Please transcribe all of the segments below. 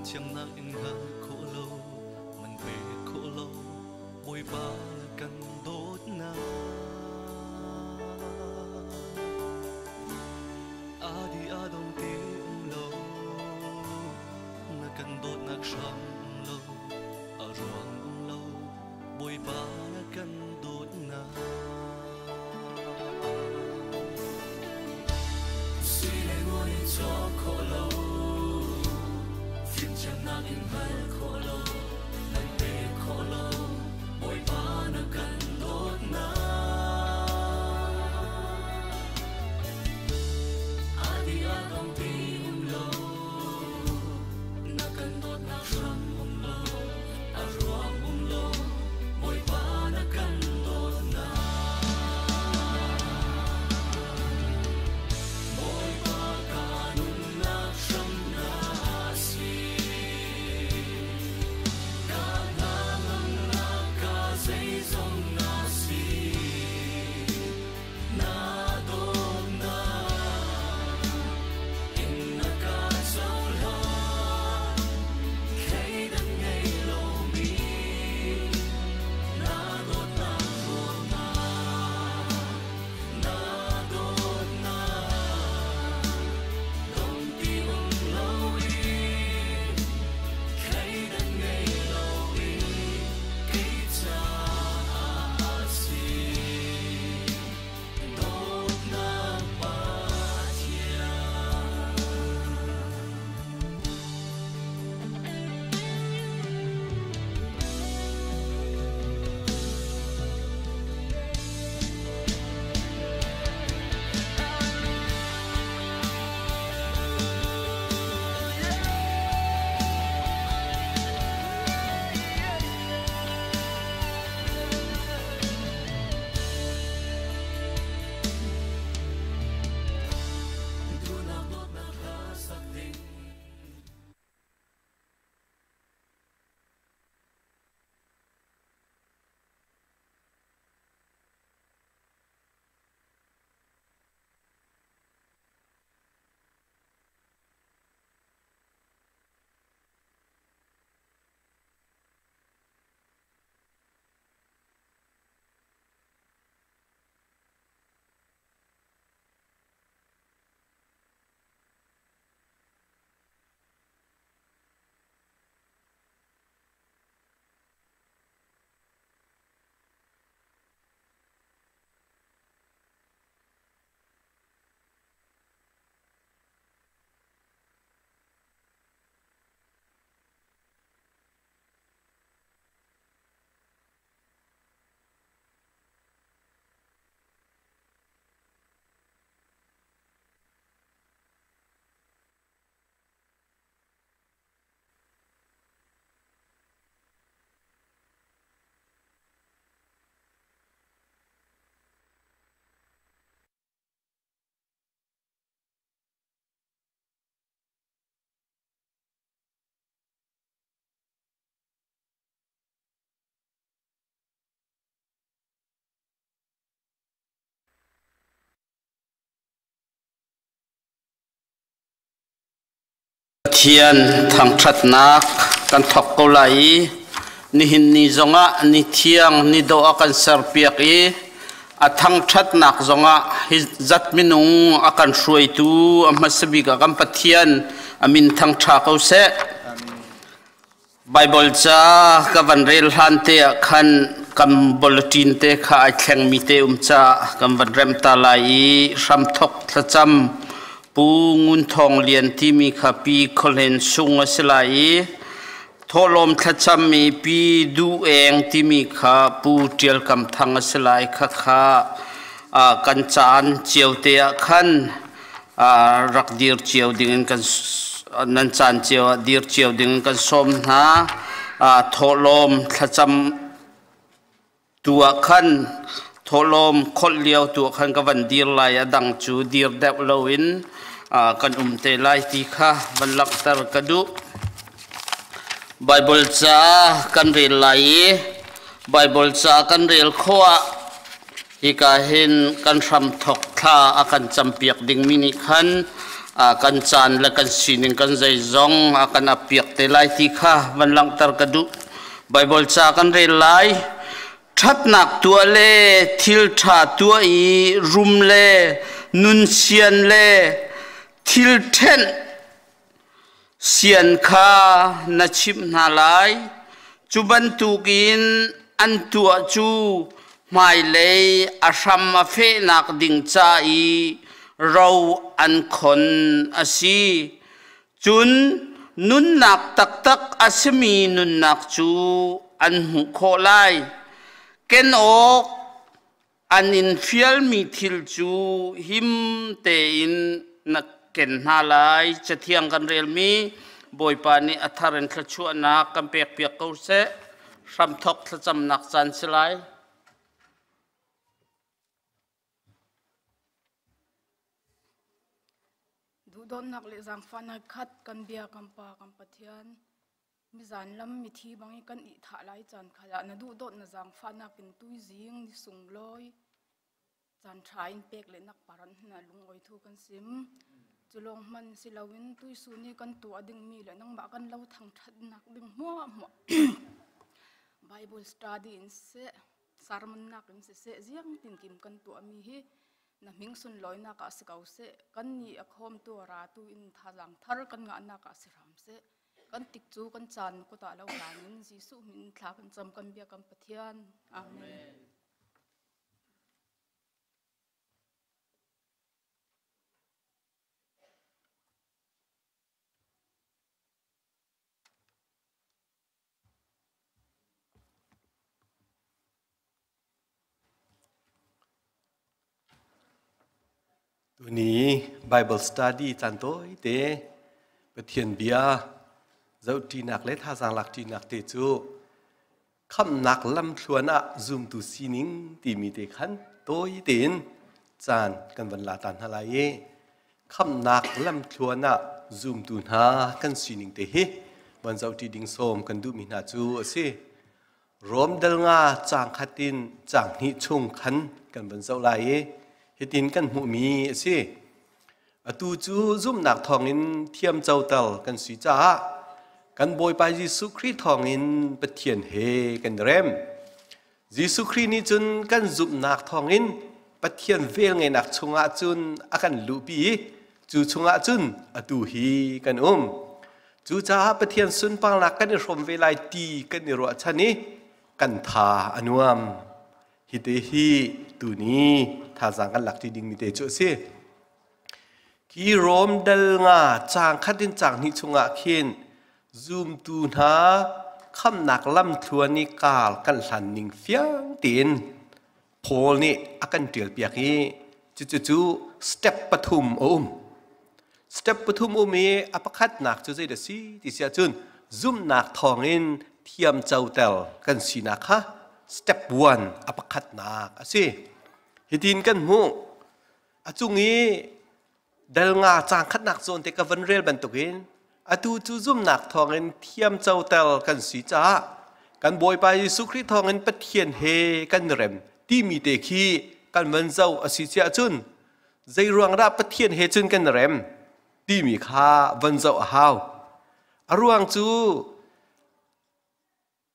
Fimthiamnak in hngal khawh lo, man pe khawh lo, Bawipa na kan dawtnak. Adi adong ti um lo, na kan dawtnak hram um lo, a ruang um lo, Bawipa na kan dawtnak. Sui le ngun in cawk khawh lo, fimthiamnak in hngal khawh lo, nan pek khawh lo, Bawipa na kan dawtnak. Adi adong ti um lo, na kan dawtnak hram um lo, a ruang um lo, Bawipa na kan dawtnak. Bawipa ka nunnak hram na si. Ka hnangamnak ka zeizong na si. Na dawtnak in na ka cohlan. Thleidan ngei lomi na dawtnak ruangah. Na dawtnak dong ti um loin thleidan ngei loin kei caah a si. Dawtnak Pathian. Duhnak dawtnak hla sak ding. Pathian thangṭhatnak kan thawk ko lai i nihin ni zongah ni thiang ni dawh a kan serpiak i a thangṭhatnak zongah hi zat minung a kan hruaitu a hmasa bik ah kan Pathian a min thangṭha ko seh. Baibal ca ka van rel hlan te ah khan kan bulletin te kha ai thlengmi te um caah kan van remh ta lai i hramthok thlacam Pu Ngun Thawng Lian timi kha Pi Khuahlen Sung a si lai i thawhlawm thlacammi Pi Duh Eng timi kha Pu Ṭial Kam Thang a si lai. Khakha kan caan cio te ah khan rak dir cio dingin kan nan caan cio ah dir cio dingin kan sawm hna. Thawhlawm thlacam tu ah khan thawhlawm kholh lio tu ah khan ka van dir lai, a dang cu dir deuh loin kan um te lai ti kha van langhter ka duh. Baibal ca kan rel lai i Baibal ca kan rel khawh ah hika hin kan hramthok thla a kan campiak dingmi nih khan Kan caan le kan sining kan zeizong a kan apiak te lai ti kha van langhter ka duh. Bible ca kan rel lai. Ṭhatnak tuah le thil ṭha tuah i rum le nun sian le thil ṭhenh sian kha na chimh hna lai. Cu bantukin an tuah cu hmailei a hram a fehnak ding ca i ro an khon a si. Cun nunnak taktak a simi nunnak cu an hmuh khawh lai. Ken awk an in fialmi thil cu him tein na ken hna lai. Cathiang kan relmi Bawipa nih a thar in thluachuahnak kan pekpiak ko seh. Hramthok thlacamnak caan si lai. Duhdawtnak le zaangfahnak khat kan bia kan Pa kan Pathian mizan lam mithi bang i kan ih-thah lai caan khal ah na duhdawt na zaangfahnak in tuizing ni sunglawi caan ṭha in pek le nak paran hna lungawi thu kan sim. Cu lawng hman si loin tuisun i kan tuah dingmi le nangmah kan lo thangṭhatnak ding hmuahhmuah Bible study in siseh sermonnak in siseh ziang tinkim kan tuahmi hi na hming sunlawinak ah si ko seh. Kannih a khawmtu a ratu in thazaang thar kan ngahnak ah si hram seh. Kan tik cu kan caan kut ah lo hlan in Jesuh min thla kan cam kan bia kan Pathian. Amen. Tuni Bible study caan tawite Pathian bia zohṭinak le thazaang lakṭinak te cu khamhnak lamthluan ah zumtu sining timi te khan tawi tein caan kan van la ta hna lai i khamhnak lamthluan ah zumtu hna kan sining te hi van zohṭi ding sawm kan duhmi hna cu a si. Rom dal nga caang khat in caang hnih chung khan kan van zoh lai i hitin kan hmuhmi a si. Atu cu zumhnak thawngin thiamcoter kan si caah kan Bawipa Jesuh Khrih thawngin Pathian he kan i rem. Jesuh Khrih nih cun kan zumhnak thawngin Pathian velngeihnak chungah cun a kan luhpi i cu chungah cun atu hi kan um. Cucaah Pathian sunparnak kan i hrawm ve lai ti kan i ruahchan i kan tha a nuam. Hi te hi tuni thazaang kan lak ṭi dingmi te cu a si. Khi Rom dal nga caang khat in caang hnih chungah khin zumtu hna khamnak lamthluan i kaar kan hlan ning fiang tein Paul nih a kan ṭialpiak i cucu step pathum a um. Step pathum um i a pakhatnak cu zeidah si ti si ahcun zumhnak thawngin thiamcoter kan sinak kha step one a pakhatnak a si. Hitin kan hmuh. A cung i dal nga caang khatnak zawn te ka van rel bantukin atu cu zumhnak thawngin thiamcoter kan si caah kan Bawipa Jesuh Khrih thawngin Pathian he kan rem timi te khi kan van zoh a si ciah cun zei ruang dah Pathian he cun kan rem timi kha van zoh a hau. A ruang cu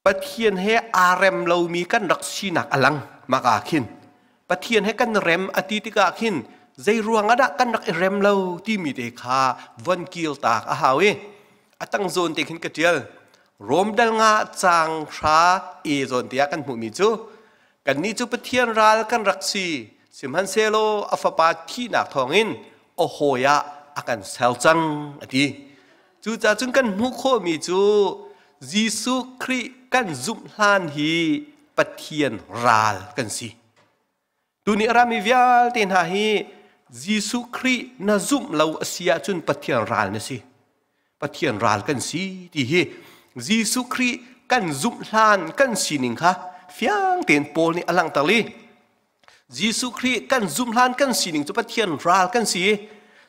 Pathian he aa rem lomi kan rak sinak a lang mah ah khin Pathian he kan rem a ti tikah khin zei ruang ah dah kan rak i rem lo timi te kha von kil tak a hau i a tang zawn te khin ka ṭial Rom dal nga caang hra e zawn te ah kan hmuhmi cu kannih cu Pathian ral kan rak si sihmanhsehlaw a fapa thihnak thawngin a hawi ah a kan ser cang a ti. Cucaah cun kan hmuh khawhmi cu Jesuh Khrih kan zumh hlan hi Pathian ral kan si. Tuni a rami vialte hna hi Jesuh Khrih na zumh lo a si ahcun Pathian ral na si. Pathian ral kan si ti hi Jesuh Khrih kan zumh hlan kan sining kha fiang tein Paul nih a langhter i Jesuh Khrih kan zumh hlan kan sining cu Pathian ral kan si.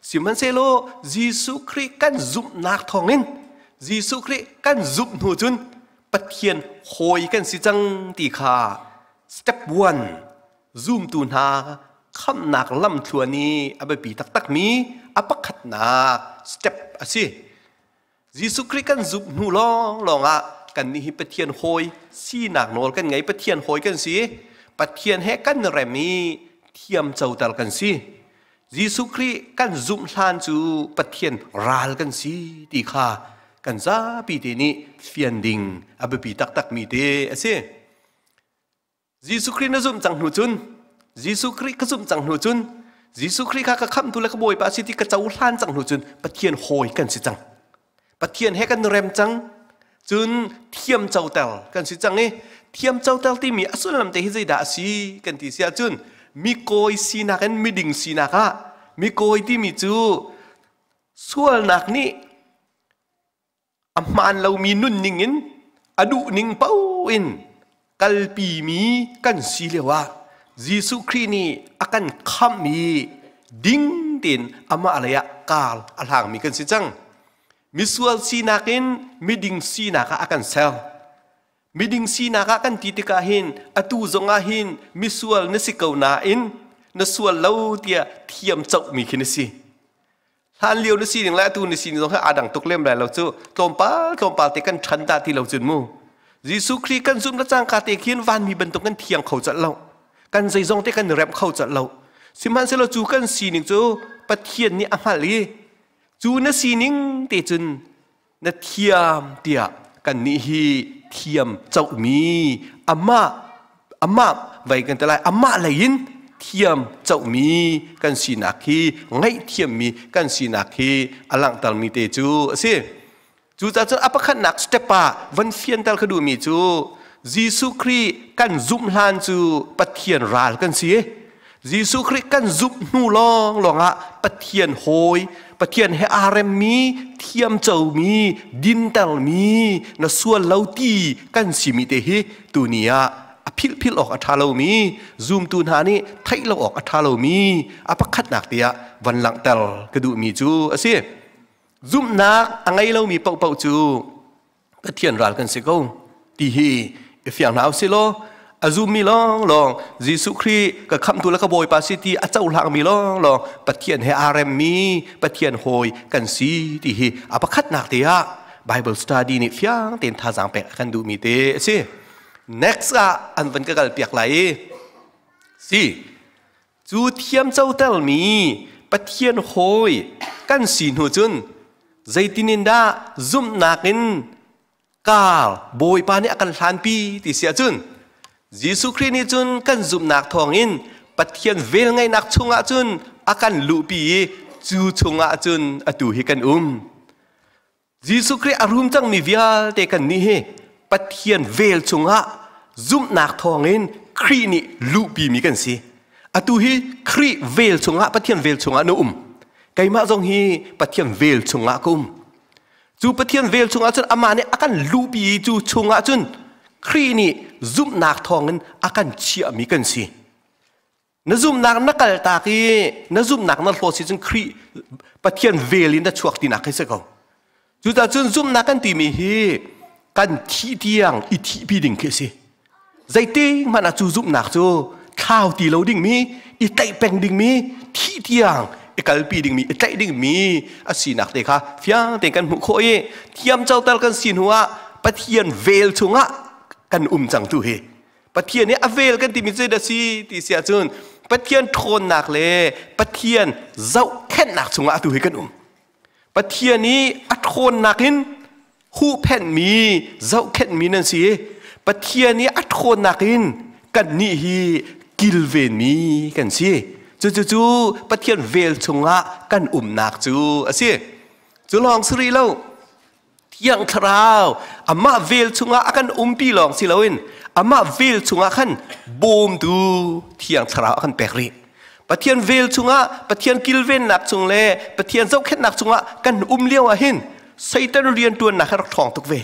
Sihmanhsehlaw Jesuh Khrih kan zumhnak thawngin Jesuh Khrih kan zumh hnu cun Pathian hawi kan si cang ti kha step one zumtu hna khamhnak lamthluan i a biapi taktakmi a a pakhatnak step a si. Jesuh Khrih kan zumh hnu lawnglawng ah kannih hi Pathian hawi sinak nawl kan ngei. Pathian hawi kan si. Pathian he kan rem i thiamcoter kan si. Jesuh Khrih kan zumh hlan cu Pathian ral kan si ti kha kan zapi te nih fian ding a biapi taktakmi te a si. Jesuh Khrih na zumh cang hnu cun, Jesuh Khrih ka zumh cang hnu cun, Jesuh Khrih kha ka khamhtu le ka Bawipa a si ti ka cohlan cang hnu cun Pathian hawi kan si cang. Pathian he kan rem cang. Cun thiam coter kan si cang i thiam coter timi a sullam te hi zeidah a si kan ti si ahcun mi kawi sinak in miding sinak ah mi kawi timi cu sualnak nih a hmaan lomi nunning in a duhning paoh in kalpimi kan si lioah Jesuh Khrih nih a kan khamh i ding tein amah lei ah kaar a hlangmi kan si cang. Misual sinak in miding sinak ah a kan ser. Miding sinak ah kan ti tikah hin atu zongah hin misual na si ko nain na sual lo tiah thiam cohmi khi na si. Hlan lio na sining le atu na sining zong hi aa dang tuk lem lai lo cu. Tlawmpal tlawmpal te kan ṭhan dah ti lo cun mu. Jesuh Khrih kan zumh le cangka te khin vanmi bantuk kan thiang kho colh lo. Kan zeizong te kan i remh kho colh lo. Sihmanhsehlaw cu kan sining cu Pathian nih a hngalh i cu na sining te cun na thiam tiah kannih hi thiam cohmi amah amah vai kan ti lai, amah lei in thiam cohmi kan sinak hi, ngaihthiammi kan sinak hi a langhtermi te cu a si. Cucaah cun a pakhatnak step ah van fianter ka duhmi cu Jesuh Khrih kan zumh hlan cu Pathian ral kan si. Jesuh Khrih kan zumh hnu lawnglawng ah Pathian hawi, Pathian he aa remmi, thiamcomi, dintermi, na sual lo ti kan simi te hi tuni ah a philhphilh awk a ṭha lomi, zumtu hna nih theih lo awk a ṭha lomi a pakhatnak te ah van langhter ka duhmi cu a si. Zumhnak a ngei lomi paohpaoh cu Pathian ral kan si ko ti hi i fiang hna usih law, a zummi lawnglawng, Jesuh Khrih ka khamhtu le ka Bawipa si ti a cohlangmi lawnglawng Pathian he aa remmi Pathian hawi kan si ti hi a pakhatnak te ah Bible study nih fiang tein thazaang pek a kan duhmi te a si. Next ah an van ka kal piak lai i si cu thiamcotermi Pathian hawi kan si hnu cun zeitin in dah zumhnak in kaar Bawipa nih a kan hlanpi ti si ahcun, Jesuh Khrih nih cun kan zumhnak thawngin Pathian velngeihnak chungah cun a kan luhpi i cu chungah cun atu hi kan um. Jesuh Khrih a rum cangmi vialte kan nih hi Pathian vel chungah zumhnak thawngin Khrih nih luhpimi kan si. Atu hi Khrih vel chungah, Pathian vel chungah na um. Keimah zong hi Pathian vel chungah ka um. Cu Pathian vel chungah cun amah nih a kan luhpi i cu chungah cun Khrih nih zumhnak thawngin a kan chiahmi kan si. Na zumhnak na kaltak i na zumhnak na hlawt si cun Khrih Pathian vel in na chuak tinak khi si ko. Cucaah cun zumhnak kan timi hi kan thih tiang i thihpi ding khi a si. Zeitik hmanh ah cu zumhnak cu thlau ti lo dingmi, i tlaih peng dingmi, thih tiang i kalpi dingmi, i tlaih dingmi a sinak te kha fiang tein kan hmuh khawh i thiamcoter kan si hnu ah Pathian vel chungah kan um cang tu hi. Pathian nih a vel kan timi cu a si ti si ahcun Pathian ṭhawnnak le Pathian zohkhenhnak chungah atu hi kan um. Pathian i a ṭhawnnak in huhphenhmi, zohkhenhmi nan si i Pathian i a ṭhawnnak in kannih hi kilvenmi kan si. Cucu Pathian vel chungah kan umnak cu a si. Cu lawng si rih lo. Thiang Thlarau amah vel chungah a kan umpi lawng si loin amah vel chungah khan bawmtu Thiang Thlarau a kan pek rih. Pathian vel chungah, Pathian kilvennak chung le Pathian zohkhenhnak chungah kan um lio ah hin Satan rianṭuannak hi rak ṭhawng tuk ve.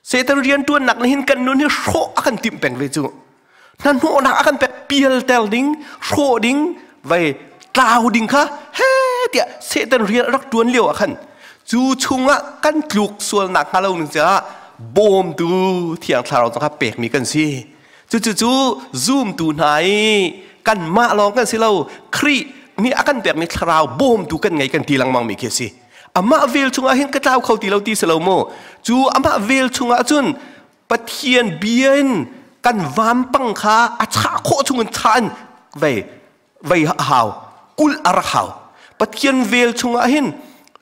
Satan rianṭuannak nih hin kan nun hi hrawh a kan timh peng ve cu. Hnahnawhnak a kan pek, pialter ding, hrawh ding, vai tlau ding kha he tiah Satan rian a rak ṭuan lio ah khan cu chungah kan tluk sualnak hnga lo ning caah bawmtu Thiang Thlarau zong kha pekmi kan si. Cucu cu zumtu hna i kanmah lawng kan si lo, Khrih nih a kan pekmi thlarau bawmtu kan ngei kan ti lengmang mi khi a si. Amah vel chungah hin ka tlau kho ti lo ti si lo mu. Cu amah vel chungah cun Pathian bia in kan vampang kha a chah khawh chungin chah in vei vei a hau kulh a rak hau. Pathian vel chungah hin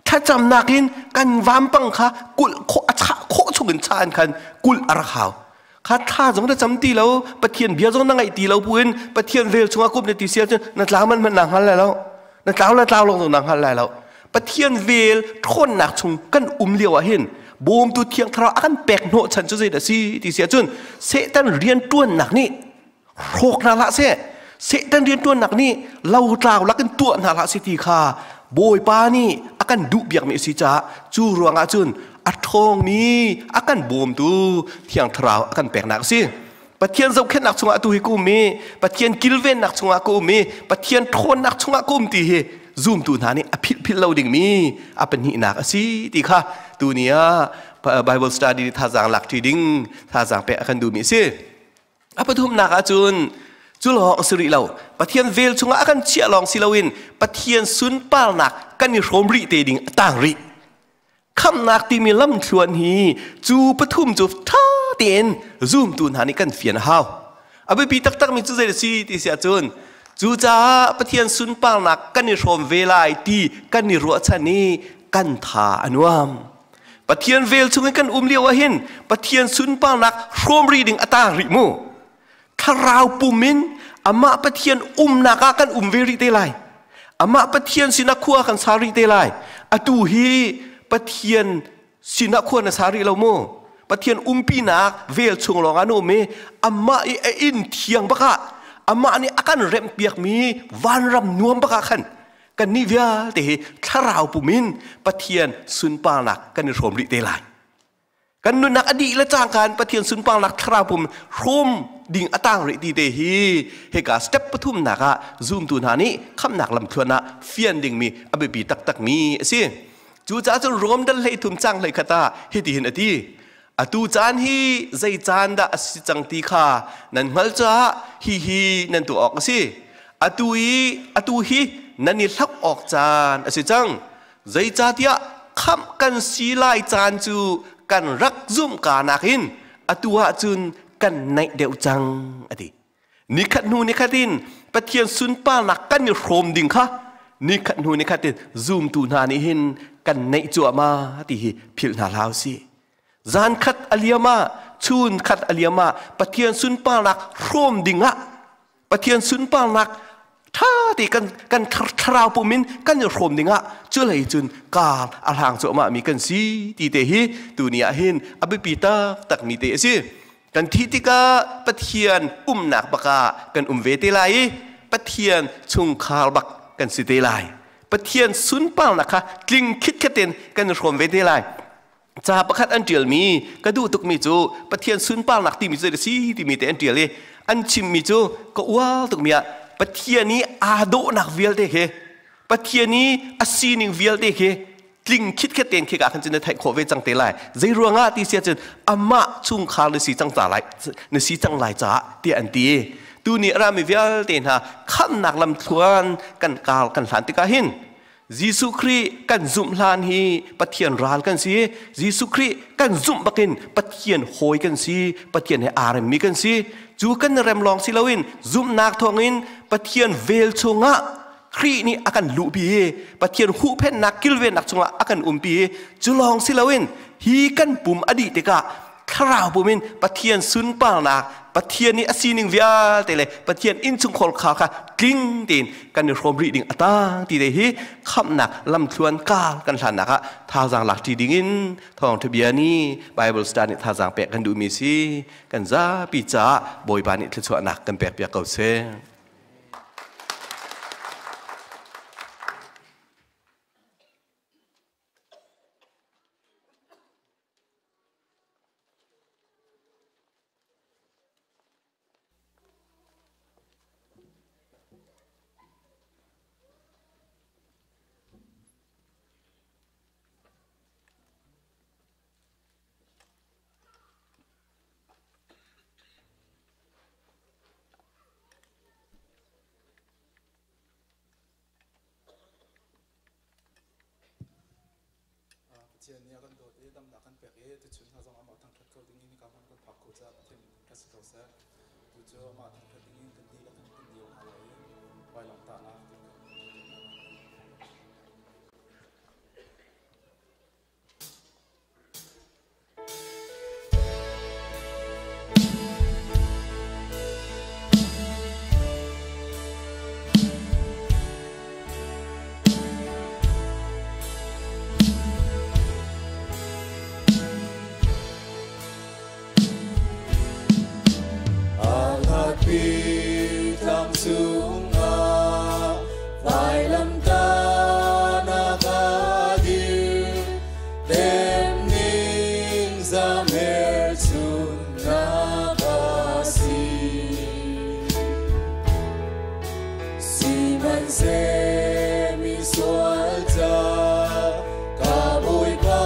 thlacamnak in kan vampang kha kulh khawh a chah khawh chungin chah in khan kulh a rak hau. Kha thla zong na cam ti lo, Pathian bia zong na ngaih ti lo buin Pathian vel chungah kup na ti sia cun na tlau man hmanh na hngal lai lo. Na tlau la tlau lawng zong na hngal lai lo. Pathian vel ṭhawnnak chung kan um lio ah hin bawmtu thiang thlarau a kan pek hnawh chan cu zeidah si ti si ahcun Satan rianṭuannak nih hrawk hna hlah seh Satan rianṭuannak nih lotlau lakin tuah hna hlah seh ti kha Bawipa nih a kan duh biakmi a si caah cu ruangah cun a ṭhawngmi a kan bawmtu thiang thlarau a kan peknak a si. Pathian zohkhenhnak chungah tu hi ka um i Pathian kilvennak chungah ka um i Pathian ṭhawnnak chungah ka um ti hi zumtu hna nih a philh philh lo dingmi a pahnihnak a si ti kha tuni ah Bible study thazaang lak ṭi ding thazaang pek a kan duhmi a si. A pathumnak ah cun cu lawng a si rih lo. Pathian vel chungah a kan chiah lawng si loin Pathian sunparnak kan i hrawm rih te ding a tang rih. Khamhnak timi lamthluan hi cu pathum cu ṭha tein zumtu hna nih kan fian a hau. A biapi taktakmi cu zei a si ti si ahcun cucaah Pathian sunparnak kan i hrawm ve lai ti kan i ruahchan i kan tha a nuam. Pathian vel chung in kan um lio ahhin Pathian sunparnak hrawm rih ding a tang rih mu. Thlarau pum in amah Pathian umnak ah kan um ve rih te lai. Amah Pathian sinah khua kan sa rih te lai. Atu hi Pathian sinah khua na sa rih lo mu. Pathian umpinak vel chung lawng ah na um i amah i a inn thiang bak ah amah nih a kan remhpiakmi vanram nuam bak ah khan kannih vialte hi thlarau pum in Pathian sunparnak kan i hrawm rih te lai. Kan nunnak a dih le cangka in Pathian sunparnak thlarau pum hrawm ding a tang rih ti te hi hika step pathumnak ah zumtu hna nih khamnak lamthluan ah fian dingmi a biapi taktakmi a si. Cucaah cun Rom dal 13 cang 11 ah hitihin a ti. Atu caan hi zei caan dah a si cang ti kha nan hngalh caah hihi nan tuah awk a si. Atu i atu hi nan i hlauh awk caan a si cang. Zeicahtiah khamh kan si lai caan cu kan rak zumh ka nakin atu ahcun kan naih deuh cang a ti. Nikhat hnu nikhat in Pathian sunparnak kan i hrawm ding kha nikhat hnu nikhat in zumtu hna nih hin kan neih cuahmah ti hi philh hna hlah usih. Zan khat a liam ah, chun khat a liam ah Pathian sunparnak hrawm ding ah Pathian sunparnak ṭha te kan kan thlarau pum in kan i hrawm ding ah culei cun kar a hlang cuahmah mi kan si ti te hi tuni ah hin a biapi taktak mi te a si. Kan thih tikah Pathian umnak bak ah kan um ve te lai i Pathian chungkhar bak kan si te lai. Pathian sunparnak kha tling khitkhet in kan i hrawm ve te lai. Ca pakhat an ṭialmi ka duh tukmi cu Pathian sunparnak timi cu a si timi te an ṭial i an chimmi cu ka uar tukmi ah Pathian i aa dawhnak vialte khi Pathian i a sining vialte khi tling khitkhet tein khika khan cun na theih khawh ve cang te lai zei ruangah ti si ahcun amah chungkhar na si cang ca lai na si cang lai caah tiah an ti tu ni a rami vialte hna khamnak lamthluan kan kar kan hlan tikah hin Jesuh Khrih kan zumh hlan hi Pathian ral kan si Jesuh Khrih kan zumh bakin Pathian hawi kan si Pathian he aa remmi kan si cu kan rem lawng si loin zumhnak thawngin Pathian vel chungah Khrih nih a kan luhpi i Pathian huhphenhnak kilvennak chungah a kan umpi i cu lawng si loin hi kan pum a dih tikah thlarau pum in Pathian sunparnak Pathian nih a sining vialte le Pathian innchungkhar kha kha tling tein kan i hrawm rih ding a tang ti te hi khamhnak lamthluan kar kan hlannak ah thazaang lak ṭi ding in thawngṭha bia nih Bible study nih thazaang pek kan duhmi si kan zapi caah Bawipa nih thluachuahnak kan pek piak ko seh. Pathian nih a kan dawt i damnak kan pek i tuchun hna zong amah thangṭhat kho ding in hika hmun kan phak ko caah Pathian min thangṭhat si ko seh. Tu cu amah thangṭhat ding in kan dihlak in kan dir hna lai i vailamtahnak tu kan Tlang cungah vailamtahnak a dir, temning zamerchunnak a si. Sihmanhseh misual ca ka Bawipa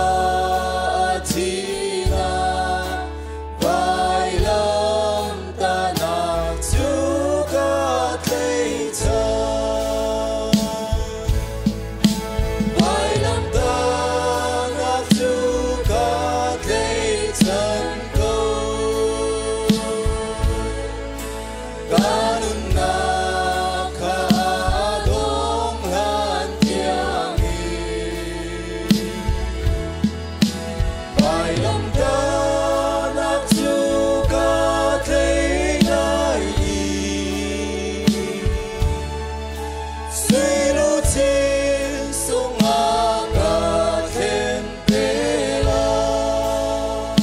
a thihnak vailamtahnak cu ka tlaihchan. Vailamtahnak cu ka tlaihchan ko. Ka nunnak kha dong hlan tiangin. Vailamtahnak cu ka tlaih lai i sui luchin sungah ka thlen te lai.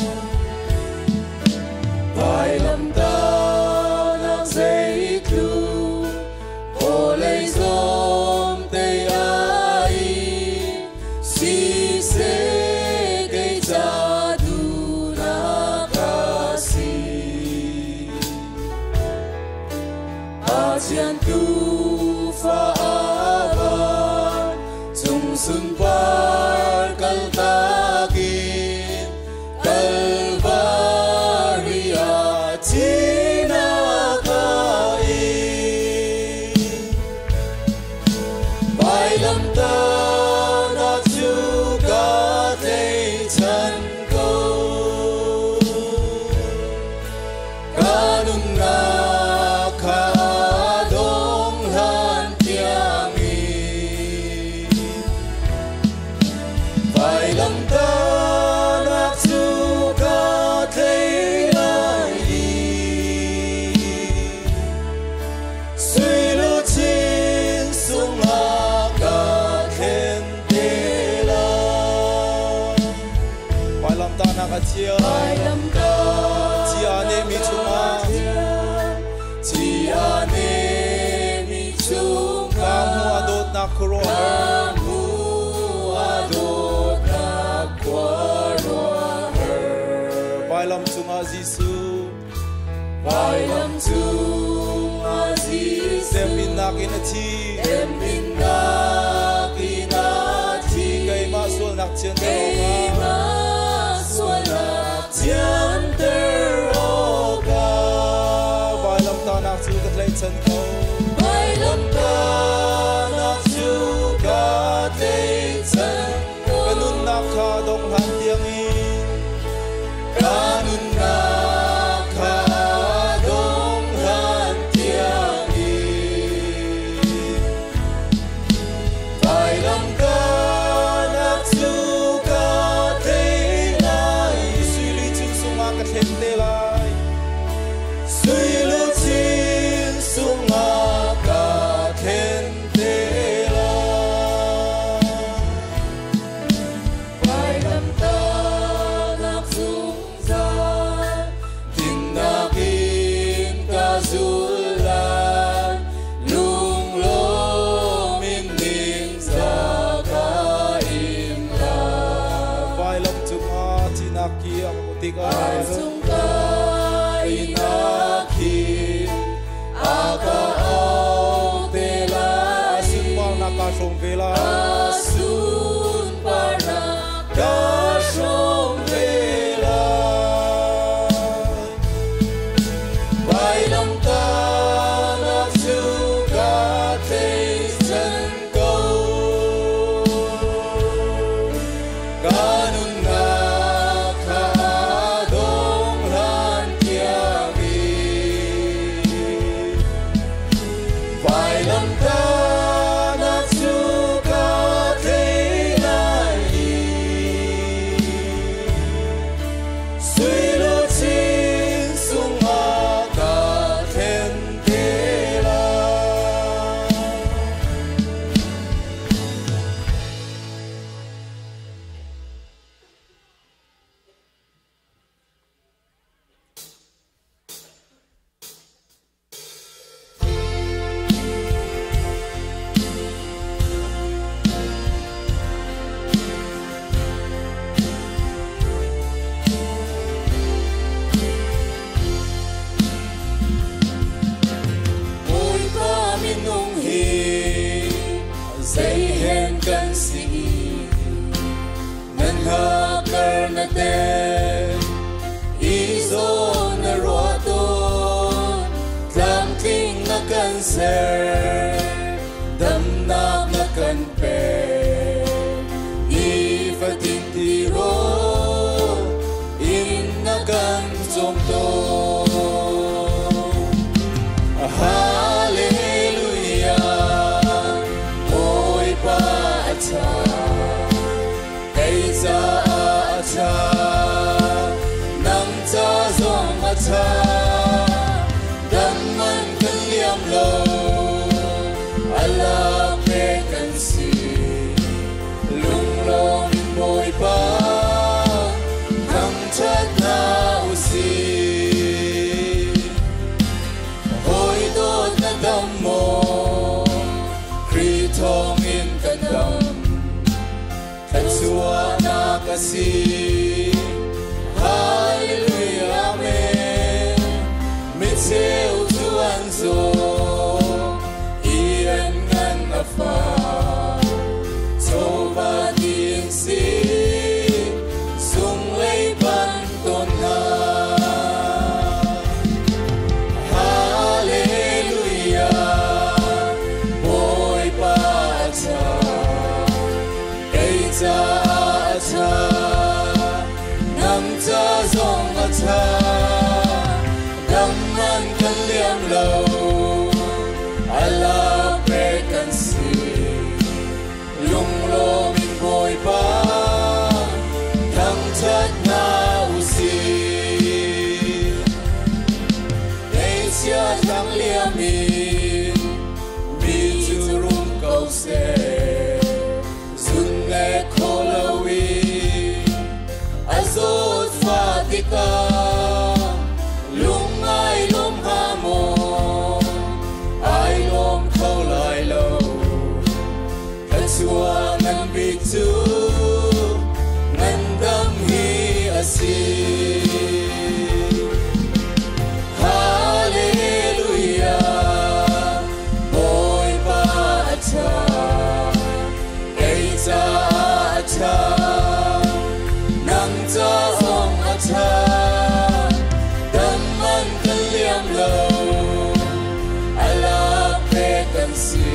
Vailamtahnak zeitluk vawlei zawm te ai siseh kei ca duhnak a si. Pathian tuufa a van cung sunpar kaltak in Kalvari ah thihnak a ing. Vailamtahnak cu ka tlaihchan ko. Ka nunnak kha dong hlan tiangin. Vailamtahnak cu ka tlaih lai i sui luchin sungah ka thlen te lai. Vailamtahnak a thiang. Thi aa nehmi chungah Thi aa nehmi chungah Ka hmuh a dawtnak khuaruahhar. Ka hmuh a dawtnak khuaruahhar. Vailam cungah Jesuh. Vailam cungah Jesuh. Temhinnak in a thi. Temhinnak in a thi. Keimah sualnak thianter awkah. Keimah sualnak thianter awkah. Vailamtahnak cu ka tlaihchan ko. Vailamtahnak cu ka tlaihchan ko. Ka nunnak kha dong hlan tiangin. Ka nunnak kha dong hlan tiangin. Vailamtahnak cu ka tlaih lai. Sui luchin sungah ka thlen te lai. Sui luchin sungah ka thlen te lai. Vailamtahnak zungzal dinnak in ka zul lai. Lunglawm in ningzah ka im lai. Vailam cungah thihnak ki a ka tikah. Vancung kainak hin a ka auh te lai. Sunparnak kaa hrawm ve lai. Sunparnak kaa hrawm ve lai. Vailamtahnak cu ka tlaihchan ko. Ka nunnak kha dong hlan tiang in vailamtahnak cu ka thei lai i sui luchin sungah ka thlen te lai. Bawipa minung hi zei hen kan si, nan hakar na ten i zawn na ruah tawn, tlamtling na kan ser, damnak na kan pek, nifatin tirawl in na kan cawm tawn. Hallelujah, Bawipa a ṭha, kei caah a ṭha, nang ca zong a ṭha, dam man kan liam lo, Allah pe kan si, lunglawm in Bawipa thangṭhat hna u sih. Hawi dawt na dam maw? Khrih thawngin kan dam, thluachuahnak a si. Hallelujah, Amen. Micheu cu an zaw i an ngan a fak, chawva ti an si, sunglei pan tawn hna. Hallelujah, Bawipa a ṭha, kei caah a ṭha, nang ca zong a ṭha, dam man kan liam lo, Allah pe kan si, lunglawm in Bawipa thangṭhat hna u sih. Ngeihchia thang liam in mi cu rum ko seh, zun le kho lo in a zawt fa tikah lung ai lawm hnga maw? Ai lawm kho lai lo. Thluachuah ngan bik cu ngandam hi a si. Hallelujah, Bawipa a ṭha, kei caah a ṭha, nang ca zong a ṭha, dam man kan liam lo, Allah pe kan si,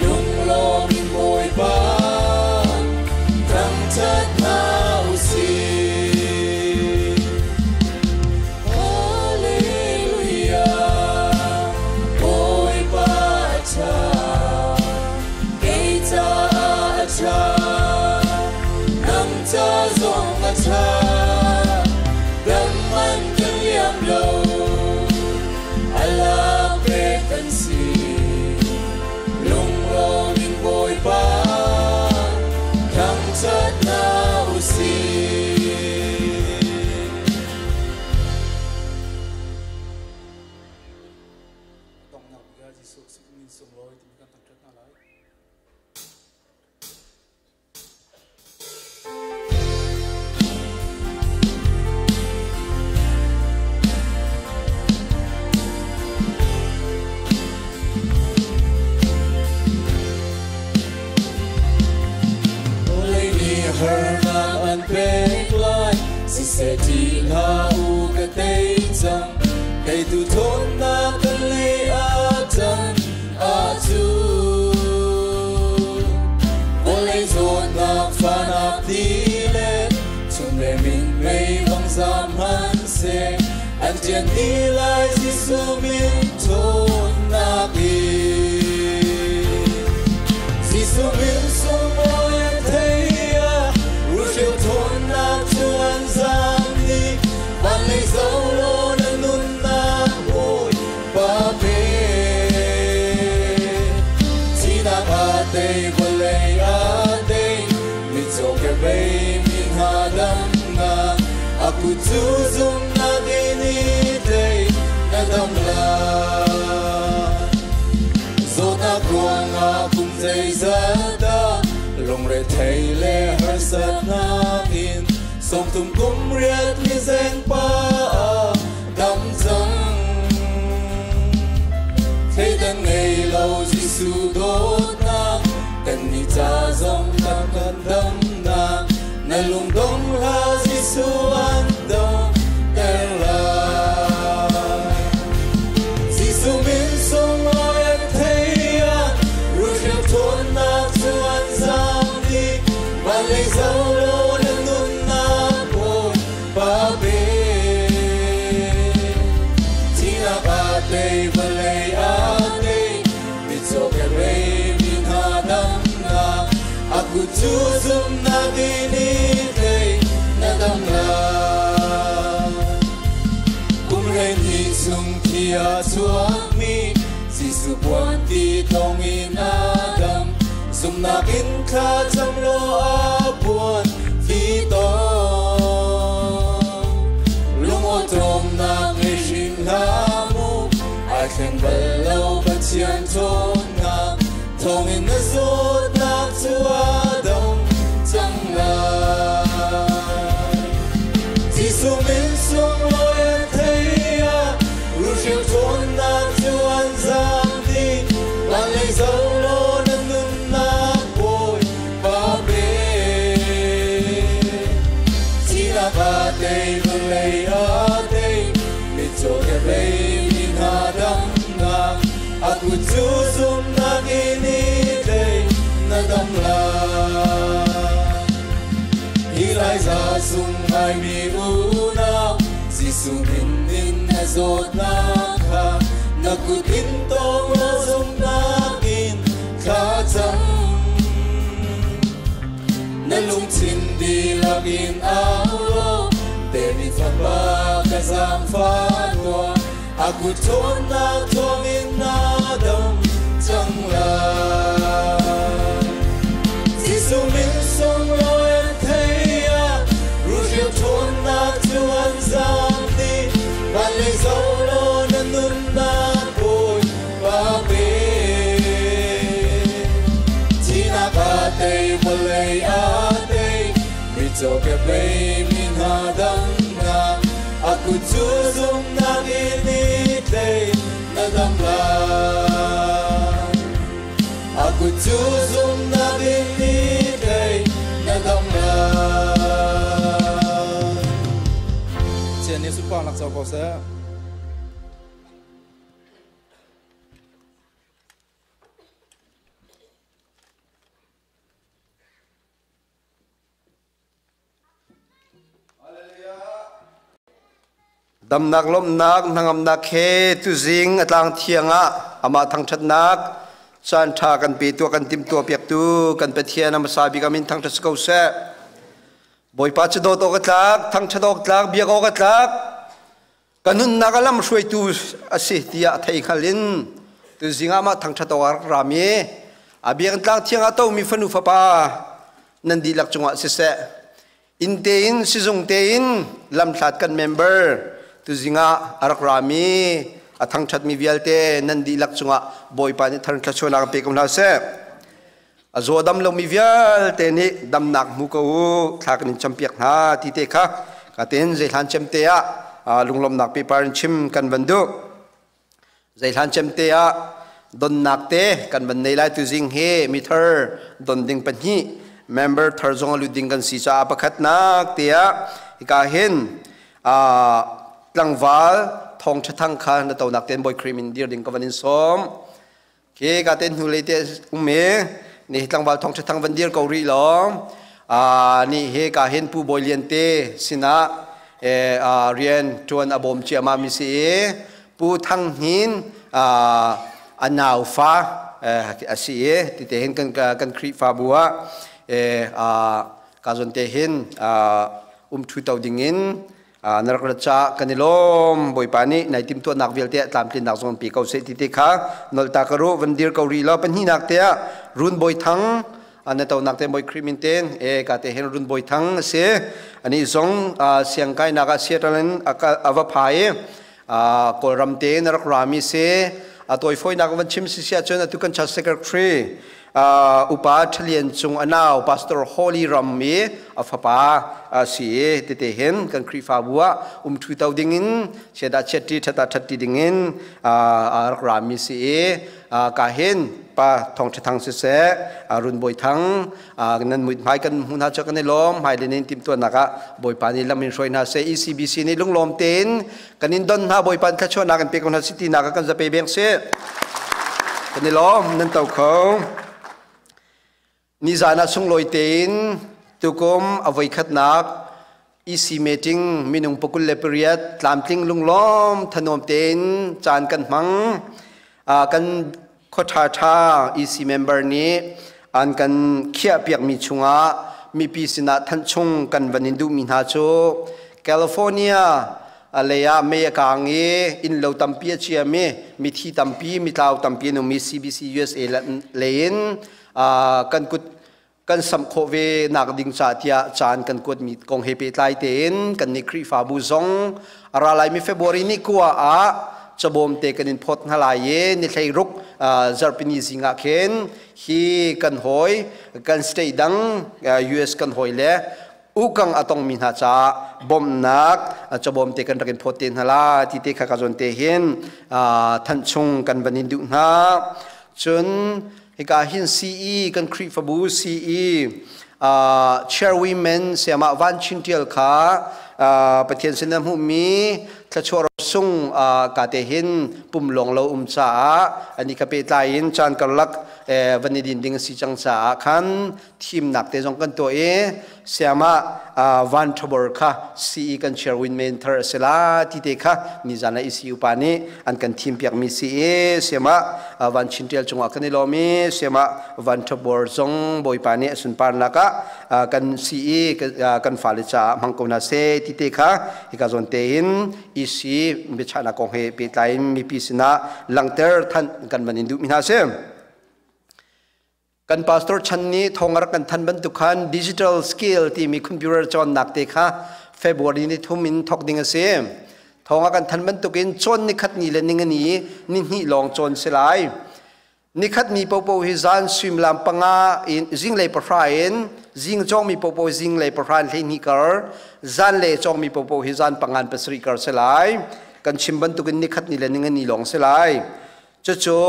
lunglawm in Bawipa thangṭhat hna u sih. Hallelujah, Bawipa a ṭha, kei caah a ṭha, nang ca zong a ṭha, dam man kan liam lo, Allah pe kan si, lunglawm in Bawipa thangṭhat hna u sih. Donghnak bik ah Jesuh min sunglawi timi kan thangṭhat hna lai. Vawlei nih harnak an pek lai, siseh ṭih hlah u, ka tei cang, teitu ṭhawnnak kan lei ah ṭan ahcun. Vawlei zawtnak fanau lian dih lai Jesuh min ṭhawnnak in. Jesuh min sunglawi an thei ah rulhreu ṭhawnnak cu an zaam dih. Van lei zoh law na nunnak Bawipa pe. Thihnak aa tei, vawlei aa tei, mitcaw kebei mi hna damnak. A kut cu zumhnak in i tlei, na dam lai. Zawtnak ruangah kum zeizat dah lungrethei le harsatnak in sawmthum kum riat mizeng pa ah dam cang. Thleidan ngei lo Jesuh dawtnak, kannih ca zong kan kan damnak. Na lungdong hlah Jesuh an damter lai. Jesuh min sunglawi an thei ah rulhreu ṭhawnnak cu an zaam dih. Van lei zoh law na nunnak Bawipa pe. Thihnak aa tei, vawlei aa tei, mitcaw kebei mi hna damnak. A kut cu zumhnak in i tlei, na dam lai. Kum 12 chung thi a chuakmi Jesuh puan ti thawng in a dam. Zumhnak in thla cam law a puan thi tawng. Lungawṭawmnak ngei hrim hlah mu, ai thleng bal lo Pathian ṭhawnnak. Thawngin na zawtnak cu a dong cang lai. Jesuh min sunglawi an thei ah rulhreu ṭhawnnak cu an zaam dih. Van lei zoh law na nunnak Bawipa pe. Thihnak aa tei, vawlei aa tei, mitcaw kebei mi hna damnak. A kut cu zumhnak in i tlei, na dam lai. Hi lai za sung ngaimi unau, Jesuh min in na zawtnak kha na kut in tawng law zumhnak in thla cam. Na lungthin dihlak in au law, David fapa ka zaangfah tuah, a kut ṭhawnnak thawngin na dam cang lai. Jesuh min sunglawi an thei ah rulhreu ṭhawnnak cu an zaam dih. Van lei zoh law na nunnak Bawipa pe. Thihnak aa tei, vawlei aa tei, mitcaw kebei mi hna damnak. A kut cu zumhnak in i tlei, na dam lai. A kut cu zumhnak in i tlei, na dam lai. Pathian nih sunparnak co ko seh. Damnak lawmhnak hnangamnak he tuzing a tlang thiang ah amah thangṭhatnak caan ṭha kan pe tuah kan timhtuah piaktu kan Pathian a hmasa bik amin thangṭhat si ko seh. Bawipa cu dawt awk a tlak, thangṭhat awk tlak, biak awk a tlak. Ka nunnak a lam hruaitu a si tiah thei hngal in tuzing ah mah thangṭhat awk a rak rami a biakinn tlang thiang ah tomi fanu fapa nan dihlak cungah siseh inn tein sizung tein lamhlat kan member tuzing ah a rak rami a thangṭhatmi vialte nan dihlak cungah Bawipa nih thar thluachuahnak pe ko hna seh. A zaw dam lomi vialte nih damnak hmu ko u, thla kan in campiak hna ti te kha ka ten zeihlan cem te ah lunglawmhnak paper in chim kan van duh. Zeihlan cem te ah donnak te kan van nei lai tuzing hi mi thar don ding pahnih member thar zong a lut ding kan si caah pakhatnak te ah hika hin tlangval thong ṭhathang kha na tonak ten Bawi Khrih min dir ding ka van in sawm. Ke ka te hnu lei te um e ni tlangval thong ṭhathang van dir ko rih law ni he ka hin Pu Bawi Lian te sinah Rian ṭuan a bawm ciammam mi si i Pu Thang Hnin a naufa a si i tite hin kan Khrihfabu ah ka zawn te hin umṭhu to dingin na rak rat caah kan i lawm. Bawipa nih nai timhtuahnak vialte ah tlamtlinnak zong pe ko seh ti te kha nolta ka ruh van dir ko rih law. Pahnihnak te ah Run Bawi Thang na tonak te Bawi Khrih min ten e ka te hin Run Bawi Thang a si. Ani zong siangkainak ah Seattle in a va phai i Kawlram te na rak rami si. A tawifawinak van chim si si ahcun atu kan church secretary upa Thalian Cung a nau Pastor Holy Ram i a fapa si i tete hin kan Khrihfabu ah umṭhu to dingin chiat ah chiat ṭi, ṭhat ah ṭhat ṭi dingin rak rami si i ka hin pa Thawng Ṭha Thang siseh, Run Bawi Thang nan muithmai kan hmu hna cu kan i lawm. Hmailei in timhtuahnak ah Bawipa nih lam in hruai hna seh. ECBC nih lunglawm tein kan in don hna. Bawipa thluachuahnak in pe ko hna si tinak kan zape beng seh. Kan i lawm nan to kho. Nizan ah sunglawi tein tukum a voikhatnak EC meeting minung 28 tlamtling lunglawm thanuam tein caan kan hmang. Kan khua ṭhaṭha EC member nih an kan khiahpiakmi chungah mipi sinah thanhchung kan van in duhmi hna cu California lei ah mei a kaang i innlo tampi a ciam i mithi tampi, mitlau tampi an um i CBC USA lei in kan kut kan samh khawh ve nak ding ca tiah caan kan kuatmi kong he pehtlai tein kan nih Khrihfabu zong a ra laimi February ni kua ah cabawm te kan in phawt hna lai i ni 16 zarhpini zing ah khin hi kan hawi kan state dang US kan hawi le ukang a tongmi hna caah bawmhnak cabawm te kan rak in phawt te hna la ti te kha ka zawn te hin thanh chung kan van in duh hna. Cun hika hin CE kan Khrihfabu CE chairwomen sayamah Van Chin Tial kha Pathian sin a hmuhmi thluachuah sung ka te hin pum lawng lo um caah ani ka pehtlai in caan karlak van i din ding a si cang caah khan thimnak te zong kan tuah i sayamah Van Thabor kha CE kan chairwomen thar a si la ti te kha nizan ah ECU pa nih an kan thim piakmi si i sayamah Van Chin Tial cungah kan i lawm i sayamah Van Thabor zong Bawipa nih a sunparnak ah kan si i kan fale caah hmang ko hna seh ti te kha hika zawn tein EC biachahnak kong he pehtlai in mipi sinah langhter than kan van in duhmi hna si. Kan pastor chan nih thong a rak kan than bantuk khan digital skill timi computer cawnnak te kha February ni thum in thawk ding a si. Thong a kan than bantukin cawn ni khat ni le ningani ni hnih lawng cawn si lai. Nikhat ni popo hi zan suimilam 5 in zinglei 3 in zing cawngmi popo zinglei 3 in 12 kar, zanlei cawngmi popo hi zan pangan 7 kar si lai. Kan chim bantukin nikhat ni le ningani lawng si lai. Cucu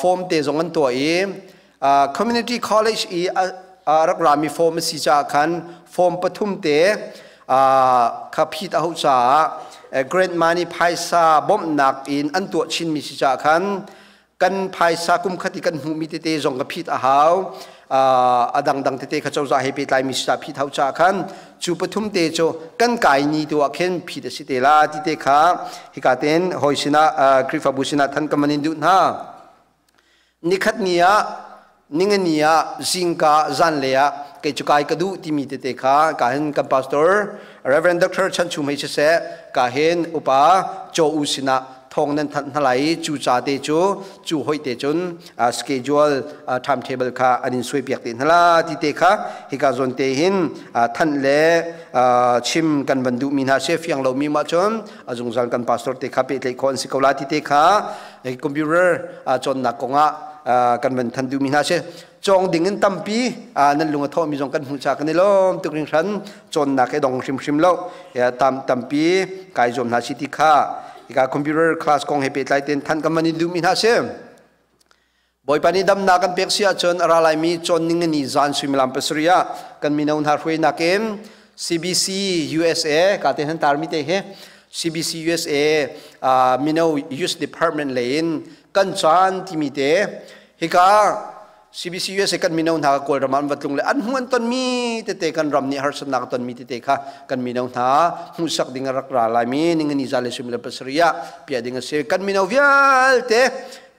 form te zong an tuah i community college i a rak rami form a si caah khan form pathum te kha phit a hauh caah grant money phaisa bawmhnak in an tuah chinmi si caah khan kan phaisa kum khat i kan hmuhmi tete zong ka phit a hau. A dangdang tete kha cozah he pehtlaimi si caah phit hau caah khan cu pathum te cu kan kai ni tu ah khin phit a si te la ti te kha hika ten hawi sinah, Khrihfabu sinah than ka man in duh hna. Nikhat ni ah, ningani ah, zingka zanlei ah kei cu kai ka duh timi tete kha ka hin kan pastor Reverend Dr. Chan Chum hei siseh, ka hin upa Cho U sinah thawng nan thanh hna lai i cu ca te cu cu hoi te cun schedule, timetable kha an in suai piak te hna la ti te kha hika zawn te hin thanh le chim kan van duh mi hna se. Fiang lo mi ma cun a zungzal kan pastor te kha pehtlaih khawh an si ko la ti te kha computer cawnnak kongah kan van than duh mi hna se. Cawng ding in tampi nan lung a thawh mi zong kan hmuh cha kan i lawm tuk hringhran. Cawnnak he dong hrimhrim lo tam tampi kai zuam hna si ti kha hika computer class kong he pehtlai ten than kan van in duh mi hna si. Bawipa nih damnak kan pek si ahcun a ra laimi cawn ning ni zan suimilam 7 ah kan mino hna hruainak in CBC USA ka te han tarmi te he CBC USA mino youth department lei in kan caan timi te hika. CBC USA kan mino hna Kawlram ah an va tlung le an hmu an tonmi tete, kan ram nih harsatnak tonmi tete kha kan mino hna hmuhsak ding a rak ra laimi ningani za le 27 ah piah ding a si. Kan mino vialte,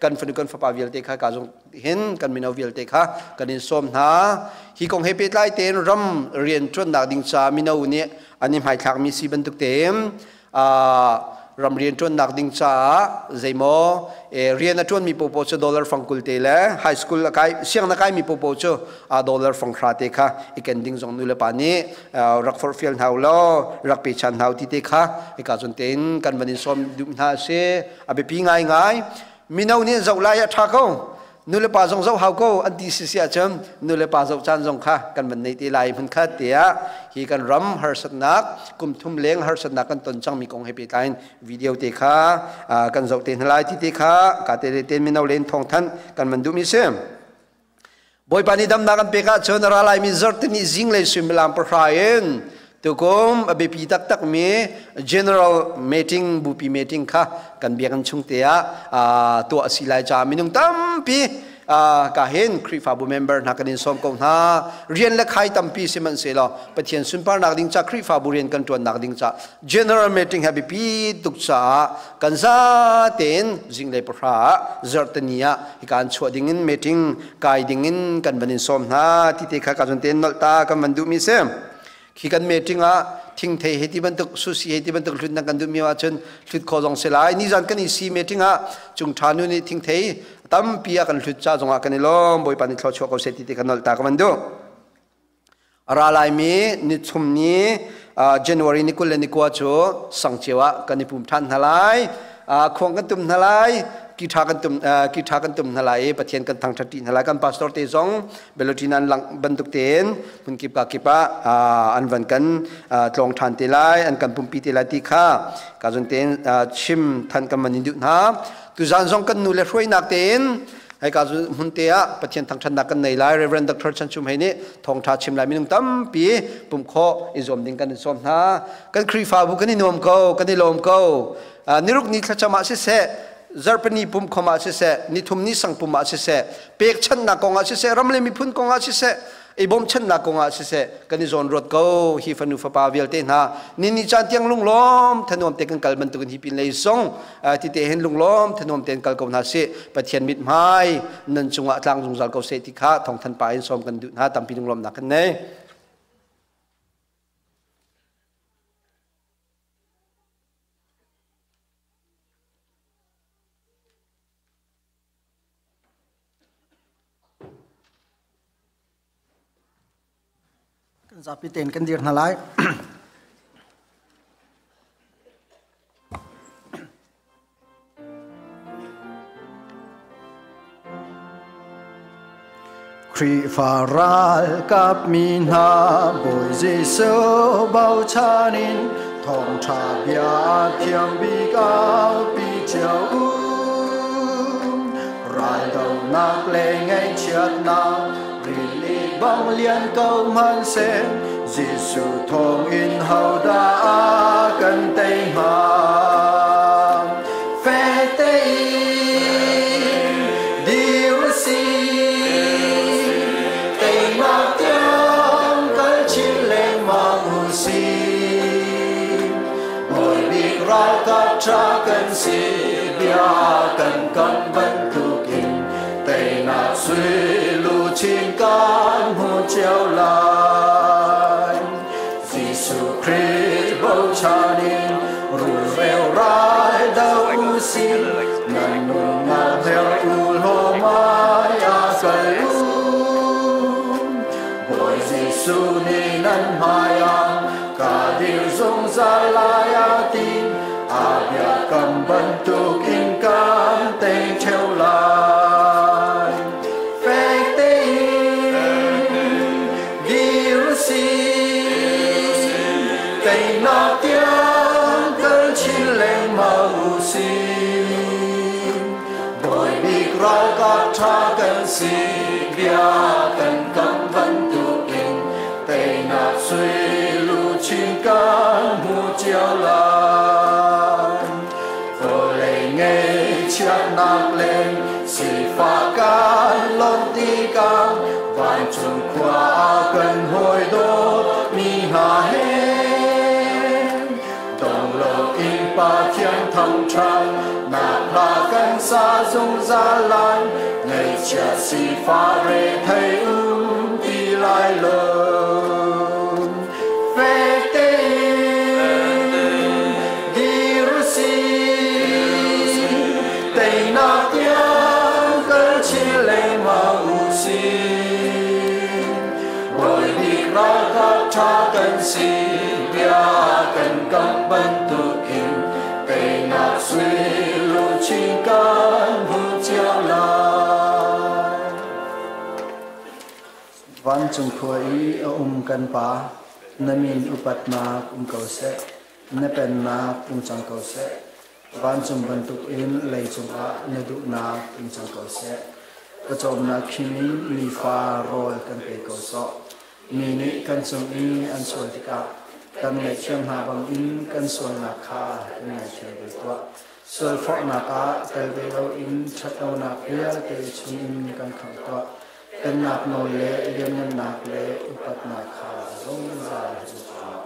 kan fanu kan fapa vialte kha ka zong hin kan mino vialte kha kan in sawm hna. Hi kong he pehtlai tein ram rian ṭuannak ding ca mino nih an i hmaithlakmi si bantuk tein ram rian ṭuannak ding caah zeimaw rian a ṭuanmi popo cu dollar fang 20 te le high school a kai siang na kaimi popo cu dollar fang 10 te kha i ken ding zong nu le pa nih rak forhfial hna law rak pe chan hna ti te kha hika cun tein kan van in sawm duh hna a si. A biapi ngaingai. Mino nih zoh lai a ṭha ko, nulepa zong zoh hau ko an ti si ahcun nulepa zoh caan zong kha kan van nei te lai. Hmun khat tiah hi kan ram harsatnak kum thum leng harsatnak kan ton cangmi kong he pehtlai in video te kha kan zoh te hna lai ti te kha ka te le ten mino len thawng thanh kan van duhmi si. Bawipa nih damnak an pek ahcun a ra laimi zarhtini zinglei suimilam 10 in tukum a biapi taktakmi general meeting, bupi meeting kha kan biakinn chung te ah tuah a si lai caah minung tampi ka hin Khrihfabu member hna kan in sawm ko hna. Rian le khai tampi sihmanhsehlaw Pathian sunparnak ding ca, Khrihfabu rian kan ṭuannak ding ca general meeting he biapi tuk caah kan zatein zinglei 10 ah zarhteni ah hika an chuah dingin, meeting kai dingin kan van in sawm hna ti te kha ka zon tein nolh ta kan van duhmi si. Khi kan meeting ah thingthei he ti bantuk, sushi he ti bantuk hlut kan duhmi ahcun hlut kho zong si lai. Nizan kan isi meeting ah cung tha nu nih thingthei tampi a kan hlut ca zongah kan i lawm. Bawipa nih thluachuah ko seh ti te kan nolh ta ka van duh. A ra laimi nithum ni, January ni 29 cu sangceu ah kan i pum ṭhan hna lai. Khuang kan tum hna lai, ki ṭha kan tum hna lai i Pathian kan thangṭhat ṭi hna lai. Kan pastor te zong belotin an langh bantuk tein hmunkip ka kip ah an van kan tlawng ṭhan te lai, an kan pumpi te lai ti kha ka zun tein chim than kan van in duh hna. Tuzan zong kan nu le hruainak tein Hika hmun te ah Pathian thangṭhatnak kan nei lai. Reverend Dr. Chan Chum Hei nih thawngṭha chim lai. Minung tampi pum khawh i zuam ding kan in sawm hna. Kan Khrihfabu kan i nuam ko, kan i lawm ko. Niruk ni thlacam ah siseh, zarhpini pum khom ah siseh, nithum ni sang pum ah siseh, pekchanhnak kong ah siseh, ram le miphun kong ah siseh, i bawmchannak kong ah siseh, kan i zawnruat ko. Hi fanu fapa vialte hna ni ni caan tiang lunglawm thanuam te kan kal bantukin hi pin lei zong ti te hin lunglawm thanuam tein kal ko hna sih. Pathian mithmai nan cungah tlang zungzal ko seh ti kha thawngthan pa in sawm kan duh hna. Tampi lunglawmnak kan nei. Kan zapi tein kan dir hna lai. Khrihfa ralkap mi hna, Bawi Jesuh bochan in thawngṭha bia thiang bik aupi cio u. Raldohnak le ngaihchiatnak rili bang lian ko hmanhseh, Jesuh thawngin hodah a kan tei hnga? Fek tein dir u sih, teinak tiang kal chin lengmang u sih. Bawi bik ralkap ṭha kan si, bia kan kam bantukin teinak sui luchin kan hmu cio lai. Jesuh Khrih bochan in rulreu rai do u sih, nan nunnak her u law mai a kal u. Bawi Jesuh nih nan hmaiah ka dir zungzal lai a ti, a biakam bantukin kan tei ṭheo lai. Fek tein dir u sih, teinak tiang kal chin lengmang u sih. Bawi bik ralkap ṭha kan si, bia kan kam bantukin teinak sui luchin kan hmu cio lai. Vawlei ngeihchiatnak le sifah Sifah kan lawmh tikah vancung khua ah kan hawi dawt mi hna he dong loin Pathian thangṭhat nak hla kan sa zungzal lai. Ngaihchia sifah rethei um ti lai lo. Fek tein dir u sih, teinak tiang kal chin lengmang u sih. Bawi bik ralkap ṭha kan si, bia kan kam bantukin teinak sui luchin kan hmu cio lai. Vancung khua i a um kan Pa, na min upatnak um ko seh, na pennak um cang ko seh. Vancung bantukin leicung ah na duhnak um cang ko seh. Pawcawmnak khim in nifa rawl kan pe ko sawh. Mi nih kan cung i an sual tikah kan ngaihthiam hna bangin kan sualnak kha kan ngaithiam ve tuah. Sualforhnak ah tel ve loin ṭhatlonak vialte chungin kan khamh tuah. Pennak nawl le lianngannak le upatnak kha zungzal in tuah.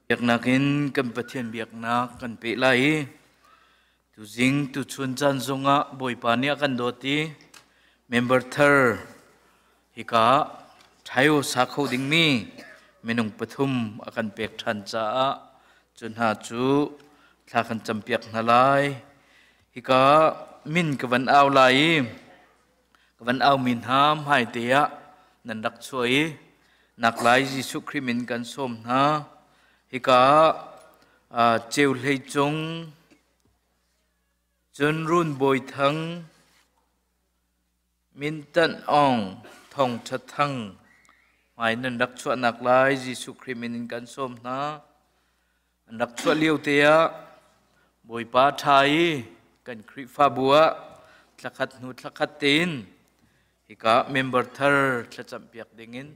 Biaknak in kan Pathian biaknak kan peh lai i tuzing tuchun caan zongah Bawipa nih a kan dawt i member thar hika Thaio sa kho dingmi minung pathum a kan pek ṭhan caah cu hna cu thla kan campiak hna lai. Hika min ka van au lai i Ka van aumi hna hmaite ah nan rak chuah i naklai Jesuh Khrih min kan sawm hna. Hika ah Ceu Hlei Cung, cun Run Bawi Thang, Min Tan Aung, Thong Ṭha Thang hmai nan rak chuahnak lai Jesuh Khrih min in kan sawm hna. An rak chuah lio te ah Bawipa ṭha i kan Khrihfabu ah thlakhat hnu thlakhat tein hika member thar thlacampiak dingin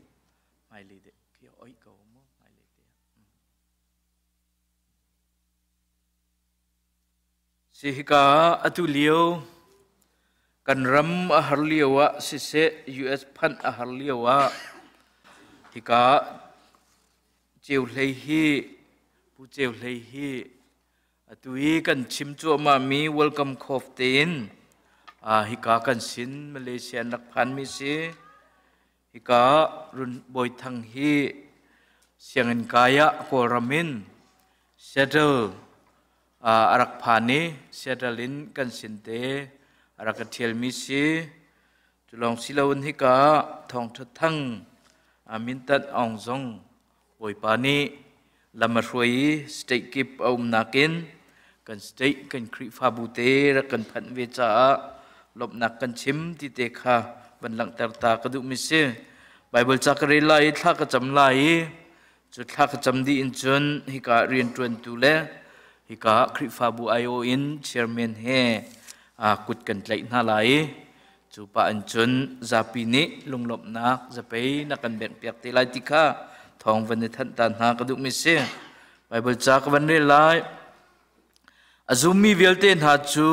hmailei deuh khi oi ko mu hmailei te. Si hika atu lio kan ram a har lio ah siseh US phanh a har lio ah hika Ceu Hlei hi Pu Ceu Hlei hi atu i kan chim cuahmahmi welcome cough tein hika kan sin Malaysia an rak phanmi si. Hika Run Bawi Thang hi sianginn kai ah Kawlram in Seattle a rak phan i Seattle in kan sin te a rak ka ṭhialmi si. Cu lawng si loin hika Thawngṭha Thang Mintat Aung zong Bawipa nih lam a hruai i state kip a umnak in kan state kan Khrihfabu te rak kan phanh ve caah lawmhnak kan chim ti te kha van langhter ta ka duhmi si. Bible ca ka rel lai i thla ka cam lai i cu thla ka cam dih in cun hika rianṭuantu le hika Khrihfabu aiawh in chairman he kut kan tlaih hna lai i Cu pah in cun zapi nih lunglawmhnak zapei na kan benghpiak te lai ti kha thawng van i thanh ta hna ka duhmi si. Baibal ca ka van rel lai. A zummi vialte hna cu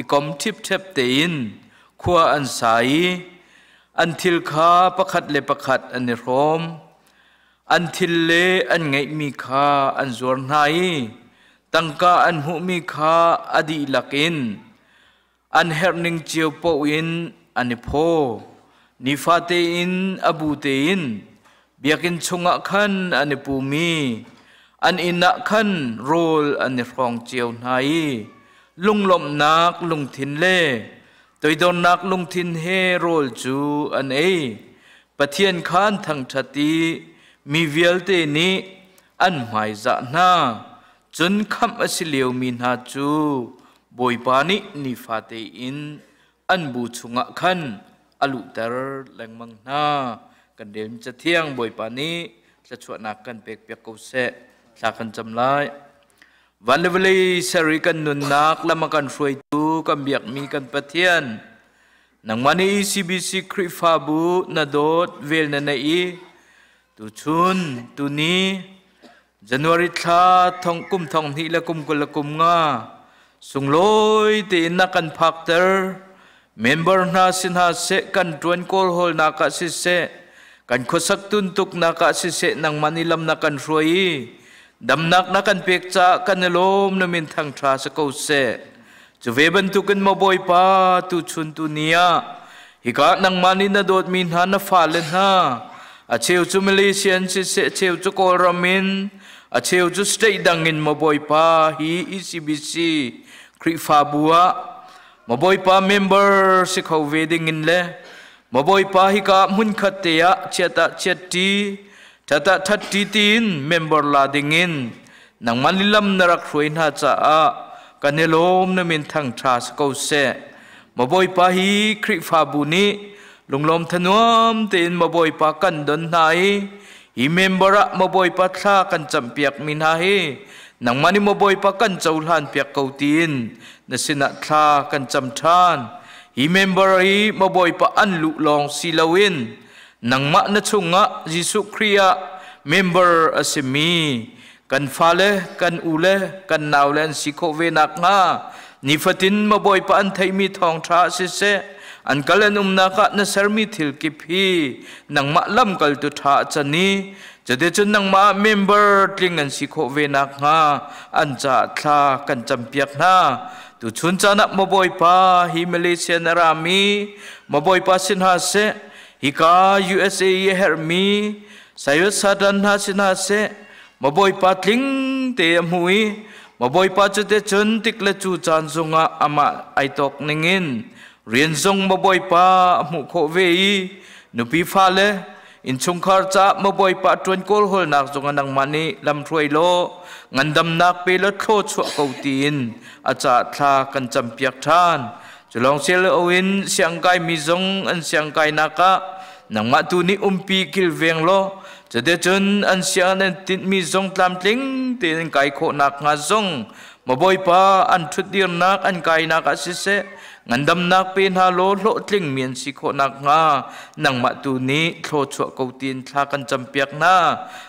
i kom ṭhipṭhep tein khua an sa i an thil kha pakhat le pakhat an i hrawm. An thil le an ngeihmi kha an zuar hna i tangka an hmuhmi kha a dihlak in An herhning cio paoh in an i phaw. Nifate in a bu tein biakinn chungah khan an i pum i an inn ah khan rawl an i hrawng cio hna i lunglawmhnak lungthin le toidornak lungthin he rawl cu an ei. Pathian kha an thangṭhat i mi vialte nih an hmaizah hna. Cun khamh a si liomi hna cu Bawipa nih nifate in an bu chungah khan a luhter lengmang hna. Kan rel Cathiang Bawipa nih thluachuahnak kan pekpiak ko seh. Thla kan cam lai. Van le vawlei ser i kan nunnak lam a kan hruaitu kan biakmi kan Pathian, nangmah nih ECBC Khrihfabu na dawt vel na neih i tuchun tuni January thla thong kum thong hnih le kum 20 le kum nga sunglawi tein na kan phakter. Member hna si hna seh, kan ṭuan kawlhawlnak ah siseh, kan khuasak tuntuknak ah siseh, nangmah nih lam na kan hruai i damnak na kan pek caah kan i lawm. Na min thangṭha si ko seh. Cu ve bantukin maw Bawipa, tuchun tuni ah hika nangmah nih na dawtmi hna na fale hna, a cheu cu Malaysia in siseh, a cheu cu Kawlram in, a cheu cu state dang in, maw Bawipa, hi ECBC Khrihfabu ah maw Bawipa member si kho ve ding in le maw Bawipa hika hmunkhat te ah chiat ah chiat ṭi, ṭhat ah ṭhat ṭi tiin member la ding in nangmah lilam na rak hruai hna caah kan i lawm. Na min thangṭha si ko seh. Maw Bawipa, hi Khrihfabu nih lunglawm thanuam tein maw Bawipa kan don hna i hi member ah maw Bawipa thla kan campiak mi hna hi nangmah nih maw Bawipa kan cohlan piak ko tiin na sinah thla kan cam ṭhan. Hi member hi maw Bawipa an luh lawng si loin nangmah na chungah Jesuh Khrih ah member a simi kan fale, kan ule, kan naule an si khawh ve nakhnga nifatin maw Bawipa an theihmi thawngṭha siseh, an kal an umnak ah na sermi thil kip hi nangmah lamkaltu ṭha a can i cuticun nangmah member tling an si khawh ve nakhnga an caah thla kan campiak hna. Tuchun caan ah maw Bawipa, hi Malaysia na rami maw Bawipa si hna seh, hika USA i a herhmi Sayut Satan hna si hna seh, maw Bawipa tling te a hmu i maw Bawipa cute cun tik le cu caan zongah amah ai tawk ningin rian zong maw Bawipa a hmuh khawh ve i nupi fale innchungkhar caah maw Bawipa ṭuan kawlhawlnak zongah nangmah nih lamhruai law ngandamnak pe law thlaw chuah ko tiin a caah thla kan campiak ṭhan. Cu lawng si loin siangkai mi zong an siangkainak ah nangmah tu nih umpi kilveng law cuticun an siang an tinhmi zong tlamtling tein kai khawh nakhnga zong maw Bawipa an ṭhutdirnak an kainak ah siseh ngandamnak pe hna law hlawhtling mi an si khawh nakhnga nangmah tu nih thlawchuah ko tiin thla kan campiak hna.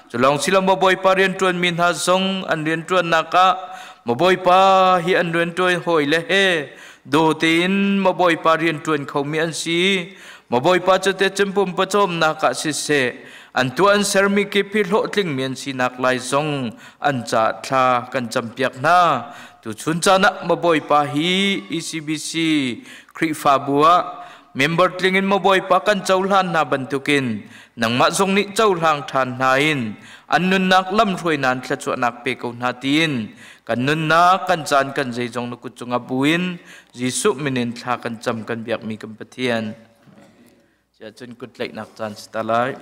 Cu lawng si lo maw Bawipa rianṭuanmi hna zong an rianṭuannak ah maw Bawipa hi an rianṭuan hawi le he daw tein maw Bawipa rianṭuan khomi an si. Maw Bawipa cu te cun pumpa cawmnak ah siseh an tuah an sermi kip hi hlawhtlingmi an sinak lai zong an ca thla kan campiak hna. Tuchun caan ah maw Bawipa hi ECBC Khrihfabu ah member tling in maw Bawipa kan cohlan hna bantukin nangmah zong nih cohlang ṭhan hna in an nunnak lamhruai nan thluachuahnak pe ko hna tiin kan nunnak kan caan kan zeizong na kut cungah buin Jesuh min in thla kan cam kan biakmi kan Pathian. Sia cun kut tlaihnak caan si ta lai.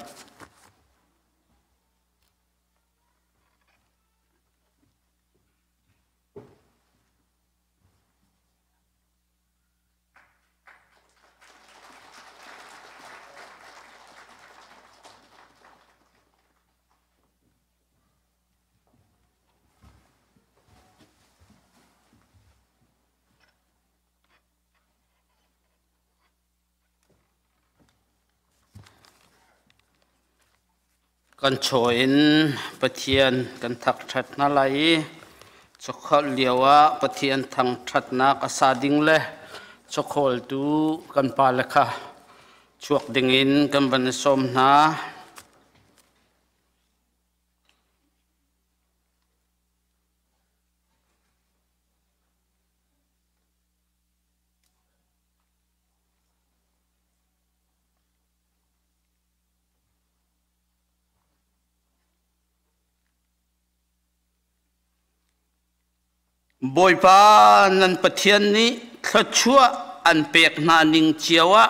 Kan chaw in Pathian kan thangṭhat hna lai i chawkholh lioah Pathian thangṭhatnak a sa ding le chawkhawltu kan pale kha chuak dingin kan van i sawm hna. Bawipa nan Pathian nih thluachuah an pek hna ning cio ah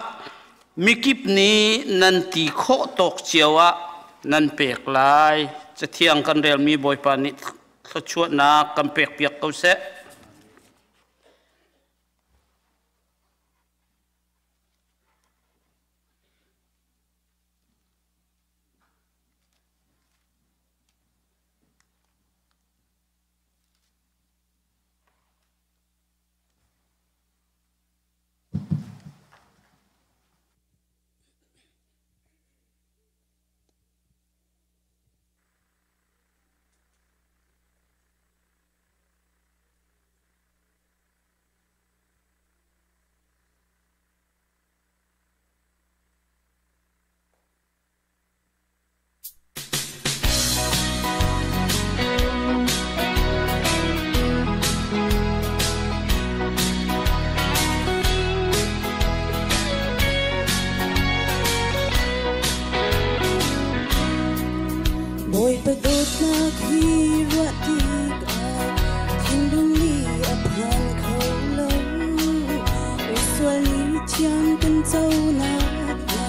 mikip nih nan ti khawh tawk cio ah nan pek lai. Cathiang kan relmi Bawipa nih thluachuahnak kan pekpiak ko seh. Bawipa dawtnak hi ruah tikah thinlung nih a phan kho lo. Misual nih thiang kan co nakhnga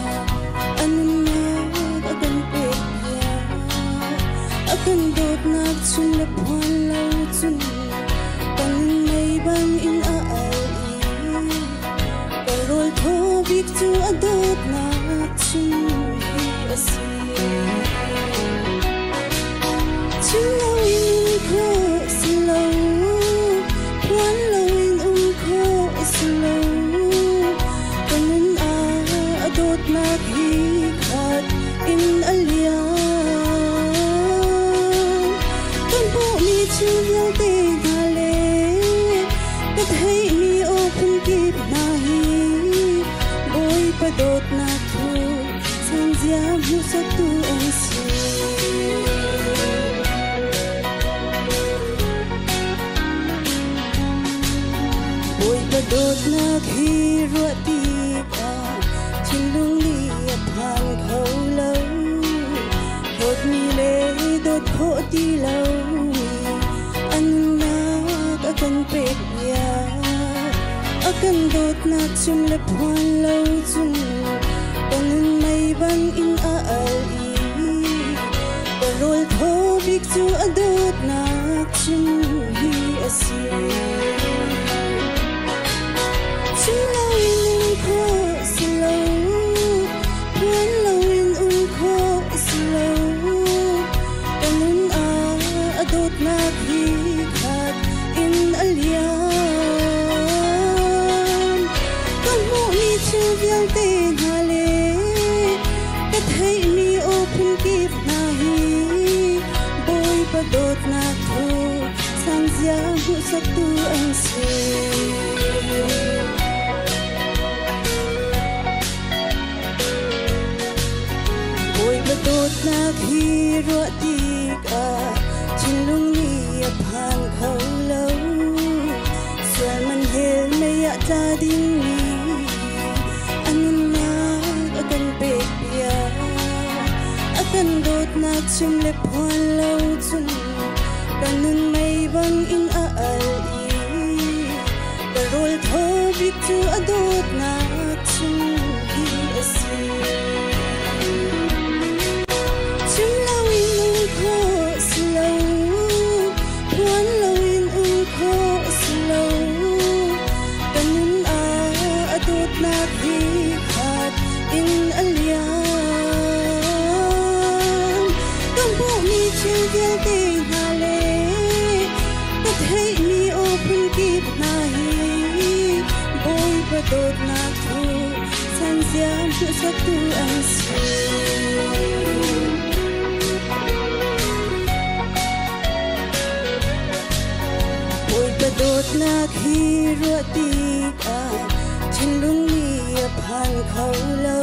a nunnak a kan pek piak. A kan dawtnak chun le phuan lo cun kan mei bangin a al i kan rawl thaw bik cu a dawtnak chim hi a si. Chim loin um khawh si lo, phuan loin um khawh si lo. Ka nun ah a dawtnak hi khat in a liam. Kan hmuhmi thil vialte hna le ka theihmi aw phunkip hna hi Bawipa dawtnak thu sanzia hmuhsaktu an si. Bawipa dawtnak hi ruah tikah thinlung nih a phan kho lo. Dawtmi le dawt khawh ti lomi a nunnak a kan pek piak. A kan dawtnak chim le phuan lo cun ka nun mei bangin a al i ka rawl thaw bik cu a dawtnak chim hi a si. Chim loin um khawh si lo, phuan loin um khawh si lo. Ka nun ah a dawtnak hi khat in a liam. Ka hmuhmi thil vialte hna le ka theihmi aw phunkip hna hi Bawipa dawtnak thu sanzia hmuhsaktu an si. Bawipa dawtnak hi ruah tikah thinlung nih a phan kho lo. Sual man hell mei ah tla dingmi a nunnak a kan pek piak. A kan dawtnak chim le phuan lo cun ka nun mei bangin a al i ka rawl thaw bik cu a dawtnak chim hi a si. Chim loin um khawh si lo, phuan loin um khawh si lo. Ka nun ah a dawtnak hi khat in a liam. Ka hmuhmi thil vialte hna le ka theihmi aw phunkip hna hi Bawipa dawtnak thu sanzia hmuhsaktu an si. Bawipa dawtnak hi ruah tikah thinlung nih a phan kho lo.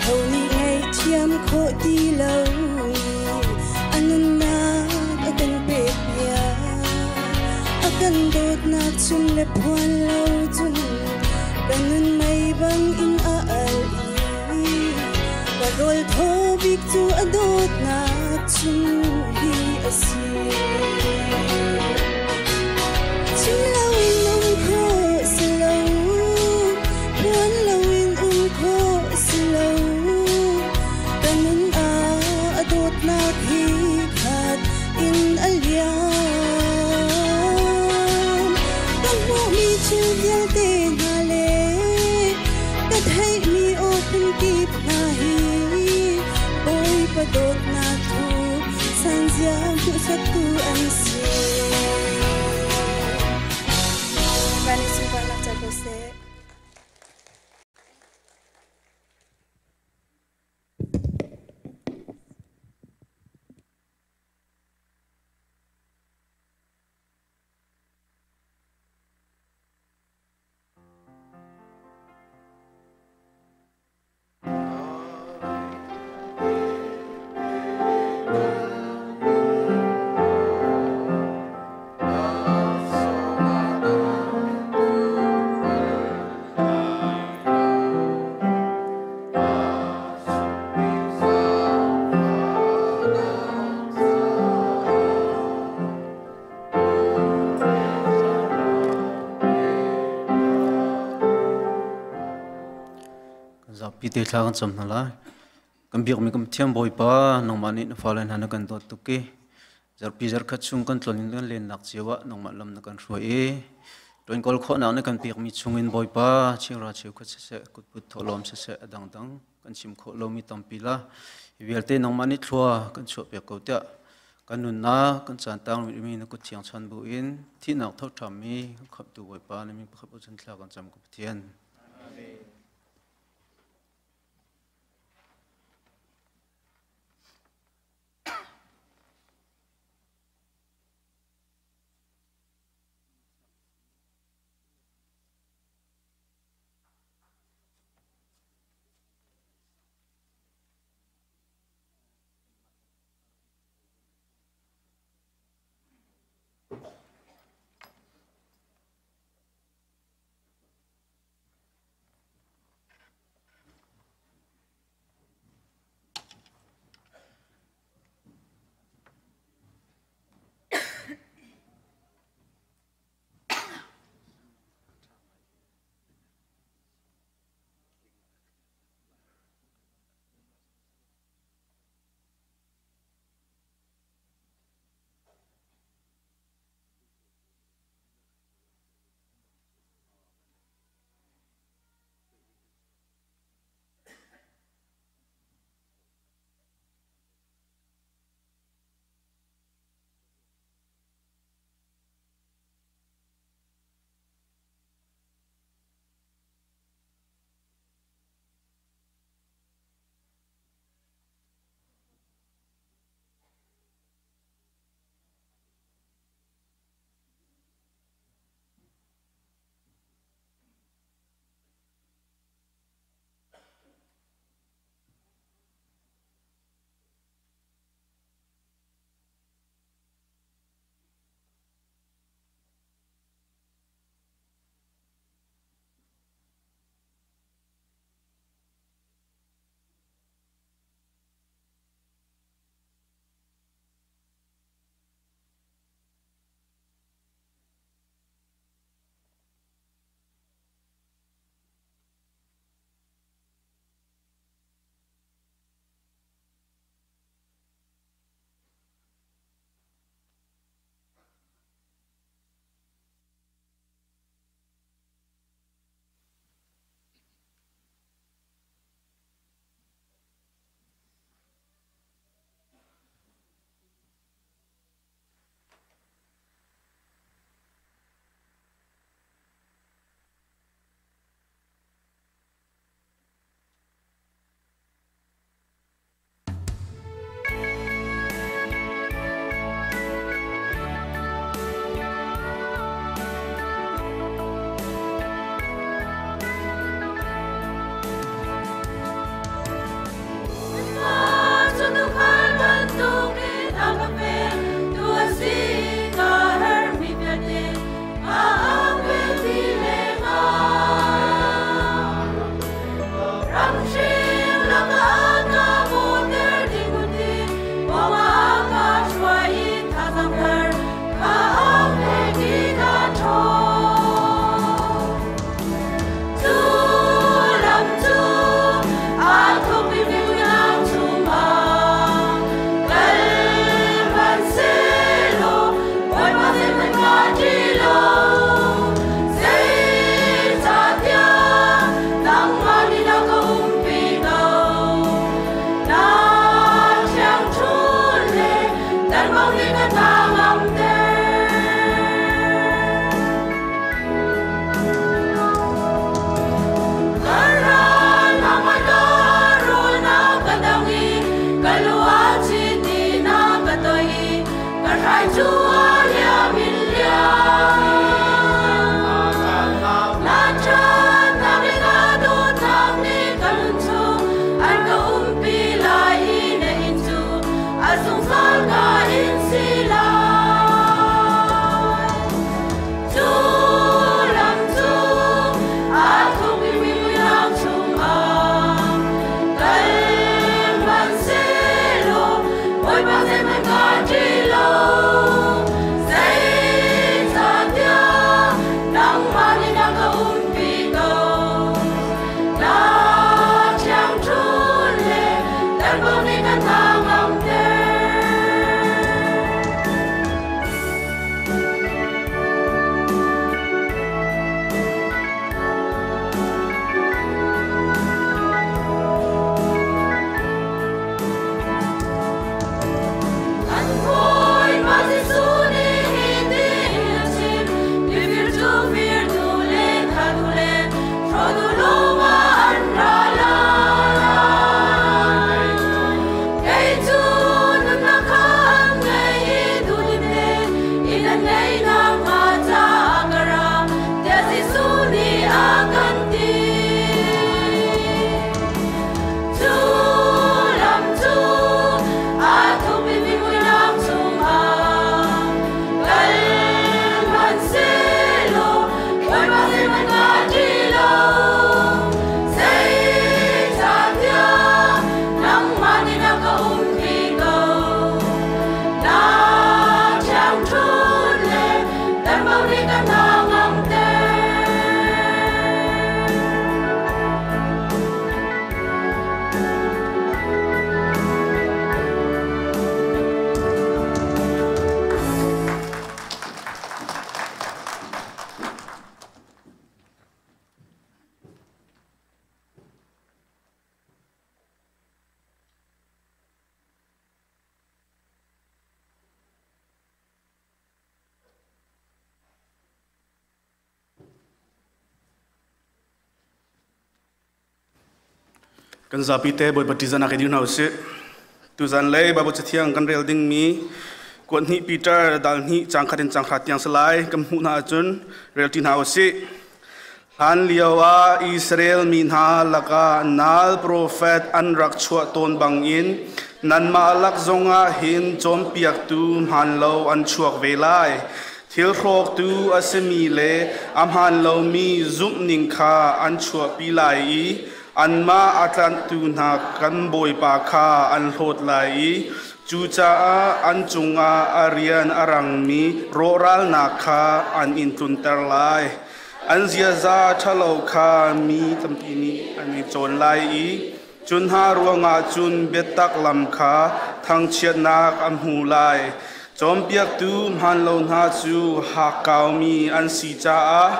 Ho nih ngaihthiam khawh ti lomi a nunnak a kan pek piak. A kan dawtnak chim le phuan lo cun ka nun mei bangin a al i ka rawl thaw bik cu a dawtnak chim hi a si. Chim loin um khawh si lo, phuan loin um khawh si lo. Ka nun ah a dawtnak hi khat in a liam. Ka hmuhmi thil vialte hna le ka theihmi aw phunkip hna hi Bawipa dawtnak thu sanzia hmuhsaktu an si. Bawipa nih sunparnak co ko seh. Amen. Pi te thla kan cam hna lai. Kan biakmi kan Pathian Bawipa, nangmah nih na fale hna na kan dawt tuk i zarhpi zarkhat chung kan tlon in kan lennak cio ah nangmah lam na kan hruai i ṭuankawl khawhnak na kan pekmi chungin Bawipa chingra cheukhat siseh, kutput thawhlawm siseh, a dangdang kan chim khawh lomi tampi la hi vialte nangmah nih thlua kan chuahpiak ko tiah kan nunnak kan caan tang rihmi na kut thiang chan bu in thihnak tho ṭhammi khamhtu Bawipa na min pakhat chan thla kan cam ko Pathian. Amen. Kan zapi te Bawipa ṭihzahnak i dir hna usih. Tuzan lei Baibal Cathiang kan rel dingmi kuat hnih Peter dal hnih caang khat in caang hra tiang si lai. Kan hmuh hna ahcun rel ṭi hna usih. Hlan lio ah Israel mi hna lakah nal profet an rak chuah tawn bangin nanmah lak zongah hin cawnpiaktu hmaanlo an chuak ve lai. Thil hrawktu a simi le a hmaan lomi zumhning kha an chuahpi lai i anmah a tlanhtu hna kan Bawipa kha an hlawt lai i cucaah an cungah a rian a rangmi rawhralnak kha an in tlunter lai. An ziaza ṭhalo kha mi tampi nih an i cawn lai i cu hna ruangah cun biatak lam kha thangchiatnak an hmu lai. Cawnpiaktu hmaanlo hna cu hakkaumi an si caah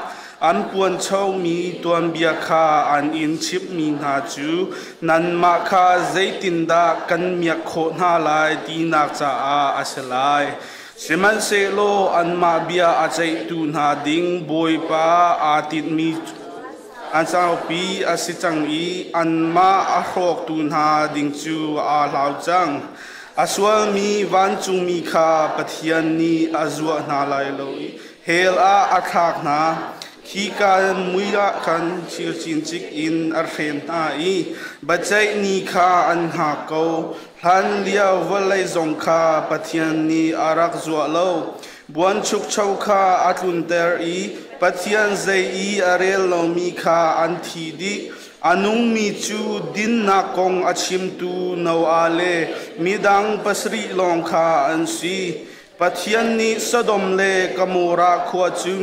an puanchomi tuanbia kha an in chimhmi hna cu nanmah kha zeitindah kan miak khawh hna lai tinak caah a si lai. Sihmanhsehlaw anmah bia a ceihtu hna ding Bawipa aa tinhmi an saupi a si cang i anmah a hrawktu hna ding cu aa hlau cang. A sualmi vancungmi kha Pathian nih a zuah hna lai lo i hell ah a thlak hna. Khika mui ah khan thir cincik in a hren hna i biaceih ni kha an hngak ko. Hlan lio vawlei zong kha Pathian nih a rak zuah lo. Buanchukcho kha a tlunter i Pathian zei i a rel lomi kha an thi dih. A nungmi cu dinnak kong a chimtu Noah le midang pasarih lawng kha an si. Pathian nih Sodom le Gomorrah khua cu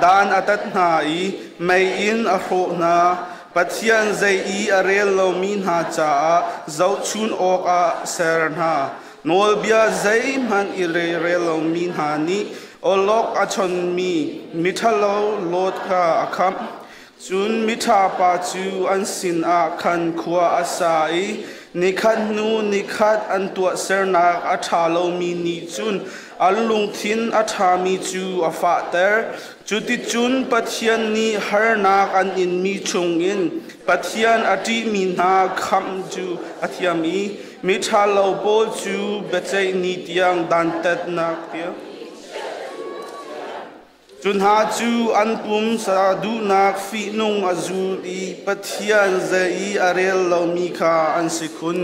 dan a tat hna i mei in a hrawh hna. Pathian zei i a rel lomi hna caah zohchun awkah ser hna. Nawlbia zeihmanh i rel lomi hna nih awlok a chonmi miṭhalo Lot kha a khamh. Cun miṭha pa cu an sinah khan khua a sa i nikhat hnu nikhat an tuahsernak a ṭha lomi nih cun an lungthin a ṭhami cu a fahter. Cuticun Pathian nih harnak an inmi chungin Pathian a ṭihmi hna khamh cu a thiam i miṭha lo pawl cu biaceih ni tiang dantatnak tiang. Cu hna cu an pumsa duhnak fihnung a zul i Pathian zei i a rel lomi kha an si khun.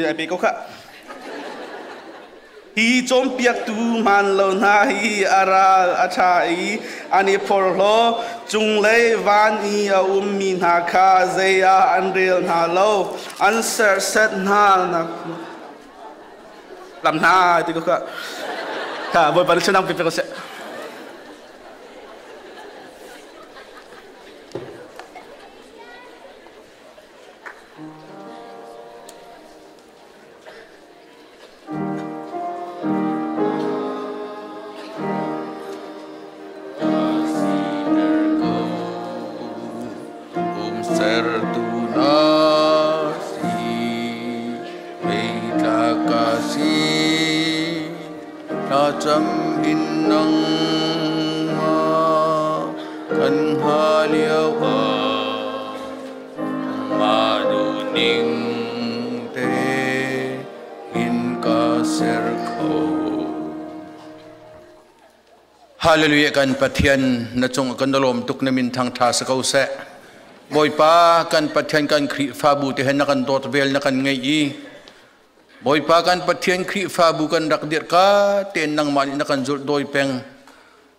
Ai pe ko khah. Hi cawnpiaktu hmaan lo hna hi a ral a ṭha i an i phorhlaw. Cunglei van i a ummi hna kha zei ah an rel hna lo. An serhsat hna nak lam hna ti ko kha kha Bawipa nih sinang pe ko seh. Umsertu na si Meitla ka si thlacam in nangmah kan hnga lio ah nangmah duhning te in ka ser kho. Hallelujah kan Pathian na cung kan lawm tuk na min thang tha sa ko seh. Bawipa kan Pathian kan Khrihfabu te hen na kan dawt vel na kan ngei i Bawipa kan Pathian Khrihfabu kan rak dirh ka ten nangmah nih na kan zulh dawi peng.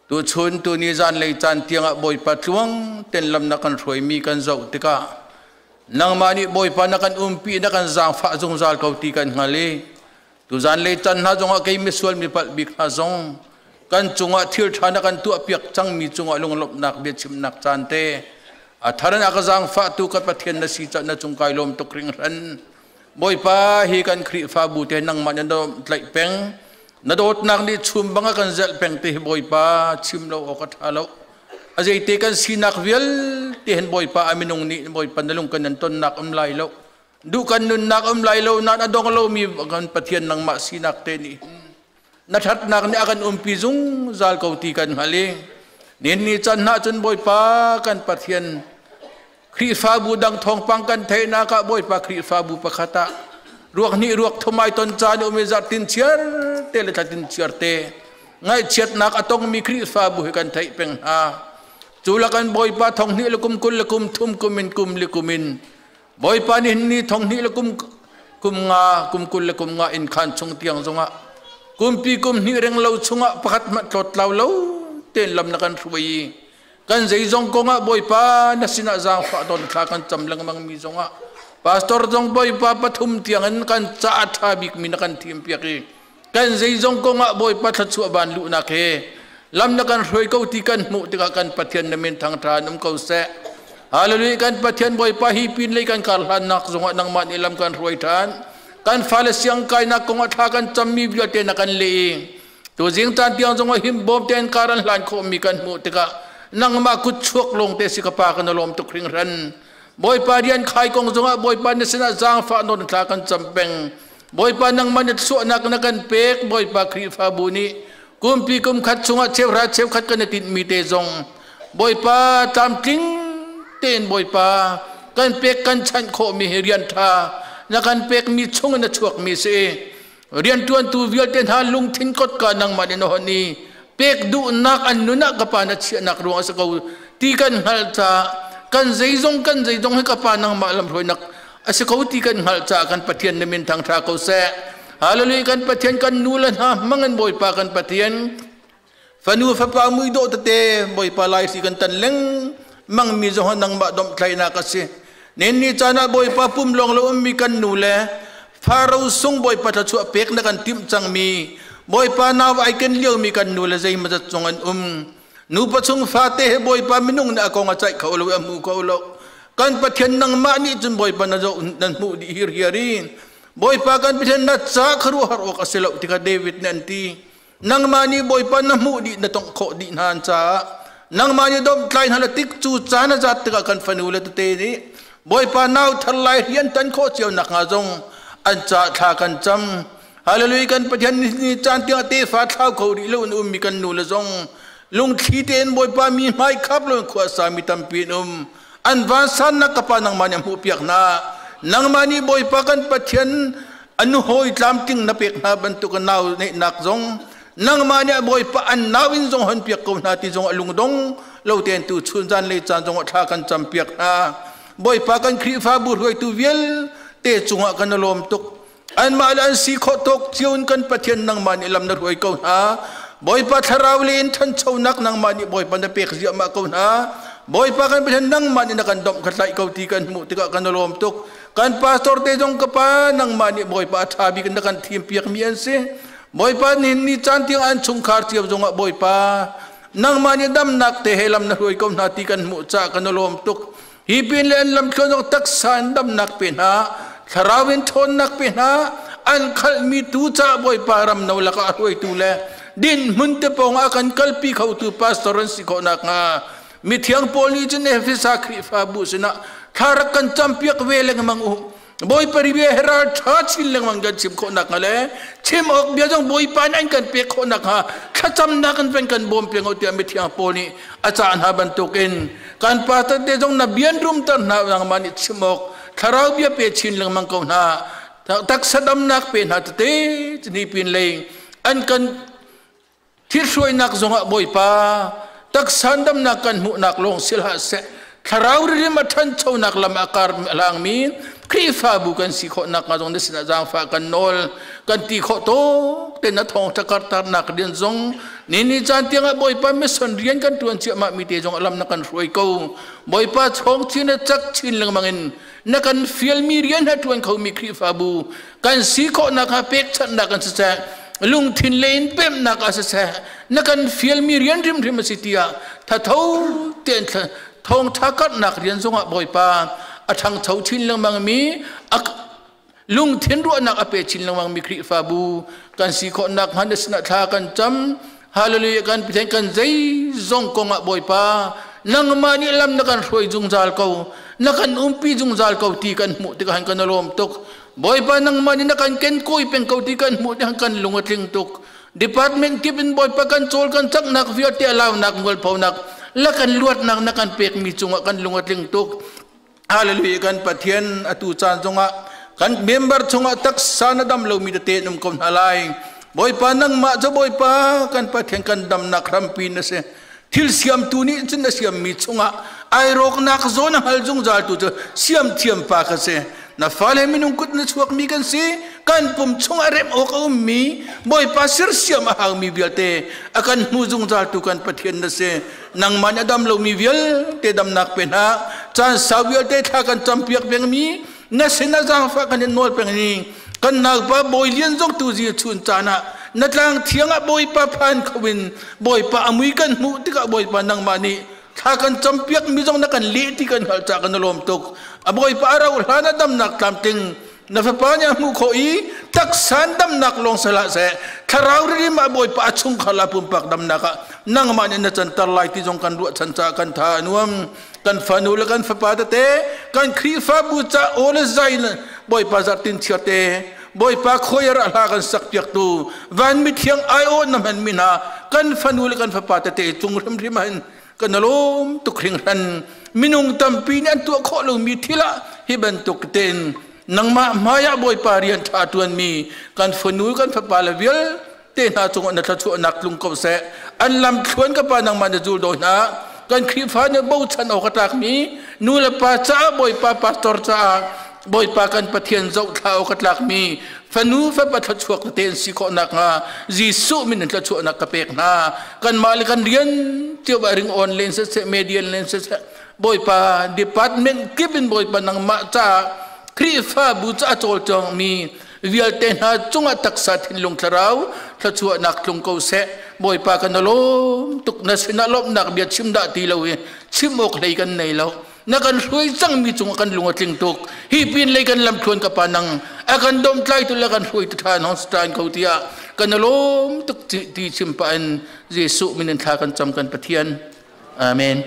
Tu chun tu ni zan lei caan tiangah Bawipa tluang ten lam na kan hruai mi kan zoh tikah nangmah nih Bawipa na kan umpi na kan zaangfah zungzal ko ti kan hngal i Tuzan lei can hna zongah kei misual mi palh bik hna zong kan cungah thil ṭha na kan tuahpiak cangmi cungah lunglawmhnak biachimnak caan te a thar in a ka zaangfahtu ka Pathian na si ca na cung kai lawm tuk hringhran. Bawipa hi kan Khrihfabu te nangmah na dawm tlaih peng na dawtnak nih chum bang a kan zelh peng te hi Bawipa chim lo awk a ṭha lo. A zeite kan sinak vialte hin Bawipa a minung nih Bawipa na lung kan nan tonnak um lai lo. Duh kan nunnak um lai lo nain a dong lomi kan Pathian nangmah sinak te nih na ṭhatnak nih a kan umpi zungzal ko ti kan hngal i nin ni can hna cun Bawipa kan Pathian Khrihfabu dang thawngpang kan theihnak ah Bawipa Khrihfabu pakhat ah ruak hnih ruak thum ai ton caan um i zarhtin chiar te le thlatin chiar te ngaihchiatnak a tongmi Khrihfabu hi kan theih peng hna. Cu lakan Bawipa thong hnih le kum 20 le kum thum kum in kum le kum in Bawipa nih ni thong hnih le kum kum nga kum 20 le kum nga in khan chung tiang zongah kumpi kum hnih reng lo chungah pakhat hmanh tlawt tlau lo tein lam na kan hruai i kan zeizong kongah Bawipa na sinah zaangfah don thla kan cam lengmang mi zongah pastor zong Bawipa pathum tiangin kan ca a ṭha bikmi na kan thim piak i kan zeizong kongah Bawipa thluachuah van luhnak he lam na kan hruai ko ti kan hmuh tikah kan Pathian na min thangṭha in um ko seh. Hallelujah. Kan Pathian Bawipa, hi pin lei kan kar hlannak zongah nangmah nih lam kan hruai ṭhan. Kan fale siang kainak kongah thla kan cammi vialte na kan leh i tuzing caan tiang zongah him bawm tein kar an hlan khawhmi kan hmuh tikah nangmah kut chuak lawng te si ka pa, kan lawm tuk hringhran. Bawipa, rian khai kong zongah Bawipa na sinah zaangfah nawn thla kan cam peng. Bawipa, nangmah na chuahnak na kan pek. Bawipa, Khrihfabu nih kumpi kum khat chungah cheuhra cheukhat kan i tinhmi te zong Bawipa tlamtling tein Bawipa kan pek kan chanh khawhmi hi rian ṭha na kan pekmi chung in a chuakmi si. Rianṭuantu vialte hna lungthin kotka nangmah nih na hon i pek duhnak an nun ah ka pa na chiahnak ruang a si ko ti kan hngalh caah kan zeizong hi ka pa nangmah lamhruainak a si ko ti kan hngalh caah kan Pathian na min thangṭha ko seh. Hallelujah. Kan Pathian, kan nu le hna hmangin Bawipa kan Pathian fanu fapa mui dawh tete Bawipa lai si kan tan leng mang mi zong nangmah domh thlainak a si. Nen ni caan ah Bawipa pum lawng lo ummi kan nu le Faro sung Bawipa thluachuah pek na kan timh cangmi Bawipa nau ai ken liomi kan nu le zeimazat zong an um. Nupa chung fate he Bawipa minung nih a kong a caih kho lo, a hmu kho lo. Kan Pathian, nangmah nih cun Bawipa na zoh nan hmuh dih hirhiar in. Bawipa kan Pathian, na ca khuaruahhar awk a si lo tikah David nih an ti. Nangmah nih Bawipa na hmuh dih, na tongh khawh dih hna an caah nangmah nih domhtlai hna le tik cu caan a zat tikah kan fanu le tete nih Bawipa nau thar lai rian tan khawh cio nak hnga zong an ca thla kan cam. Hallelujah. Kan Pathian, ni caan tiang tefa thlau kho rih lo in ummi kan nu le zong lungthli tein Bawipa mi hmai khap lo in khua sa mi tampi in um an vansannak ka pa nangmah nih hmuh piak hna. Nangmah nih Bawipa kan Pathian an hawi tlamtling na pek hna bantuk nau neihnak zong nangmah nih Bawipa an nau in zong hon piak ko hna ti zong a lungdong lo tein tu chun zan le caan zong thla kan cam piak hna. Bawipa, kan Khrihfabu hruaitu vialte cungah kan lawm tuk. Anmah le an si khawh tawk cio in kan Pathian nangmah nih lam na hruai ko hna. Bawipa, thlarau le in ṭhanchonak nangmah nih Bawipa na pek ziahmah ko hna. Bawipa kan Pathian, nangmah nih na kan domh kha tlaih ko ti kan hmuh tikah kan lawm tuk. Kan pastor te zong ka pa nangmah nih Bawipa a ṭha bik na kan thim piak mi an si. Bawipa, nihin ni caan tiang an chungkhar cio zongah Bawipa nangmah nih damnak te he lam na hruai ko hna ti kan hmuh caah kan lawm tuk. Hi pin le an lamthluan zong taksa in damnak pe hna, thlarau in ṭhawnnak pe hna. An khalhmi tu ca Bawipa ram no lakah a hruaitu le din hmun te pawng ah kan kalpi khotu pastor an si khawh nakhnga mithiang Paul nih cun Efesa Khrihfabu sinah thla rak kan campiak ve lengmang u. Bawipa ri bia ral ṭha chin lengmang kan chim khawh nakhnga le chim awk bia zong Bawipa nih an kan pek khawh nakhnga thlacamnak in van kan bawm peng u tiah mithiang Paul nih a cah hna bantukin kan pastor te zong na bian rumter hna. Nangmah nih chim awk thlarau bia pe chin lengmang ko hna, taksa damnak pe hna tete. Ni pin lei an kan thilhruainak zongah Bawipa taksa damnak kan hmuhnak lawng si hlah seh, thlarau ririm a ṭhanchonak lam a kar langmi Khrihfabu kan si khawh nak hnga zong na sinah zaangfah kan nawl. Kan ti khawh tuk te na thawng ṭha rian zong ni ni caan tiangah Bawipa mission rian kan ṭuan ciahmah mi te zong alam na kan hruai ko. Bawipa, chawng chin a cak chin lengmang in na kan fialmi rian ha ṭuan khomi Khrihfabu kan si khawhnak ha pekchanhnak kan siseh, lungthin le in pemhnak ah siseh, na kan fialmi rian hrimhrim a si tiah thatho tein thawngṭha karhnak rian zongah Bawipa a ṭhangcho chin lengmang mi, lungthin ruahnak a pe chin lengmang mi Khrihfabu kan si khawhnak hnga na sinah thla kan cam. Hallelujah. Kan Pathian, kan zeizong kongah Bawipa nangmah nih lam na kan hruai zungzal ko, na kan umpi zungzal ko ti kan hmuh tikah kan lawm tuk. Bawipa, nangmah nih na kan ken kawi peng ko ti kan hmuh tikah kan lung a tling tuk. Department kip in Bawipa kan cawl kan caknak vialte alaunak mualphonak la kan luatnak na kan pekmi cungah kan lung a tling tuk. Hallelujah kan Pathian atu caan zongah kan member chungah taksa na dam lomi tete num ko hna lai. Bawipa nangmah cu Bawipa kan Pathian kan damnak hrampi na si. Thil siamtu nih cun na siammi chungah ai rawknak zawn a hngal zungzal tu cu siam thiam pa ka si. Na fale minung kut na chuakmi kan si. Kan pum chungah rem awk a ummi Bawipa sirsiam a haumi vialte a kan hmu zungzal tu kan Pathian na si. Nangmah nih a dam lomi vialte damnak pe hna. Caan sau vialte thla kan campiak pengmi na sin a zaangfah kan in nawl peng ni kan naupa Bawi Lian zong tu zi chun caan ah na tlang thiang ah Bawipa phan kho in Bawipa a mui kan hmuh tikah Bawipa nangmah nih thla kan campiak mi zong na kan leh ti kan hngalh ca kan lawm tuk. A Bawipa a rauh hlan a damnak tlamtling na fapa nih a hmuh khawh i taksan damnak lawng salah seh thlarau ririm ah Bawipa a chungkhar la pumpak damnak ah nangmah nih na canter lai ti zong kan ruahchan caah kan tha a nuam. Kan fanu le kan fapa tete kan Khrihfabu ca aw le zai Bawipa zartin chiar te Bawipa khoiar a hla kan sak piak tu van mithiang ai aw na hman mi hna kan fanu le kan fapa tete cung hrimhrim ah hin kan lawm tuk hringhran. Minung tampi nih an tuah khawh lomi thil ah hi bantuk tein nangmah hmaiah Bawipa rian ṭha ṭuanmi kan fanu kan fapa le vialte hna cungah na thluachuahnak tlung ko seh. An lam thluan ka pa nangmah na zul daw hna. Kan Khrihfa nih bochan awk a tlakmi nu le pa caah Bawipa pastor caah Bawipa kan Pathian zohthla awk a tlakmi fanu fapa thluachuak tete an si khawh nakhnga Jesuh min in thluachuahnak ka pek hna. Kanmah le kan rian cio ah ring on len siseh median len siseh Bawipa department kip in Bawipa nangmah caah Khrihfabu caah cawlcawngmi vialte hna cungah taksa thinlung thlarau thluachuahnak tlung ko seh. Bawipa kan lawm tuk, na sinah lawmhnak bia chim dah ti lo i chim awk hlei kan nei lo. Na kan hruai cangmi cungah kan lung a tling tuk. Hi pin lei kan lamthluan ka pa nang a kan domtlai tu le kan hruai tu ṭha nong stan ko tiah kan lawm tuk ti chim pah in Jesuh min in thla kan cam kan Pathian. Amen.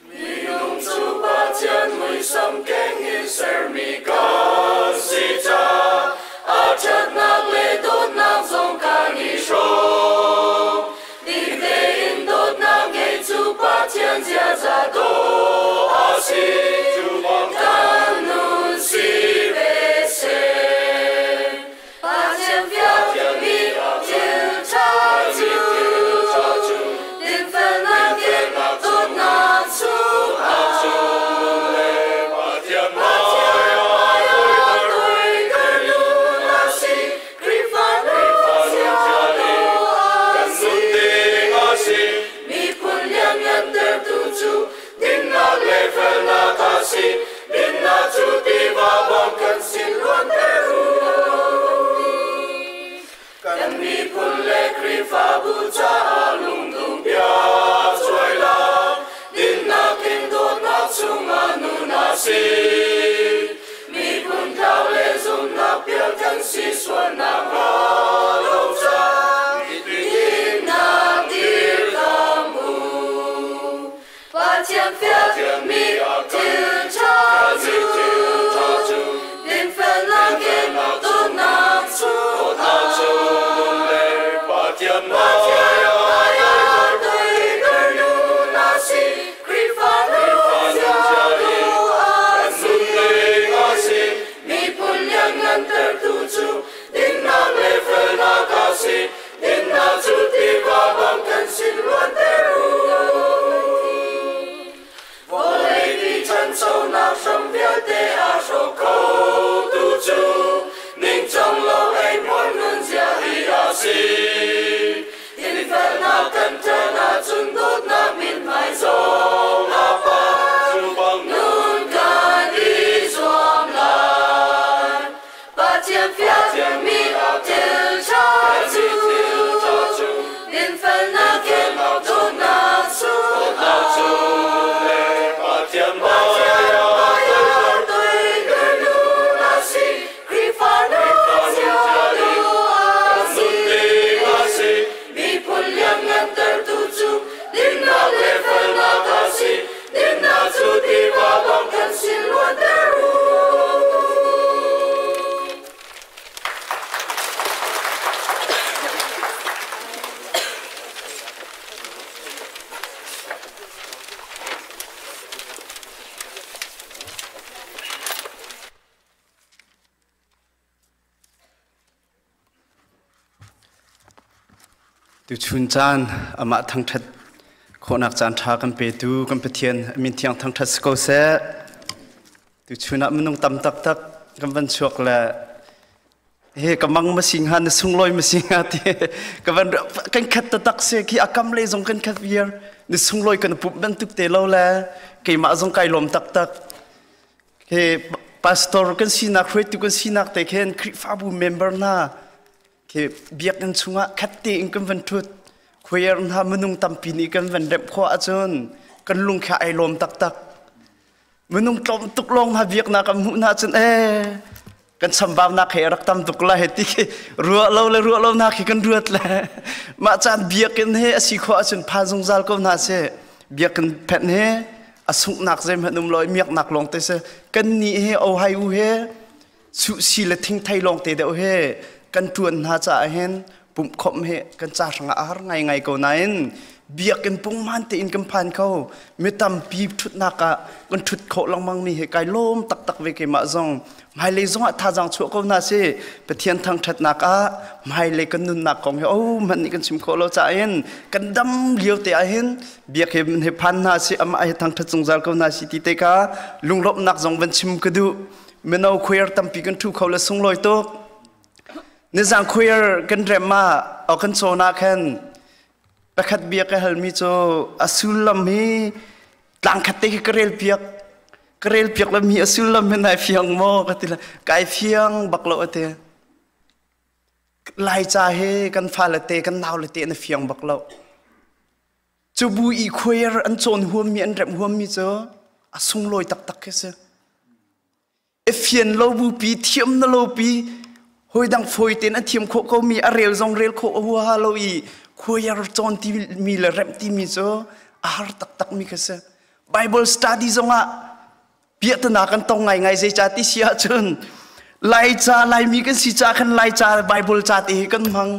Minung cu Pathian muisam keng in sermi kan si ca a ṭhatnak le dawtnak zong kan i hrawm. Dik tein dawtnak ngei cu Pathian ziaza dawh a si. Kan nun si ve seh. Pathian fialmi thil ṭha cu dinfelnak in dawtnak chungah. Tuchun caan amah thangṭhat khawhnak caan ṭha kan petu kan Pathian a min thiang thangṭhat si ko seh. Tuchun ah minung tam taktak kan van chuak le he ka mang masing ha na sunglawi masing ha ti ka van kan khat taktak se khi akam le zong kan khat viar ni sunglawi kan pup bantuk te lo le keimah zong kai lawm taktak. He pastor kan sinak hruaitu kan sinak te khin Khrihfabu member hna khi biakinn chungah khat tein kan van ṭhut choir hna minung tampi nih kan van remh khawh ahcun kan lung kha ai lawm taktak. Minung tlawm tuk lawng hna biaknak kan hmuh hna cun ee kan chambaunak he rak tam tuk lai ti khi ruah lo le ruah lo nak khi kan ruat le mah caan biakinn he a si khawh ahcun phan zungzal ko hna seh. Biakinn phenh he a sunghnak zeihmanh um lo i miaknak lawng te si. Kan nih he ohai u he suhsi le thingthei lawng te deuh he kan ṭuan hna caah hin pumhkhawmh he kan ca hrangah a har ngaingai ko nain biakinn punghman tein kan phan kho. Mi tampi ṭhutnak ah kan ṭhut khawh lengmang mi hi kai lawm taktak ve keimah zong. Hmailei zongah thazaang chuah ko hna sih. Pathian thangṭhatnak ah hmailei kan nunnak kong hi oh hmanh nih kan chim khawh lo caah hin kan dam lio te ah hin biak he he phan hna sih, amah he thangṭhat zungzal ko hna sih ti te kha lunglawmhnak zong van chim ka duh. Mino choir tampi kan ṭhu kho le sunglawi tuk. Nizang choir kan rem ah o kan cawn ah khan pakhat bia ka halmi cu a sullam hi tlangkhat te khi ka rel piak ka rel piak le mi a sullam hi nai fiang maw ka ti le kai fiang bak lo ate. Laica hi kan fale te kan nau le te na fiang bak lo. Cu bu i choir an cawn huammi an remh huammi cu a sunglawi taktak khi si. E fian lo bupi thiam na lo pi hoi dang foi ten a thiam khawh ko mi a rel zong rel khawh a huaha lo i choir cawn ti mi le remh ti mi cu a har taktak mi kha si. Bible study zong ah piahtana kan tong ngaingai. Zeicah ti si ahcun Laica Laimi kan si ca khan Laica Bible ca te hi kan hmang.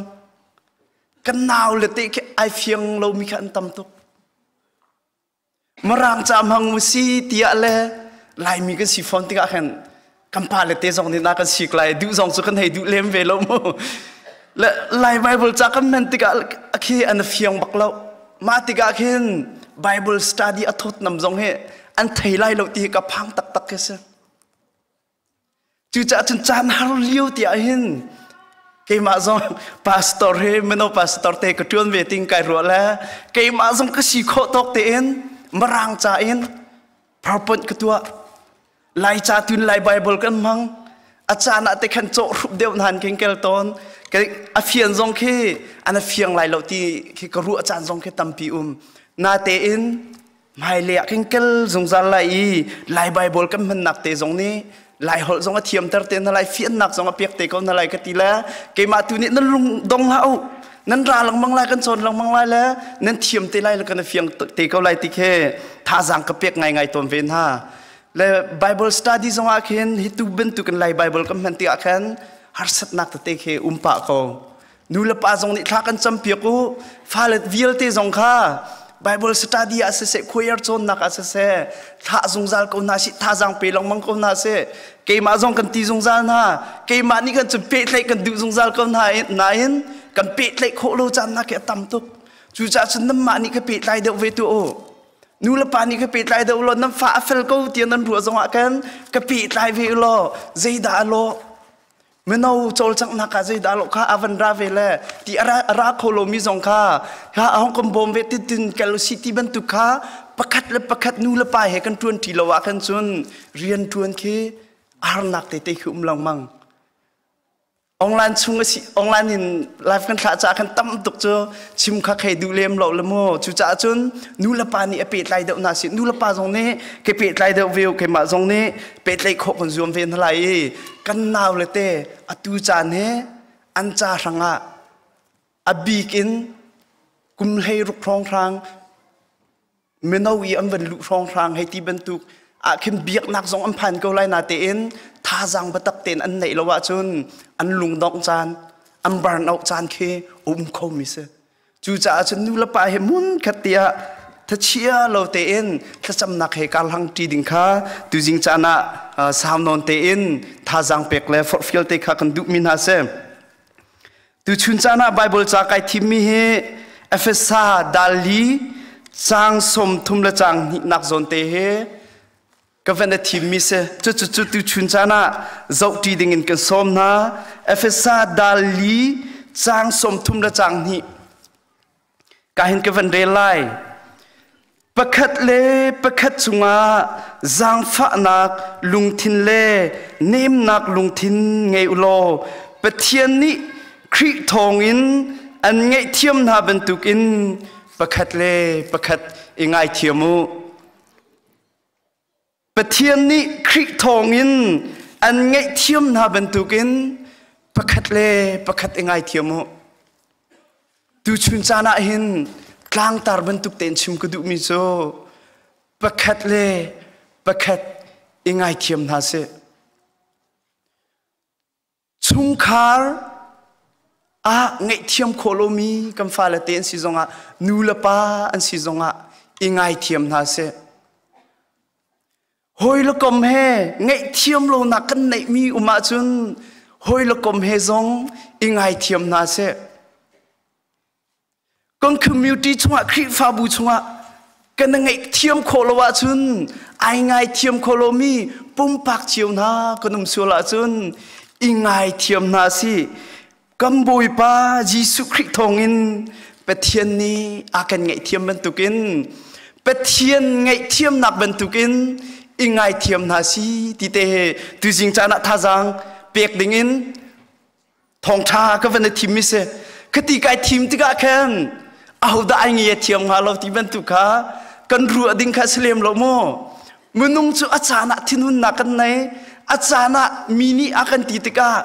Kan nau le te khi ai fiang lomi kha an tam tuk. Mirang ca hmang mu si tiah le Laimi kan si fawn tikah khan kan pa le te zong nih na kan sik lai duh zong cu kan hei duh lem ve lo mu. Le Lai Bible ca kan hman tikah khi an fiang bak lo. Mah tikah khin Bible study a thawt nam zong hi an thei lai lo ti hi ka phang taktak khi si. Cucaah cun caan har lio ti ah hin keimah zong pastor he mino pastor te ka ṭuan ve ting kai ruah le keimah zong ka si khawh tawk tein Mirang ca in PowerPoint ka tuah. Laica tun Lai Bible kan hmang. A caan ah te khan cawh hrup deuh nan khin kel tawn. A fian zong khi an a fiang lai lo ti khi ka ruah caan zong khi tampi um. Natein hmailei ah khin kel zungzal lai i Lai Bible kan hmannak te zong nih Lai holh zong a thiamter te hna lai, fiannak zong a pek te ko hna lai ka ti le keimah tu nih nan lung dong hlah u, nan ra lengmang lai, kan cawn lengmang lai le nan thiam te lai le kan fiang te ko lai ti khi thazaang ka pek ngaingai tawn ve hna. Le Bible study zong ah khin hi tu bantuk in Lai Bible kan hman tikah khan harsatnak tete khi um pah ko. Nu le pa zong nih thla kan campiak u. Fale vialte zong kha Bible study ah siseh, choir cawnnak ah siseh, thlah zungzal ko hna sih, thazaang pe lengmang ko hna sih. Keimah zong kan ti zungzal hna. Keimah nih kan cun pehtlaih kan duh zungzal ko hna nain kan pehtlaih khawh lo caan nak hi a tam tuk. Cucaah cun nanmah nih ka pehtlai deuh ve tu u. Nu le pa nih ka pehtlai deuh law nan fa a fel ko tiah nan ruah zong ah khan ka pehtlai ve u law zeidah a lawh mino cawlcanghnak ah zeidah lo kha a van ra ve le ti a ra kho lomi zong kha ha a hong kan bawm ve ti tin kel si ti bantuk kha pakhat le pakhat nu le pa he kan ṭuan ṭi lo ah khan cun rian ṭuan khi harnak tete khi um lengmang. Online chung a si, online in live kan thlah caah khan tam tuk cu chim kha khei duh lem lo le mu. Cucaah cun nu le pa nih a pehtlai deuh hna si, nu le pa zong nih ke pehtlai deuh ve keimah zong nih pehtlaih khawh kan zuam ve hna lai i kan nau le te atu caan hi an ca hrangah a bik in kum 16 hrawnghrang mino i an van luh hrawnghrang hei ti bantuk ah khin biaknak zong an phan ko lai na tein thazaang biatak tein an neih lo ahcun an lungdongh caan, an burn out caan khi um kho mi si. Cucaah cun nu le pa he mun khat tiah thachia lo tein thlacamnak he karhlang ṭi ding kha tuzing caan ah sau nawn tein thazaang pek le forhfial te kha kan duhmi hna si. Tuchun caan ah Bible ca kai thimmi hi Efesa dal li caang 30 le caang hnihnak zawn te hi ka van a thimmi si. Cucu tuchun caan ah zohṭi dingin kan sawm hna. Efesa dal li caang 30 le caang hnih. Ka hin ka van rel lai. Pakhat le pakhat cungah zaangfahnak lungthin le nemnak lungthin ngei u law Pathian nih Khrih thawngin an ngaihthiam hna bantukin pakhat le pakhat i ngaithiam u. Pathian nih Khrih thawngin an ngaihthiam hna bantukin pakhat le pakhat i ngaithiam u. Tuchun caan ah hin tlangtar bantuk tein chim ka duhmi cu pakhat le pakhat i ngaithiam hna sih. Chungkhar ah ngaihthiam khawh lomi kan fale te an si zongah nu le pa an si zongah i ngaithiam hna sih. Hawi le kom he ngaihthiam lonak kan neihmi um ahcun hawi le kom he zong i ngaithiam hna sih. Kan community chungah Khrihfabu chungah kan ngaihthiam khawh lo ahcun ai ngaithiam khawh lomi pumpak cio hna kan um sual ahcun i ngaithiam hna si. Kan Bawipa Jesuh Khrih thawngin Pathian nih a kan ngaihthiam bantukin Pathian ngaihthiamnak bantukin i ngaithiam hna si ti te he tuzing caan ah thazaang pek dingin Thawngṭha ka van i thim mi si. Khati kai thim tikah khan ahodah ai ngia thiam hnga lo ti bantuk kha kan ruah ding kha si lem lo mu. Minung cu a caan ah thinhunnak kan nei, a caan ah mi nih a kan ti tikah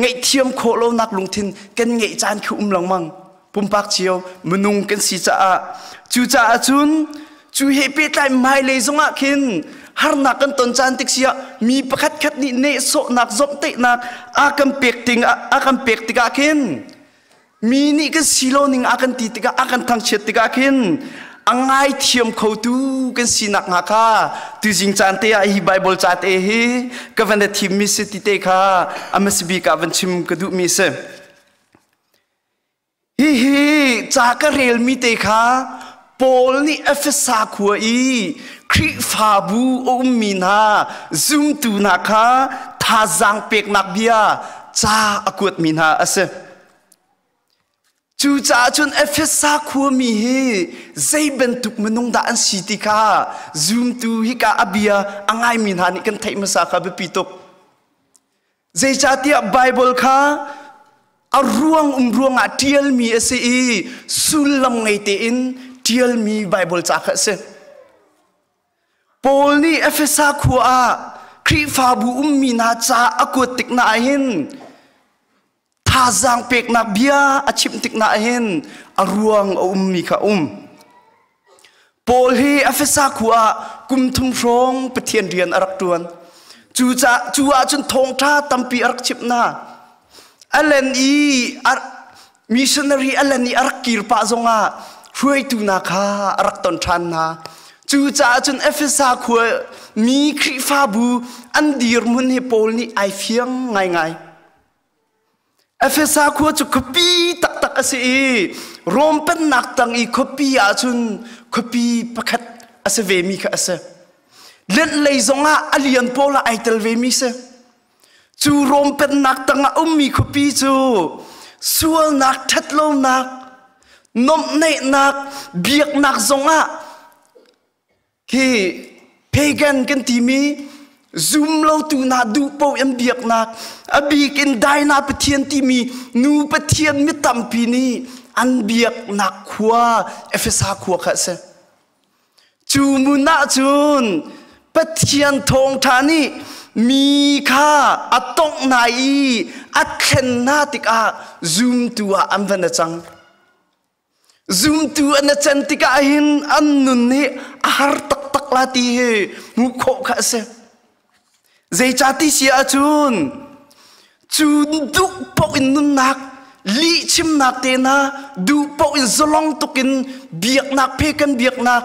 ngaihthiam khawh lonak lungthin kan ngeih caan khi um lengmang. Pumpak cio minung kan si caah cucaah cun Cu he pehtlai hmailei zongah khin harnak kan ton caan tik sia mi pakhat khat nih nehsawhnak zomhtaihnak a kan pek ting a kan pek tikah khin mi nih kan si lo ning a kan ti tikah a kan thangchiat tikah khin a ngaithiam khotu kan sinak hnga kha tuzing caan te ah hi Bible ca te hi ka van thim mi si ti te kha a hmasabik ah van chim ka duh mi si. Hihi ca ka relmi te kha Paul nih Efesa khua i Khrihfabu a ummi hna zumtu hna kha thazaang peknak bia ca a kuatmi hna a si. Cucaah cun Efesa khuami hi zei bantuk minung dah an si ti kha zumtu hika a bia a ngaimi hna nih kan theih hmasa kha biapi tuk. Zeicahtiah Baibal kha a ruang um ruangah ṭialmi a si i sullam ngei tein ṭialmi Baibal ca kha a si. Paul nih Efesa khua ah Khrihfabu ummi hna ca a kuat tik na ahhin thazaang peknak bia a chimh tik na ahhin a ruang a ummi kha um. Paul hi Efesa khua ah kum thum hrawng Pathian rian a rak ṭuan. Cucaah cu ahcun thawngṭha tampi a rak chimh hna. Alen i missionary alen i a rak kir pah zongah hruaitu hna kha a rak ton ṭhan hna. Cucaah cun Efesa khua mi Khrihfabu an dirhmun hi Paul nih ai fiang ngaingai. Efesa khua cu khuapi taktak a si i Rom pennak tang i khuapi ahcun khuapi pakhat a si vemi kha a si. Lenhlei zongah a lian pawl ah ai tel vemi si. Cu Rom pennak tangah ummi khuapi cu sualnak, ṭhatlonak, nomhneihnak, biaknak zongah Hi pagan kan timi zumlotu hna duh paoh an biaknak a bik in Daina Pathian timi nu pathian mi tampi nih an biaknak khua Efesa khua kha a si. Cu mun ah cun Pathian thawngṭha nih mi kha a tongh hna i a thlen hna tikah zumtu ah an van a cang. Zumtu an can tikah hin an nun hi a har taktak la ti hi hmuh khawh kha a si. Zeicati si ahcun cu duh paoh in nunnak lihchimnak te hna duh paoh in zalong tuk in biaknak phe kan biaknak.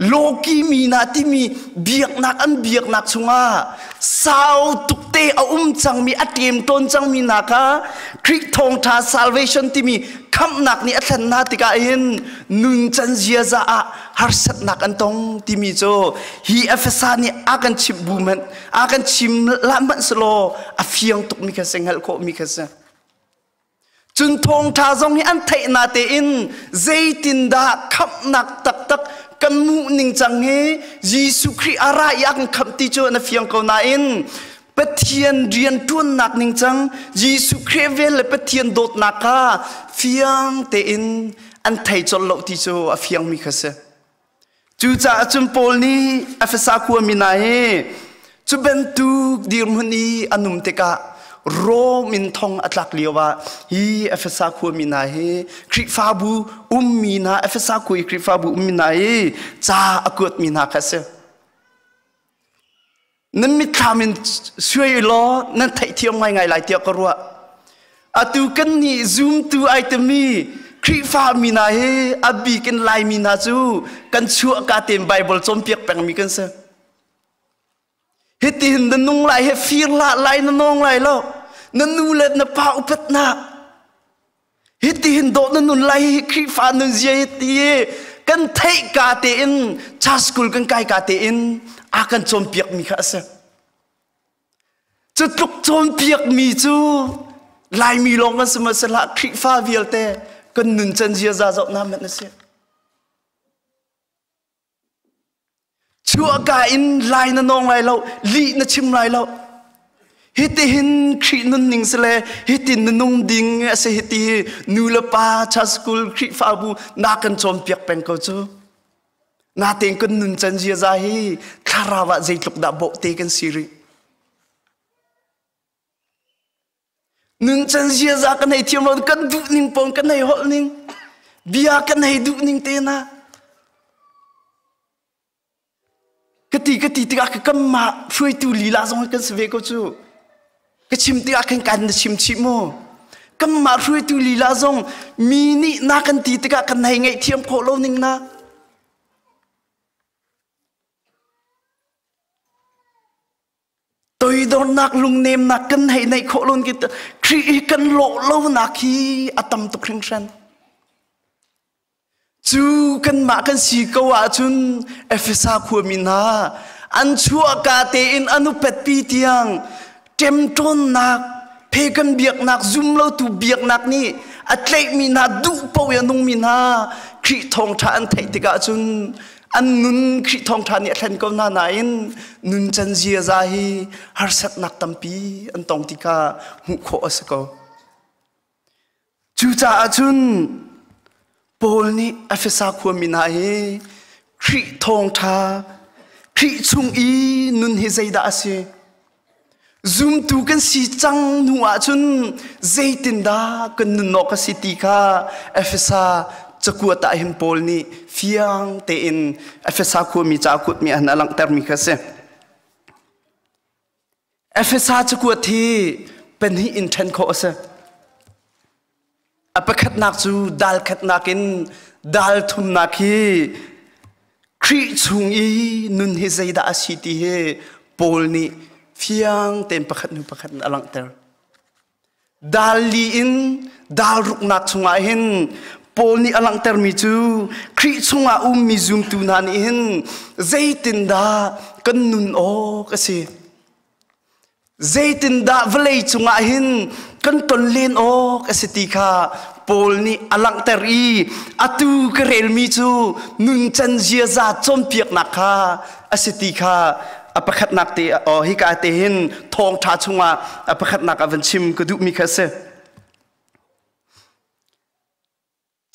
Loki mi na timi biaknak an biaknak chungah sau tuk te a um cangmi a ṭem tawn cangmi hna kha Khrih thawngṭha salvation timi khamhnak nih a thlen hna tikah hin nuncan ziaza ah harsatnak an tong timi cu hi Efesa nih a kan chimh bu hmanh a kan chim hlah hmanh selaw a fiang tukmi kha si hngalh khawhmi kha si. Cun thawngṭha zong hi an theih na tein zeitindah khamhnak taktak kan hmuh ning cang hi Jesuh Khrih a ra i a kan khamh ti cu na fiang ko nain Pathian rian ṭuannak ning cang Jesuh Khrih vel le Pathian dawtnak kha fiang tein an thei colh lo ti cu a fiangmi kha si. Cucaah cun Paul nih Efesa khuami hna hi cu bantuk dirhmun i an um tikah Rom in thong a tlak lio ah hi Efesa khuami hna hi Khrihfabu ummi hna Efesa khua i Khrihfabu ummi hna hi ca a kuatmi hna kha a si. Nan mitthlam in suai law nan theihthiam ngaingai lai tiah ka ruah. Atu kan nih zumtu ai timi Khrihfa mi hna hi a bik in Laimi hna cu kan chuahka tein Bible cawnpiak pengmi kan si. Hitihin na nung lai he fir hlah lai na nawng lai lo. Na nu le na pa upat na. Hitihin dawh na nun lai hi Khrihfa nun zia hi ti kan theih ka tein church school kan kai ka tein a kan cawnpiak mi kha a si. Cu tluk cawnpiak mi cu Laimi lawng kan si ma si hlah Khrihfa vialte kan nun can ziaza zoh na man a si. Chuahka in lai na nawng lai lo, lih na chim lai lo. Hitihin Khrih nunning si le hitin na nung ding a si hiti nu le pa church school Khrihfabu na kan cawnpiak peng ko cu. Natein kan nun can ziaza hi thlarau ah zeitluk dah bawhte kan si rih. Nuncan ziaza kan hei thiam lo kan duh ning pawng kan hei holh ning bia kan hei duh ning te na ka ti ka ti tikah ka kanmah hruaitu lila zong kan si ve ko cu ka chim tikah khan kan na chim chih mu kanmah hruaitu lila zong mi nih na kan ti tikah kan hei ngaih thiam khawh lo ning na Toidornak lungnemnak kan hei neih khawh lon ki Khrih hi kan lawh lonak hi a tam tuk hringhran. Cu kanmah kan si ko ahcun Efesa khuami hna an chuahka tein an upatpi tiang ṭemṭawnnak pagan biaknak zumlotu biaknak nih a tlaihmi hna duh paoh i a nungmi hna Khrih thawngṭha an theih tikah cun an nun Khrih thawngṭha nih a thlen ko hna nain nuncan ziaza hi harsatnak tampi an tong ti kha hmuh khawh a si ko. Cucaah cun Paul nih Efesa khuami hna hi Khrih thawngṭha Khrih chung i nun hi zeidah a si? Zumtu kan si cang hnu ahcun zeitindah kan nun awk a si ti kha Efesa cakuat ah hin Paul nih fiang tein Efesa khuami ca a kuatmi ah hin a langhtermi kha a si. Efesa cakuat hi pahnih in ṭhen khawh a si. A pakhatnak cu dal khatnak in dal thumnak hi Khrih chung i nun hi zeidah a si ti hi Paul nih fiang tein pakhat hnu pakhat in a langhter. Dal li in dal ruknak chungah hin Paul nih a langhtermi cu Khrih chungah ummi zumtu hna nih hin zeitindah kan nun awk a si. Zeitindah vawlei cungah hin kan ton len awk a si ti kha Paul nih a langhter i atu ka relmi cu nuncan ziaza cawnpiaknak kha a si ti kha a pakhatnak te oh hika te hin thawngṭha chungah a pakhatnak a van chim ka duhmi kha a si.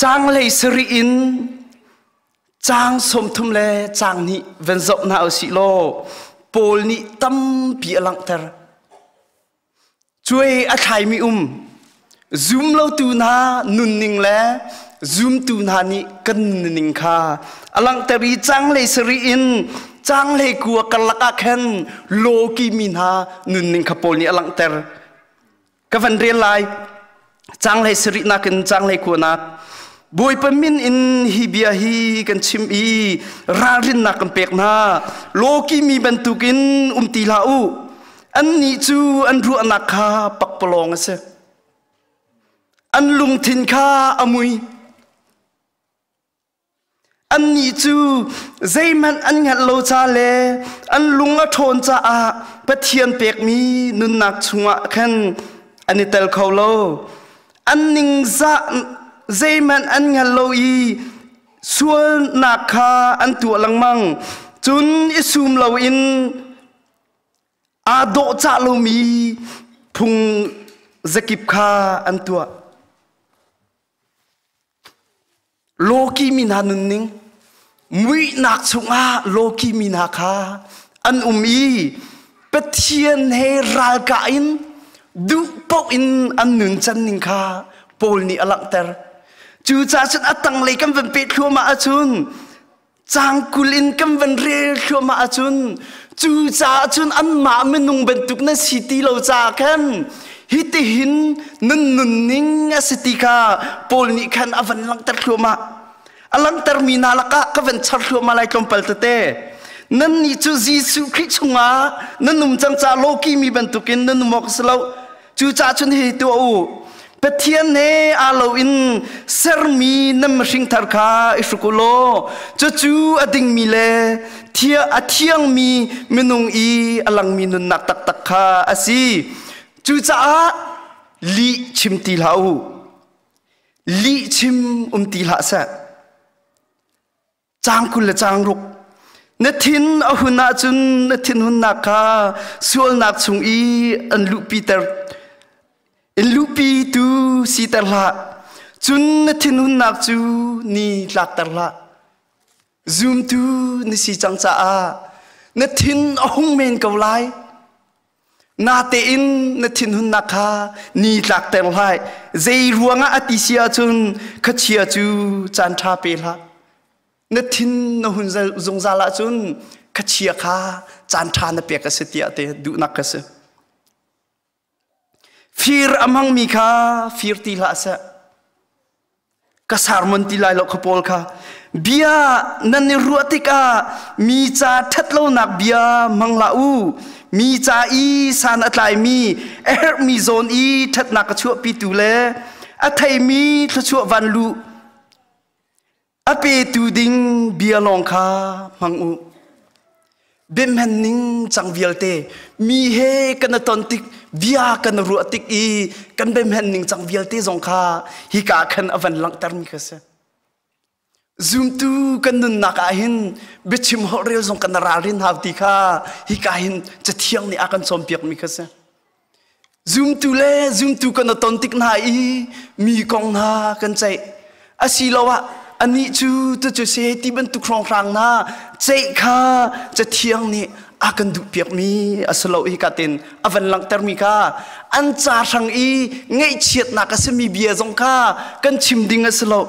Caang hlei sarih in caang 30 le caang hnih van zoh hna usih law Paul nih tampi a langhter. Cuai a thlaimi um zum lotu hna nunning le zumtu hna nih kan nunning kha a langhter i caang hlei sarih in caang hlei kua karlak ah khan lawki mi hna nunning kha Paul nih a langhter. Ka van rel lai. Caang hlei sarihnak in caang hlei kuanak. Bawipa min in hi bia hi kan chim i ralrinnak kan pek hna. Lawki mi bantukin um ti hlah u. Annih cu an ruahnak kha pakpalawng a si. An lungthin kha a mui. Annih cu zeihmanh an hngalh lo ca le an lung a ṭhawn caah Pathian pekmi nunnak chungah khan an i tel kho lo. An ningzah zeihmanh an hngal lo i sualnak kha an tuah lengmang. Cun i sum loin aa dawhcah lomi phung zakip kha an tuah. Lawki mi hna nunning muihnak chungah lawki mi hna kha an um i Pathian he ralkah in duh paoh in an nun can ning kha Paul nih a langhter. Cucaah cun a tanglei kan van peh thluahmah ahcun Caang 20 in kan van rel thluahmah ahcun cucaah cun anmah minung bantuk nan si ti lo caah khan hitihin nan nunning a si ti kha Paul nih khan a van langhter thluahmah. A langhtermi hna lakah ka van char thluahmah lai tlawmpal tete. Nannih cu Jesuh Khrih chungah nan um cang caah lawki mi bantukin nan um awk a si lo. Cucaah cun hi tuah u. Pathian he aa lo in sermi nan mihring thar kha i hruk u law cucu a dingmi le a thiangmi minung i a langmi nunnak taktak kha a si. Cucaah lih chim ti hlah u. Lih chim um ti hlah seh. Caang 20 le caang 6. Na thin a hun ahcun na thinhunnak kha sualnak chung i an luhpiter in luhpitu siter hlah. Cun na thinhunnak cu ni tlakter hlah. Zumtu na si cang caah na thin a hung men ko lai. Natein na thinhunnak kha ni tlakter hlah. Zei ruangah a ti si ahcun khuachia cu caan ṭha pe hlah. Na thin na hun zungzal ahcun khuachia kha caan ṭha na pek a si tiah te duhnak ka si. Fir a hmangmi kha fir ti hlah seh. Ka sermon ti lai lo kha Paul kha bia nan i ruah tikah mi ca ṭhatlonak bia hmang hlah u. Mi ca i san a tlaimi a herhmi zawn i ṭhatnak a chuahpitu le a theimi thluachuah van luh a petu ding bia lawng kha hmang u. Biahmen ning cang vialte mi he kan i ton tik bia kan i ruah tik i kan biahmen ning cang vialte zong kha hika khan a van langhtermi kha si. Zumtu kan nunnak ah hin biachim holhrel zong kan ralrin hau ti kha hika hin Cathiang nih a kan cawnpiakmi kha si. Zumtu le zumtu kan i ton tik hna i mi kong hna kan ceih. Asiloah anih cu tucu se ti bantuk hrawnghrang hna ceih kha Cathiang nih a kan duhpiakmi a si lo hi ka tin a van langhtermi kha an ca hrang i ngaihchiatnak a simi bia zong kha kan chim ding a si lo.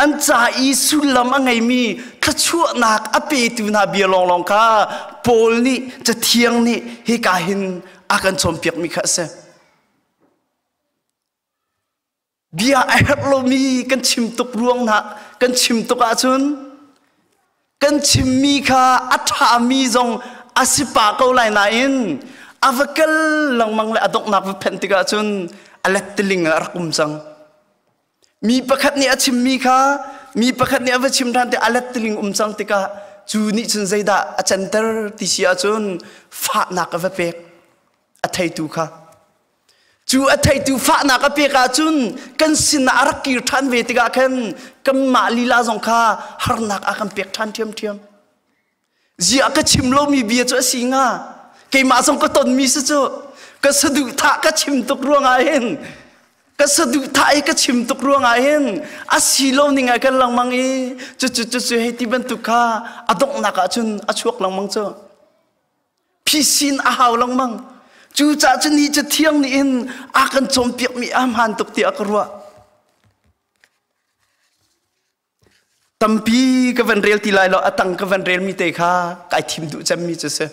An ca i sullam a ngeimi thluachuahnak a petu hna bia lawnglawng kha Paul nih Cathiang nih hika hin a kan cawnpiakmi kha a si. Bia a herh lomi kan chim tuk ruang hna kan chim tuk ahcun kan chimmi kha a ṭhami zong a si pah ko lai nain a va kal lengmang le a donghnak va phenh tikah cun a lettiling ah a rak um cang. Mi pakhat nih a chimmi kha mi pakhat nih a va chim ṭhan tik a lettiling um cang tikah cu nih cun zeidah a canter ti si ahcun fahnak a va pek a theitu kha. Cu a theitu fahnak a pek ahcun kan sinah a rak kir ṭhan ve tikah khan kanmah lila zong kha harnak a kan pek ṭhan ṭhiamṭhiam. Ziah ka chim lomi bia cu a si hnga? Keimah zong ka tonmi si cu. Ka saduhthah ka chim tuk ruangah hin ka saduhthah i ka chim tuk ruangah hin a si lo ning ah kan lengmang i cucu cucu hei ti bantuk kha a donghnak ah cun a chuak lengmang cu. Phisin a hau lengmang. Cucaah cun hi Cathiang nih hin a kan cawnpiakmi a hmaan tuk tiah ka ruah. Tampi ka van rel ti lai lo, a tang ka van relmi te kha kai thim duh cemmi cu si.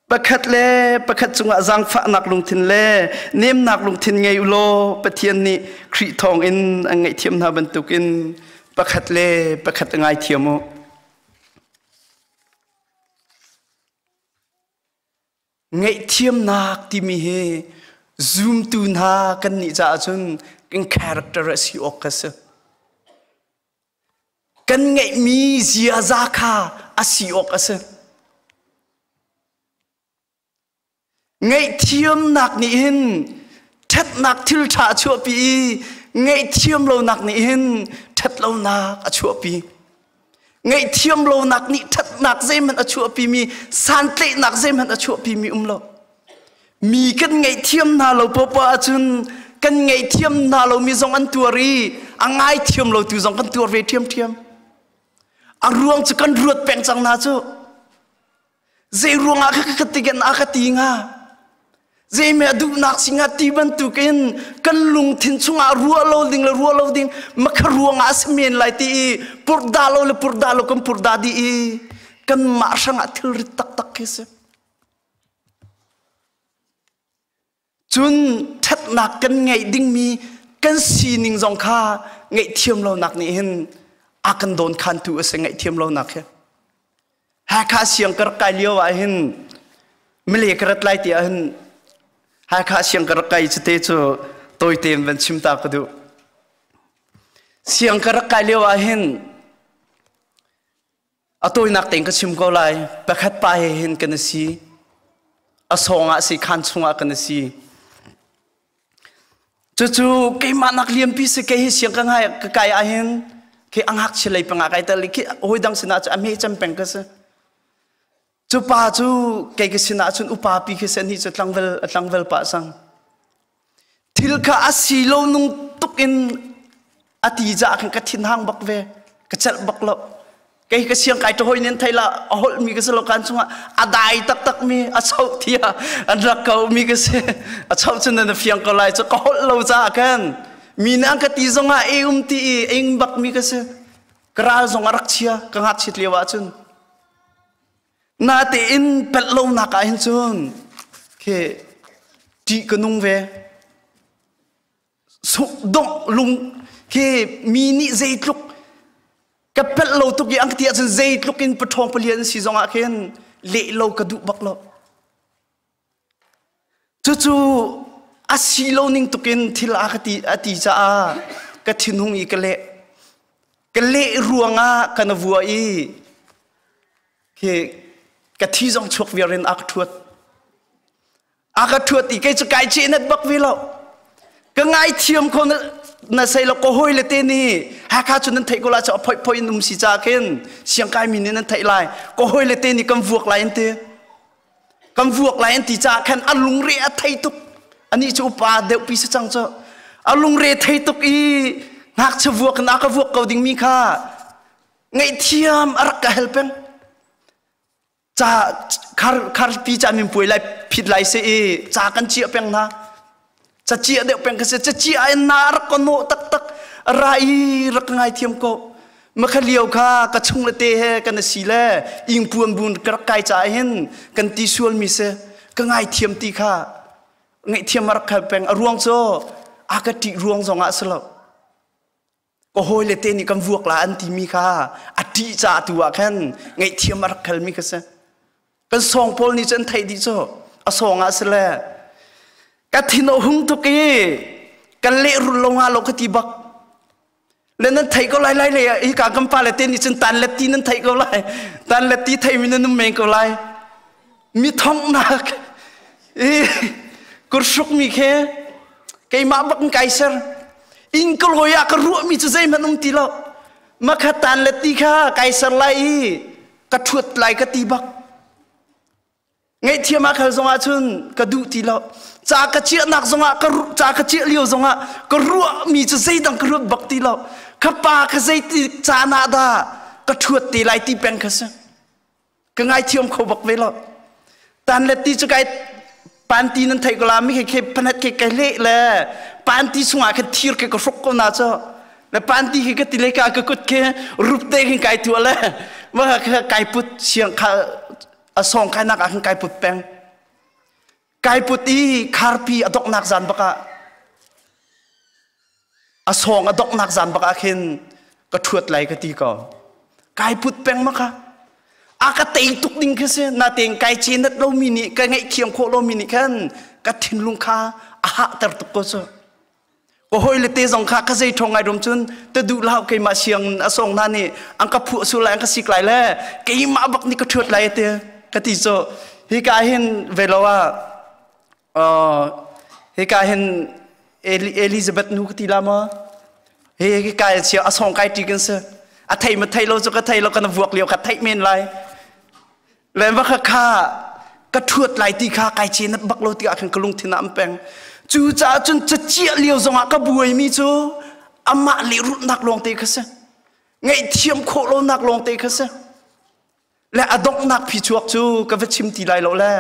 Pakhat le pakhat cungah zaangfahnak lungthin le nemnak lungthin ngei u law Pathian nih Khrih thawngin an ngaihthiam hna bantukin pakhat le pakhat a ngaithiam u. Ngaihthiamnak timi hi zumtu hna kan nih caah cun kan character a si awk a si. Kan ngeihmi ziaza kha a si awk a si. Ngaihthiamnak nih hin ṭhatnak thil ṭha a chuahpi i ngaihthiam lonak nih hin ṭhatlonak a chuahpi. Ngaihthiam lonak nih ṭhatnak zeihmanh a chuahpimi, santlaihnak zeihmanh a chuahpimi um lo. Mi kan ngaihthiam hna lo poah ahcun kan ngaihthiam hna lomi zong an tuar i a ngaithiam lotu zong kan tuar ve ṭhiamṭhiam. A ruang cu kan ruat peng cang hna cu. Zei ruangah ka ka tigan a ka ti hnga? Zeime a duhnak si hnga ti bantukin kan lungthin chungah ruah lo ding le ruah lo ding makha ruangah a si men lai ti i purda lo le purda lo kan purda dih i kanmah hrangah thilrit taktak khi si. Cun ṭhatnak kan ngeih dingmi kan sining zong kha ngaihthiam lonak nih hin a kan dawnkhantu a si ngaihthiam lonak hi. Hakha siang ka rak kai lio ah hin Malay ka rat lai ti ah hin Hakha siang ka rak kai cute cu tawite in van chim ta ka duh. Siang ka rak kai lio ah hin A tawinak tein ka chim ko lai. Pakhat pa he hin kan i si. A sawng ah si, khaan chungah kan i si. Cucu keimah nak liampi si kei hi siang ka ngai ka kai ah hin khi a ngakchia lei pangah kai tel i khi hawi dang sinah cu a hme cem peng ka si. Cu pa cu kei ka sinah cun upa pi khi sen hi cu tlangval a tlangval pah sang. Thil kha a si lo nung tuk in a ti caah khan ka thinhang bak ve ka celh bak lo kei ka siang kai ṭahoi nen thei la a holh mi ka si lo kan chungah a dai taktak mi a choh thia an rak ko mi ka si a choh cun na fiang ko lai cu ka holh lo caah khan mi nih an ka ti zongah e um ti i ing bak mi ka si ka ral zong a rak chia ka ngakchit lio ah cun Natein pelh lonak ah hin cun khi ṭih ka nung ve. Dongh lung khi mi nih zeitluk ka pelh lo tuk i an ka ti ahcun zeitluk in paṭhawng palian si zongah khin leh lo ka duh bak lo. Cucu a si lo ning tukin thil a ka ti a ti caah ka thinhung i ka leh. Ka leh ruangah ka na vua i khi ka thi zong chuak viar in a ka ṭhuat. A ka ṭhuat i kei cu kai cehnat bak ve lo. Ka ngaithiam kho na na sei lo ka hawi le te nih Hakha cu nan theih ko lai cu a phoih phoih in um si ca khin siangkai mi nih nan theih lai. Ka hawi le te nih kan vuak lai an ti. Kan vuak lai an ti caah khan a lungre a thei tuk. Anih cu upa deuhpi si cang cu. A lungre thei tuk i ngakchia vuak in a ka vuak ko dingmi kha ngaihthiam a rak ka hel peng. Ca khar kharpi ca min puai lai phit lai se i ca kan chiah peng hna. Ca chiah deuh peng ka si. Ca chiah in na rak ka nawh taktak. Ra i rak ka ngaithiam ko. Makha lio kha ka chung le te he kan si le ingpuan bun ka rak kai caah hin kan ti sual mi si ka ngaithiam ti kha ngaihthiam a rak khal peng a ruang cu a ka ṭih ruang zong ah si lo ka hawi le te nih kan vuak la an timi kha a ṭih caah tu ah khan ngaihthiam a rak khal mi ka si kan sawng pawl nih cun theih dih cu a sawng ah si le ka thin a hung tuk i kan lehrul lo nga lo ka ti bak le nan theih ko lai lai le hi ka kan pa le te nih cun tan le ti nan theih ko lai tan le ti thei mi nan um men ko lai mi thonghnak i kurhruk mi khe keimah bak in kai ser in ka lawi ah ka ruah mi cu zeihmanh um ti lo makha tan le ti kha kai ser lai i ka ṭhuat lai ka ti bak ngaihthiam ah khal zongah cun ka duh ti lo ca ka chiahnak zongah ka ca ka chiah lio zongah ka ruahmi cu zeidang ka ruat bak ti lo ka pa ka zeiti caan ah dah ka ṭhuat te lai ti peng kha si ka ngaithiam kho bak ve lo tan le ti cu kai panti nan theih ko la mi khi phanat khi kai leh le panti chungah khan thir khi ka hruk ko na cu le panti khi ka ti le ka ka kut khi rup te khin kai tua le ma kai put siang kha a song kai nak ah khan kai put peng. Kai put i kharpi a doknak zan bak ah a sawng a doknak zan bak ah khin ka ṭhuat lai ka ti ko. Kai put peng ma kha. A ka tei tuk ding khi si. Natein kai cenat lomi nih ka ngaihthiam khawh lomi nih khan ka thinlung kha a hahter tuk ko cu. Ka hawile te zong kha ka zei ṭhawng ngai rum cun te duh lau keimah siang a song hna nih an ka phuah sul lai an ka sik lai le keimah bak nih ka ṭhuat lai te ka ti cu hika hin ve lo ah hika hin Elizabeth nu ka ti la maw hi hika chia a song kai ṭi kan si a thei ma thei lo cu ka thei lo kan vuak lio kha theih men lai Le va kha kha ka ṭhuat lai ti kha kai cenat bak lo tiah khan ka lungthin ah an peng. Cu caah cun caciah lio zongah ka buaimi cu amah lehrulhnak lawngte kha si. Ngaihthiam khawh lonak lawngte kha si. Le a donghnak phichuak cu ka va chim ti lai lo le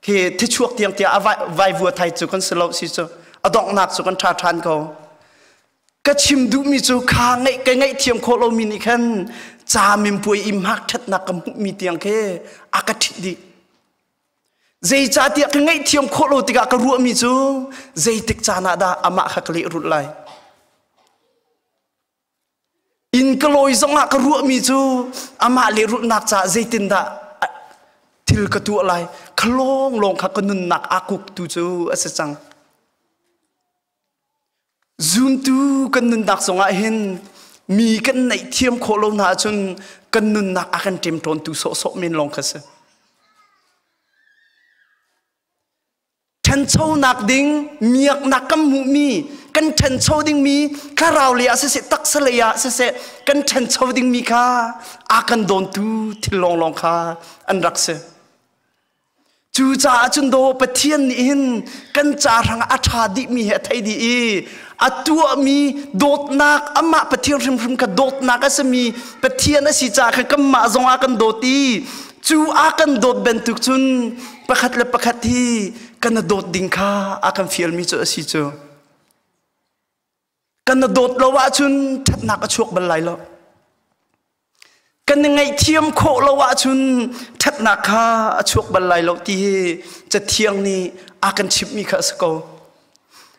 khi thichuak tiang tiah a vaivua thai cu kan si lo si cu a donghnak cu kan ṭha ṭhan ko. Ka chim duhmi cu kha ngaih ka ngaihthiam khawh lomi nih khan ca minpuai i hmak ṭhatnak ka hmuhmi tiang khi a ka ṭhit dih. Zeicahtiah ka ngaihthiam khawh lo tikah ka ruahmi cu zeitik caan ah dah amah kha ka lehrulh lai. Inn ka lawi zongah ka ruahmi cu amah lehrulhnak caah zeitindah thil ka tuah lai. Kha lawnglawng kha ka nunnak aa kuktu cu a si cang. Zumtu kan nunnak zongah hin mi kan naihthiam khawh lo hna ahcun kan nunnak a kan ṭemṭawntu sawhsawh men lawng kha si. Ṭhanchonak ding miaknak kan hmuhmi kan ṭhancho dingmi thlarau lei ah siseh taksa lei ah siseh kan ṭhancho dingmi kha a kan dawntu thil lawnglawng kha an rak si. Cucaah cun daw Pathian nih hin kan ca hrangah a ṭha dihmi hi a thei dih i a tuahmi dawtnak amah Pathian hrimhrim kha dawtnak a simi Pathian a si caah khan kanmah zong a kan dawt i cu a kan dawt bantuk cun pakhat le pakhat hi kan i dawt ding kha a kan fialmi cu a si cu. Kan i dawt lo ahcun ṭhatnak a chuak bal lai lo. Kan i ngaihthiam khawh lo ahcun ṭhatnak kha a chuak bal lai lo ti hi Cathiang nih a kan chimhmi kha a si ko.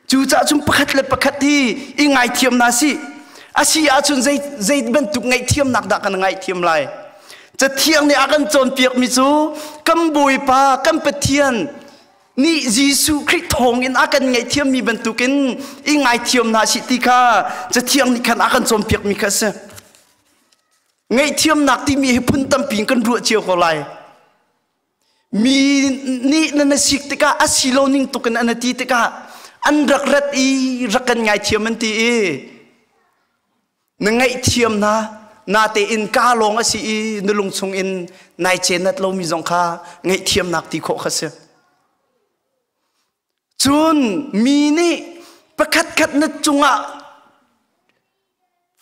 Cucaah cun pakhat le pakhat hi i ngaithiam hna sih. A si ahcun zei, zei bantuk ngaihthiamnak dah kan ngaihthiam lai? Cathiang nih a kan cawnpiakmi cu kan Bawipa, kan Pathian nih Jesuh Khrih thawngin a kan ngaihthiammi bantukin i ngaithiam hna sih ti kha Cathiang nih khan a kan cawnpiakmi kha a si. Ngaihthiamnak timi hi phun tampi in kan ruah cio ko lai. Mi nih na na sik tikah a si lo ning tuk in an ti tikah an rak rat i rak kan ngaithiam an ti i na ngaihthiam hna natein ka lawng a si i na lung chung in nai cenat lomi zong kha ngaihthiamnak ti khawh kha si. Cun mi nih pakhatkhat na cungah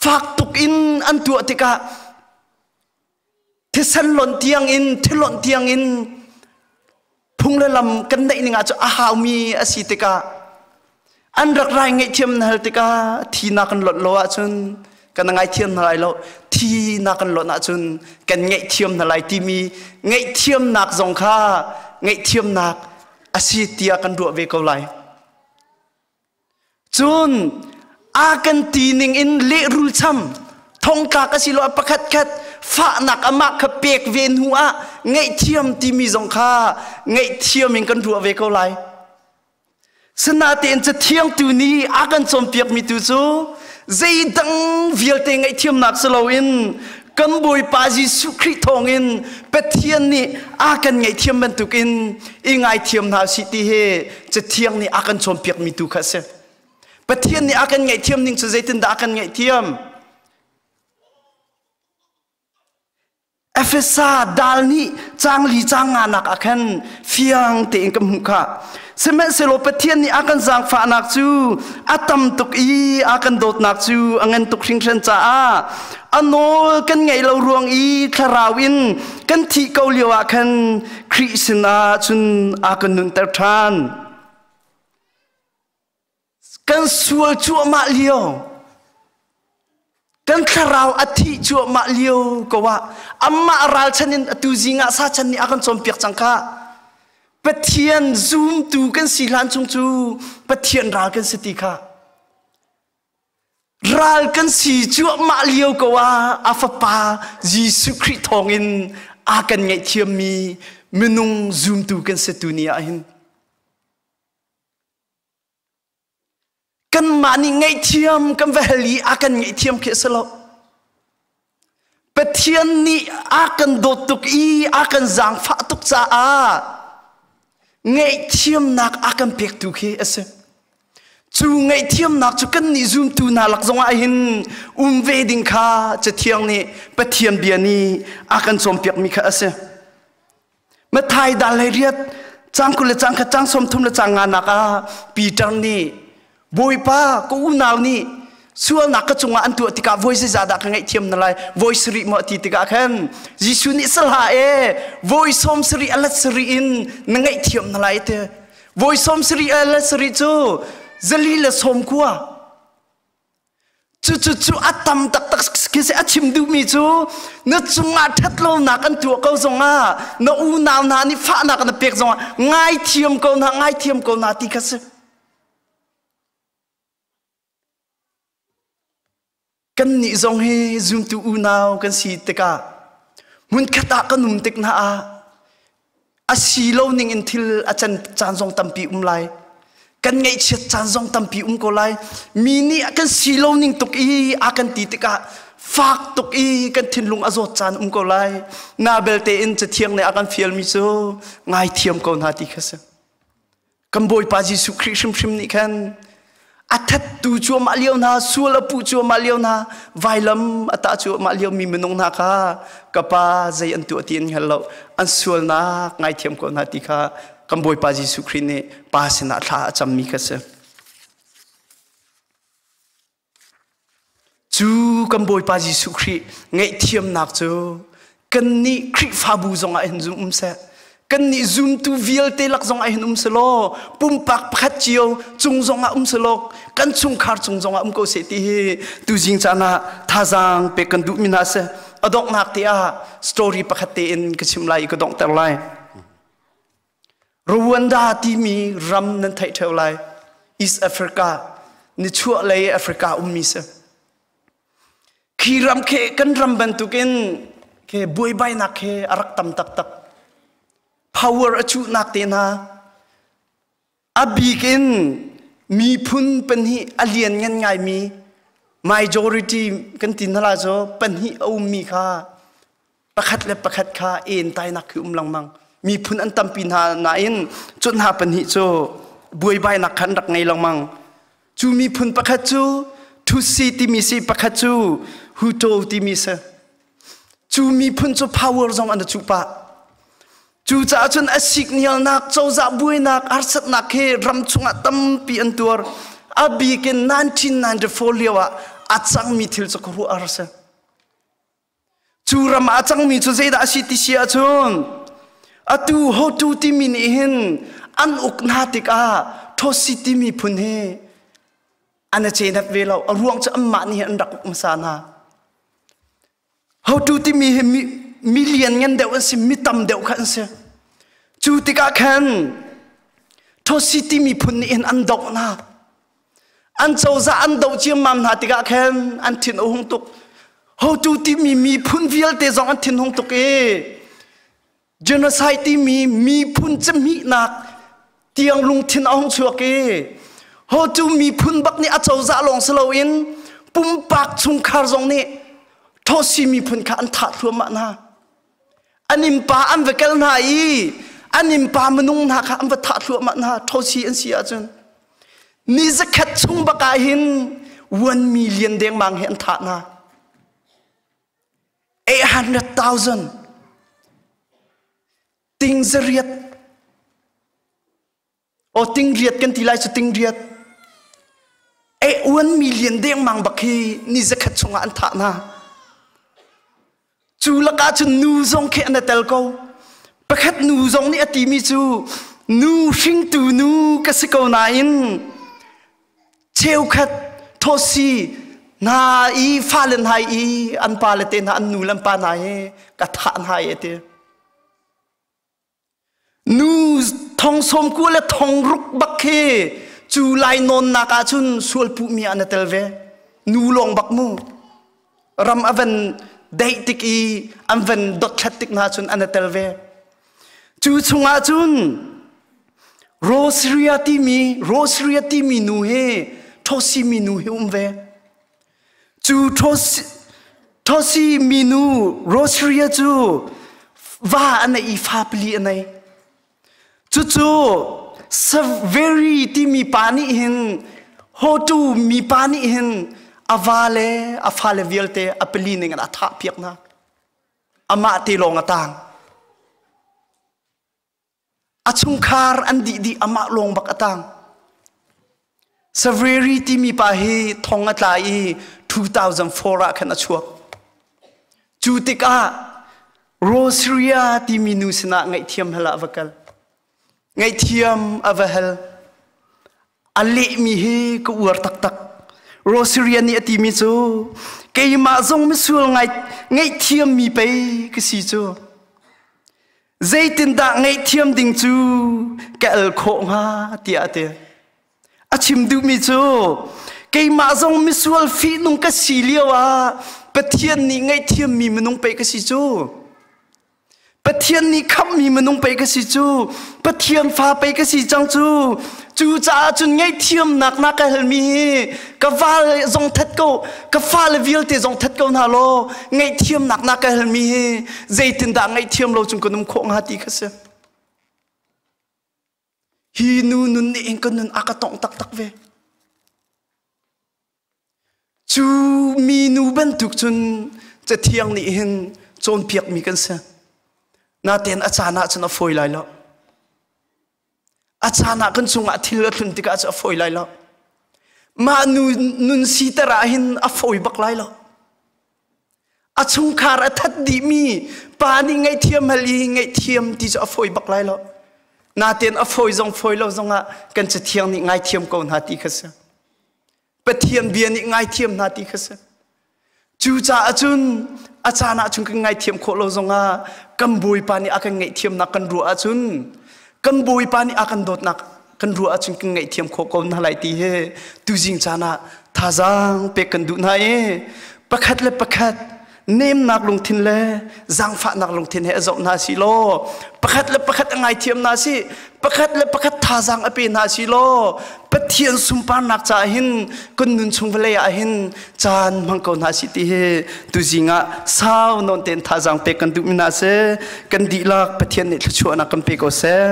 fak tuk in an tuah tikah thisen lonh tiang in thilonh tiang in phung le lam kan neih ning ah cu a haumi a si tikah an rak rai ngaihthiam na hal tikah thi na kan lonh lo ahcun kan ngaithiam hna lai lo thi na kan lonh ahcun kan ngaihthiam hna lai timi ngaihthiamnak zong kha ngaihthiamnak a si tiah kan ruah ve ko lai. Cun a kan ti ning in lehrul cham thongtlak asiloah pakhatkhat fahnak amah kha pek ve hnu ah ngaihthiam timi zong kha ngaihthiam in kan ruah ve ko lai. Sinain Cathiang tu nih a kan cawnpiakmi tu cu zeidang vialte ngaihthiamnak si loin kan Bawipa Jesuh Khrih thawngin Pathian nih a kan ngaihthiam bantukin i ngaithiam hna usih ti hi Cathiang nih a kan cawnpiakmi tu kha a si. Pathian nih a kan ngaihthiam ning cu zeitindah a kan ngaihthiam? Efesa dal nih cangli cang nganak ah khan fiang tein kan hmuh kha. Sihmanhsehlaw Pathian nih a kan zaangfahnak cu a tam tuk i a kan dawtnak cu a ngan tuk hringhran caah a nawl kan ngaih lo ruang i thlarau in kan thih ko lio ah khan Khrih sinah cun a kan nunter ṭhan. Kan sual cuahmah lio, kan thlarau a thih cuahmah lio ko ah amah ralchan in atu zing ah sachan nih a kan cawnpiak cang kha. Pathian zumtu kan si hlan chung cu Pathian ral kan si ti kha. Ral kan si cuahmah lio ko ah a fapa Jesuh Khrih thawngin a kan ngaihthiammi minung zumtu kan si tu ni ah hin. Kanmah nih ngaihthiam kan va hal i a kan ngaihthiam khi a si lo. Pathian nih a kan dawt tuk i a kan zaangfah tuk caah ngaihthiamnak a kan pektu khi a si. Cu ngaihthiamnak cu kannih zumtu hna lak zongah hin um ve ding kha Cathiang nih Pathian bia nih a kan cawnpiakmi kha a si. Matthai dal hlei riat cang 20 le cang khat cang 30 le cang nga nak ah Peter nih Bawipa ka unau nih sualnak ka cungah an tuah tikah voi zeizah dah ka ngaihthiam na lai voi sarih maw ti tikah khan Jesuh nih salah e voi 70 a let sarih in na ngaihthiam na lai te voi 70 a let sarih cu 490. Cucu a tam taktak khi si a chim duhmi cu na cungah ṭhatlonak an tuah ko zongah na unau hna nih fahnak na pek zongah ngaithiam ko hna, ngaithiam ko hna ti kha si. Kannih zong hi zumtu unau kan si tikah hmunkhat ah kan um tik hna ah A si lo ning in thil a can caan zong tampi um lai. Kan ngaihchiat caan zong tampi um ko lai. Mi nih kan si lo ning tuk i a kan ti tikah fak tuk i kan thinlung a zawt caan um ko lai. Na belte in Cathiang nih a kan fialmi cu ngaithiam ko hna ti kha si. Kan Bawipa Jesuh Khrih hrimhrim nih khan a thattu cuahmah lio hna, sual a puh cuahmah lio hna, vailam a tah cuahmah lio mi minung hna kha ka pa zei an tuah ti an hngal lo, an sualnak ngaithiam ko hna ti kha kan Bawipa Jesuh Khrih nih Pa sinah thla a cammi kha si. Cu kan Bawipa Jesuh Khrih ngaihthiamnak cu kannih Khrihfabu zongah hin zum um seh. Kannih zumtu vialte lak zongah hin um selaw, pumpak pakhat cio cung zongah um selaw, kan chungkhar cung zongah um ko seh ti hi tuzing caan ah thazaang pek kan duhmi hna si. A donghnak te ah story pakhat tein ka chim lai i ka donghter lai. Rwanda timi ram nan theih ṭheo lai. East Africa, nichuahlei Africa ummi si. Khi ram khi kan ram bantukin khi buaibainak khi a rak tam taktak. Power a cuhnak te hna. A bik in miphun pahnih a lian ngan ngaimi majority kan ti hna la cu pahnih a ummi kha pakhat le pakhat kha entainak khi um lengmang. Miphun an tampi hna nain cu hna pahnih cu buaibainak khan rak ngei lengmang. Cu miphun pakhat cu Tutsi timi si, pakhat cu Hutu timi si. Cu miphun cu power zong an i cuh pah. Cucaah cun a siknialnak, cozah buainak, harsatnak he ram chungah tampi an tuar. A bik in 1994 lio ah a cangmi thil cu khuaruahhar a si. Cu ram ah a cangmi cu zeidah a si ti si ahcun atu Hotu timi nih hin an uk hna tikah Thosi timi phun hi an i cenat ve lo. A ruang cu anmah nih hin an rak uk hmasa hna. Hotu timi hi mi lianngan deuh an si, mi tam deuh kha an si. Cu tikah khan Thosi timi phun nih hin an doh hna. An cozah an doh ciammam hna tikah khan an thin a hung tuk. Hotu timi miphun vialte zong an thin hung tuk i genocide timi miphun cihmihnak tiang lungthin a hung chuak i hotu miphun bak nih a cozah lawng si loin pumpak chungkhar zong nih Thosi miphun kha an thah thluahmah hna. An innpa an va kal hna i an innpa minung hna kha an va thah thluahmah hna Thosi an si ahcun. Ni zakhat chung bak ah hin 1 million dengmang hi an thah hna. 800,000 ting zariat o ting riat kan ti lai cu ting riat e 1 million dengmang bak hi ni zakhat chungah an thah hna. Cu lakah cun nu zong khi an tel ko. Pakhat nu zong nih a timi cu nu hringtu nu ka si ko nain cheukhat thosi hna i fale hna i an pa le te hna an nu le an pa hna hi ka thah hna i ti. Nu Thong som ku le thong ruk bak khi cu lai nawn nak ah cun sual puh mi ah na tel ve. Nu lawng bak mu. Ram a van deih tik i an van dothlat tik hna cun an tel ve. Cu chungah cun Rosaria timi Rosaria timi nu hi Thosi mi nu hi um ve. Cu Thosi mi nu Rosaria cu va a nei i fa pali a nei. Cucu Saveri timi pa nih hin hotu mi pa nih hin a va le a fale vialte a pali ning in a thah piak hna. Amah te lawng a tang. A chungkhar an dih dih amah lawng bak a tang. Saveri timi pa hi thong a tla i 2004 ah khan a chuak. Cu tikah Rosaria timi nu sinah ngaihthiam hal ah va kal. Ngaihthiam a va hal. A lehmi hi ka uar taktak. Rosaria nih a timi cu keimah zong misual ngai ngaihthiammi pei ka si cu. Zeitindah ngaihthiam ding cu ka el khawh hnga tiah a ti. A chim duhmi cu keimah zong misual fihnung ka si lio ah Pathian nih ngaihthiammi minung pei ka si cu. Pathian nih khamhmi minung pei ka si cu. Pathian fa pei ka si cang cu. Cucaah cun ngaihthiamnak na ka halmi hi ka val zong that ko, ka fale vialte zong that ko hna law ngaihthiamnak na ka halmi hi zeitindah ngaihthiam lo cung kan um khawh hnga ti kha si. Hi nu nun nih hin ka nun a ka tongh taktak ve. Cu minu bantuk cun Cathiang nih hin cawnpiakmi kan si. Natein a caan ah cun a fawi lai lo. A caan ah kan cungah thil a tlun tikah cu a fawi lai lo. Mah nu nun siter ah hin a fawi bak lai lo. A chungkhar a that dihmi pa nih ngaihthiam hal i ngaihthiam ti cu a fawi bak lai lo. Natein a fawi zong fawi lo zongah kan Cathiang nih ngaithiam ko hna ti kha si. Pathian bia nih ngaithiam hna ti kha si. Cucaah cun a caan ah cun kan ngaithiam khawh lo zongah kan Bawipa nih a kan ngaihthiamnak kan ruah ahcun kan Bawipa nih a kan dawtnak kan ruah ahcun kan ngaihthiam khawh ko hna lai ti hi tuzing caan ah thazaang pek kan duh hna i pakhat le pakhat nemnak lungthin le zaangfahnak lungthin he a zoh hna si law pakhat le pakhat a ngaithiam hna si pakhat le pakhat thazaang a pe hna si law Pathian sunparnak caah hin kan nun chung vawlei ah hin caan hmang ko hna si ti hi tuzing ah sau nawn tein thazaang pek kan duhmi hna si. Kan dihlak Pathian nih thluachuahnak kan pe ko seh.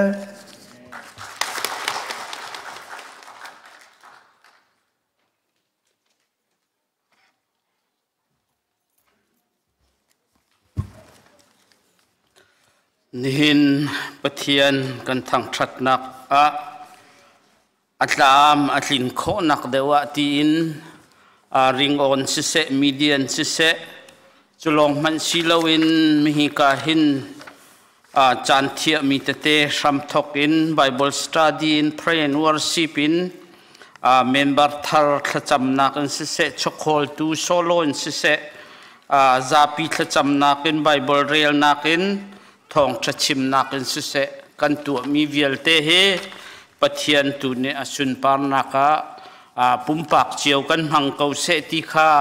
Nihin Pathian kan thangṭhatnak ah a tlam a tlin khawhnak deuh ah tiin ringawn siseh, median siseh, cu lawng hmanh si loin hika hin caan thiahmi tete hramthawk in Bible study in pray and worship in member thar thlacamnak in siseh, chawkhawltu solo in siseh, zapi thlacamnak in Bible relnak in thawngṭha chimnak in siseh kan tuahmi vialte hi Pathian tu nih a sunparnak ah pumpak cio kan hmang ko seh ti kha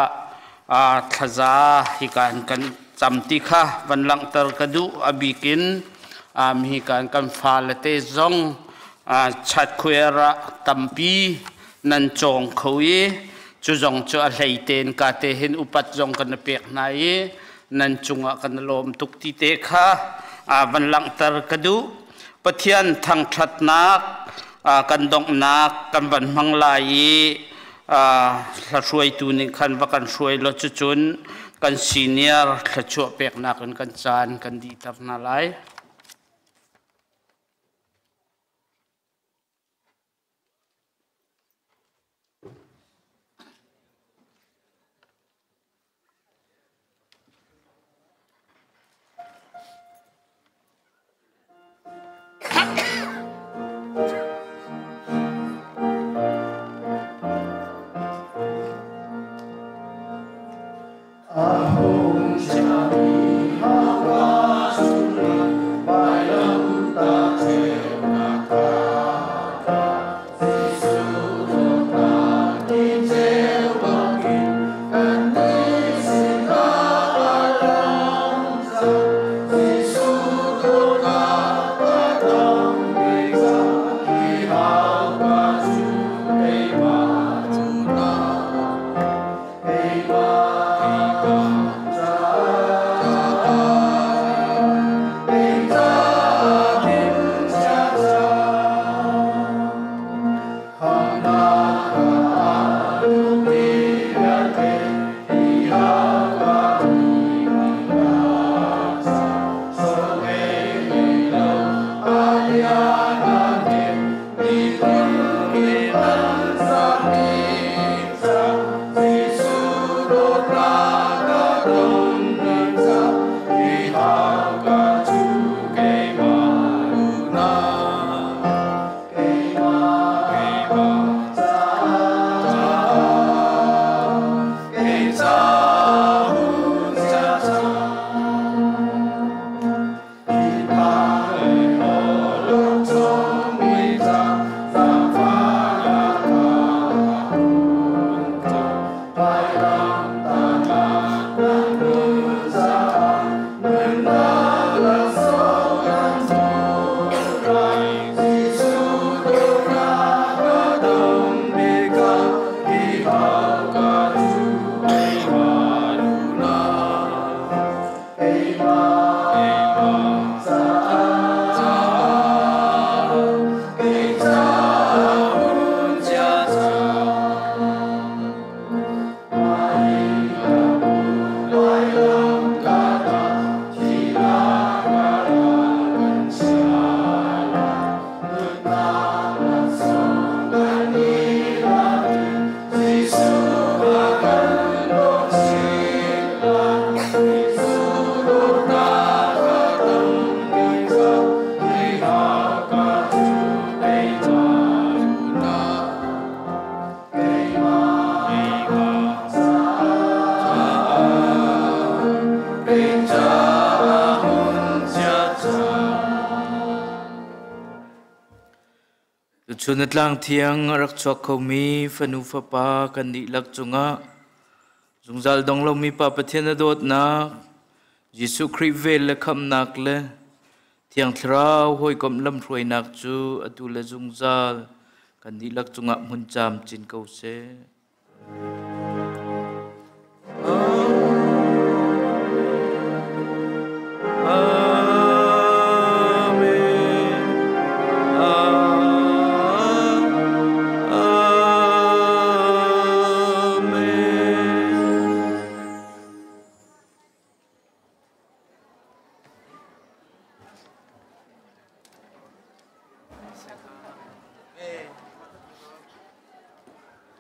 thlaza hika in kan cam ti kha van langhter ka duh. A bik in hika in kan fale te zong chatkhuer ah tampi nan cawng kho i cu zong cu a hlei tein ka te hin upat zong kan pek hna i nan cungah kan lawm tuk ti te kha van langhter ka duh. Pathian thangṭhatnak kan donghnak kan van hmang lai i hlahruaitu nih khan va kan hruai law cucun kan senior thluachuah peknak in kan caan kan dihter hna lai. Tuchun a tlang thiang a rak chuak khomi fanu fapa kan dihlak cungah zungzal dong lomi Pa Pathian a dawtnak, Jesuh Khrih vel le khamhnak le Thiang Thlarau hawikomh lamhruainak cu atu le zungzal kan dihlak cungah hmun camcin ko seh.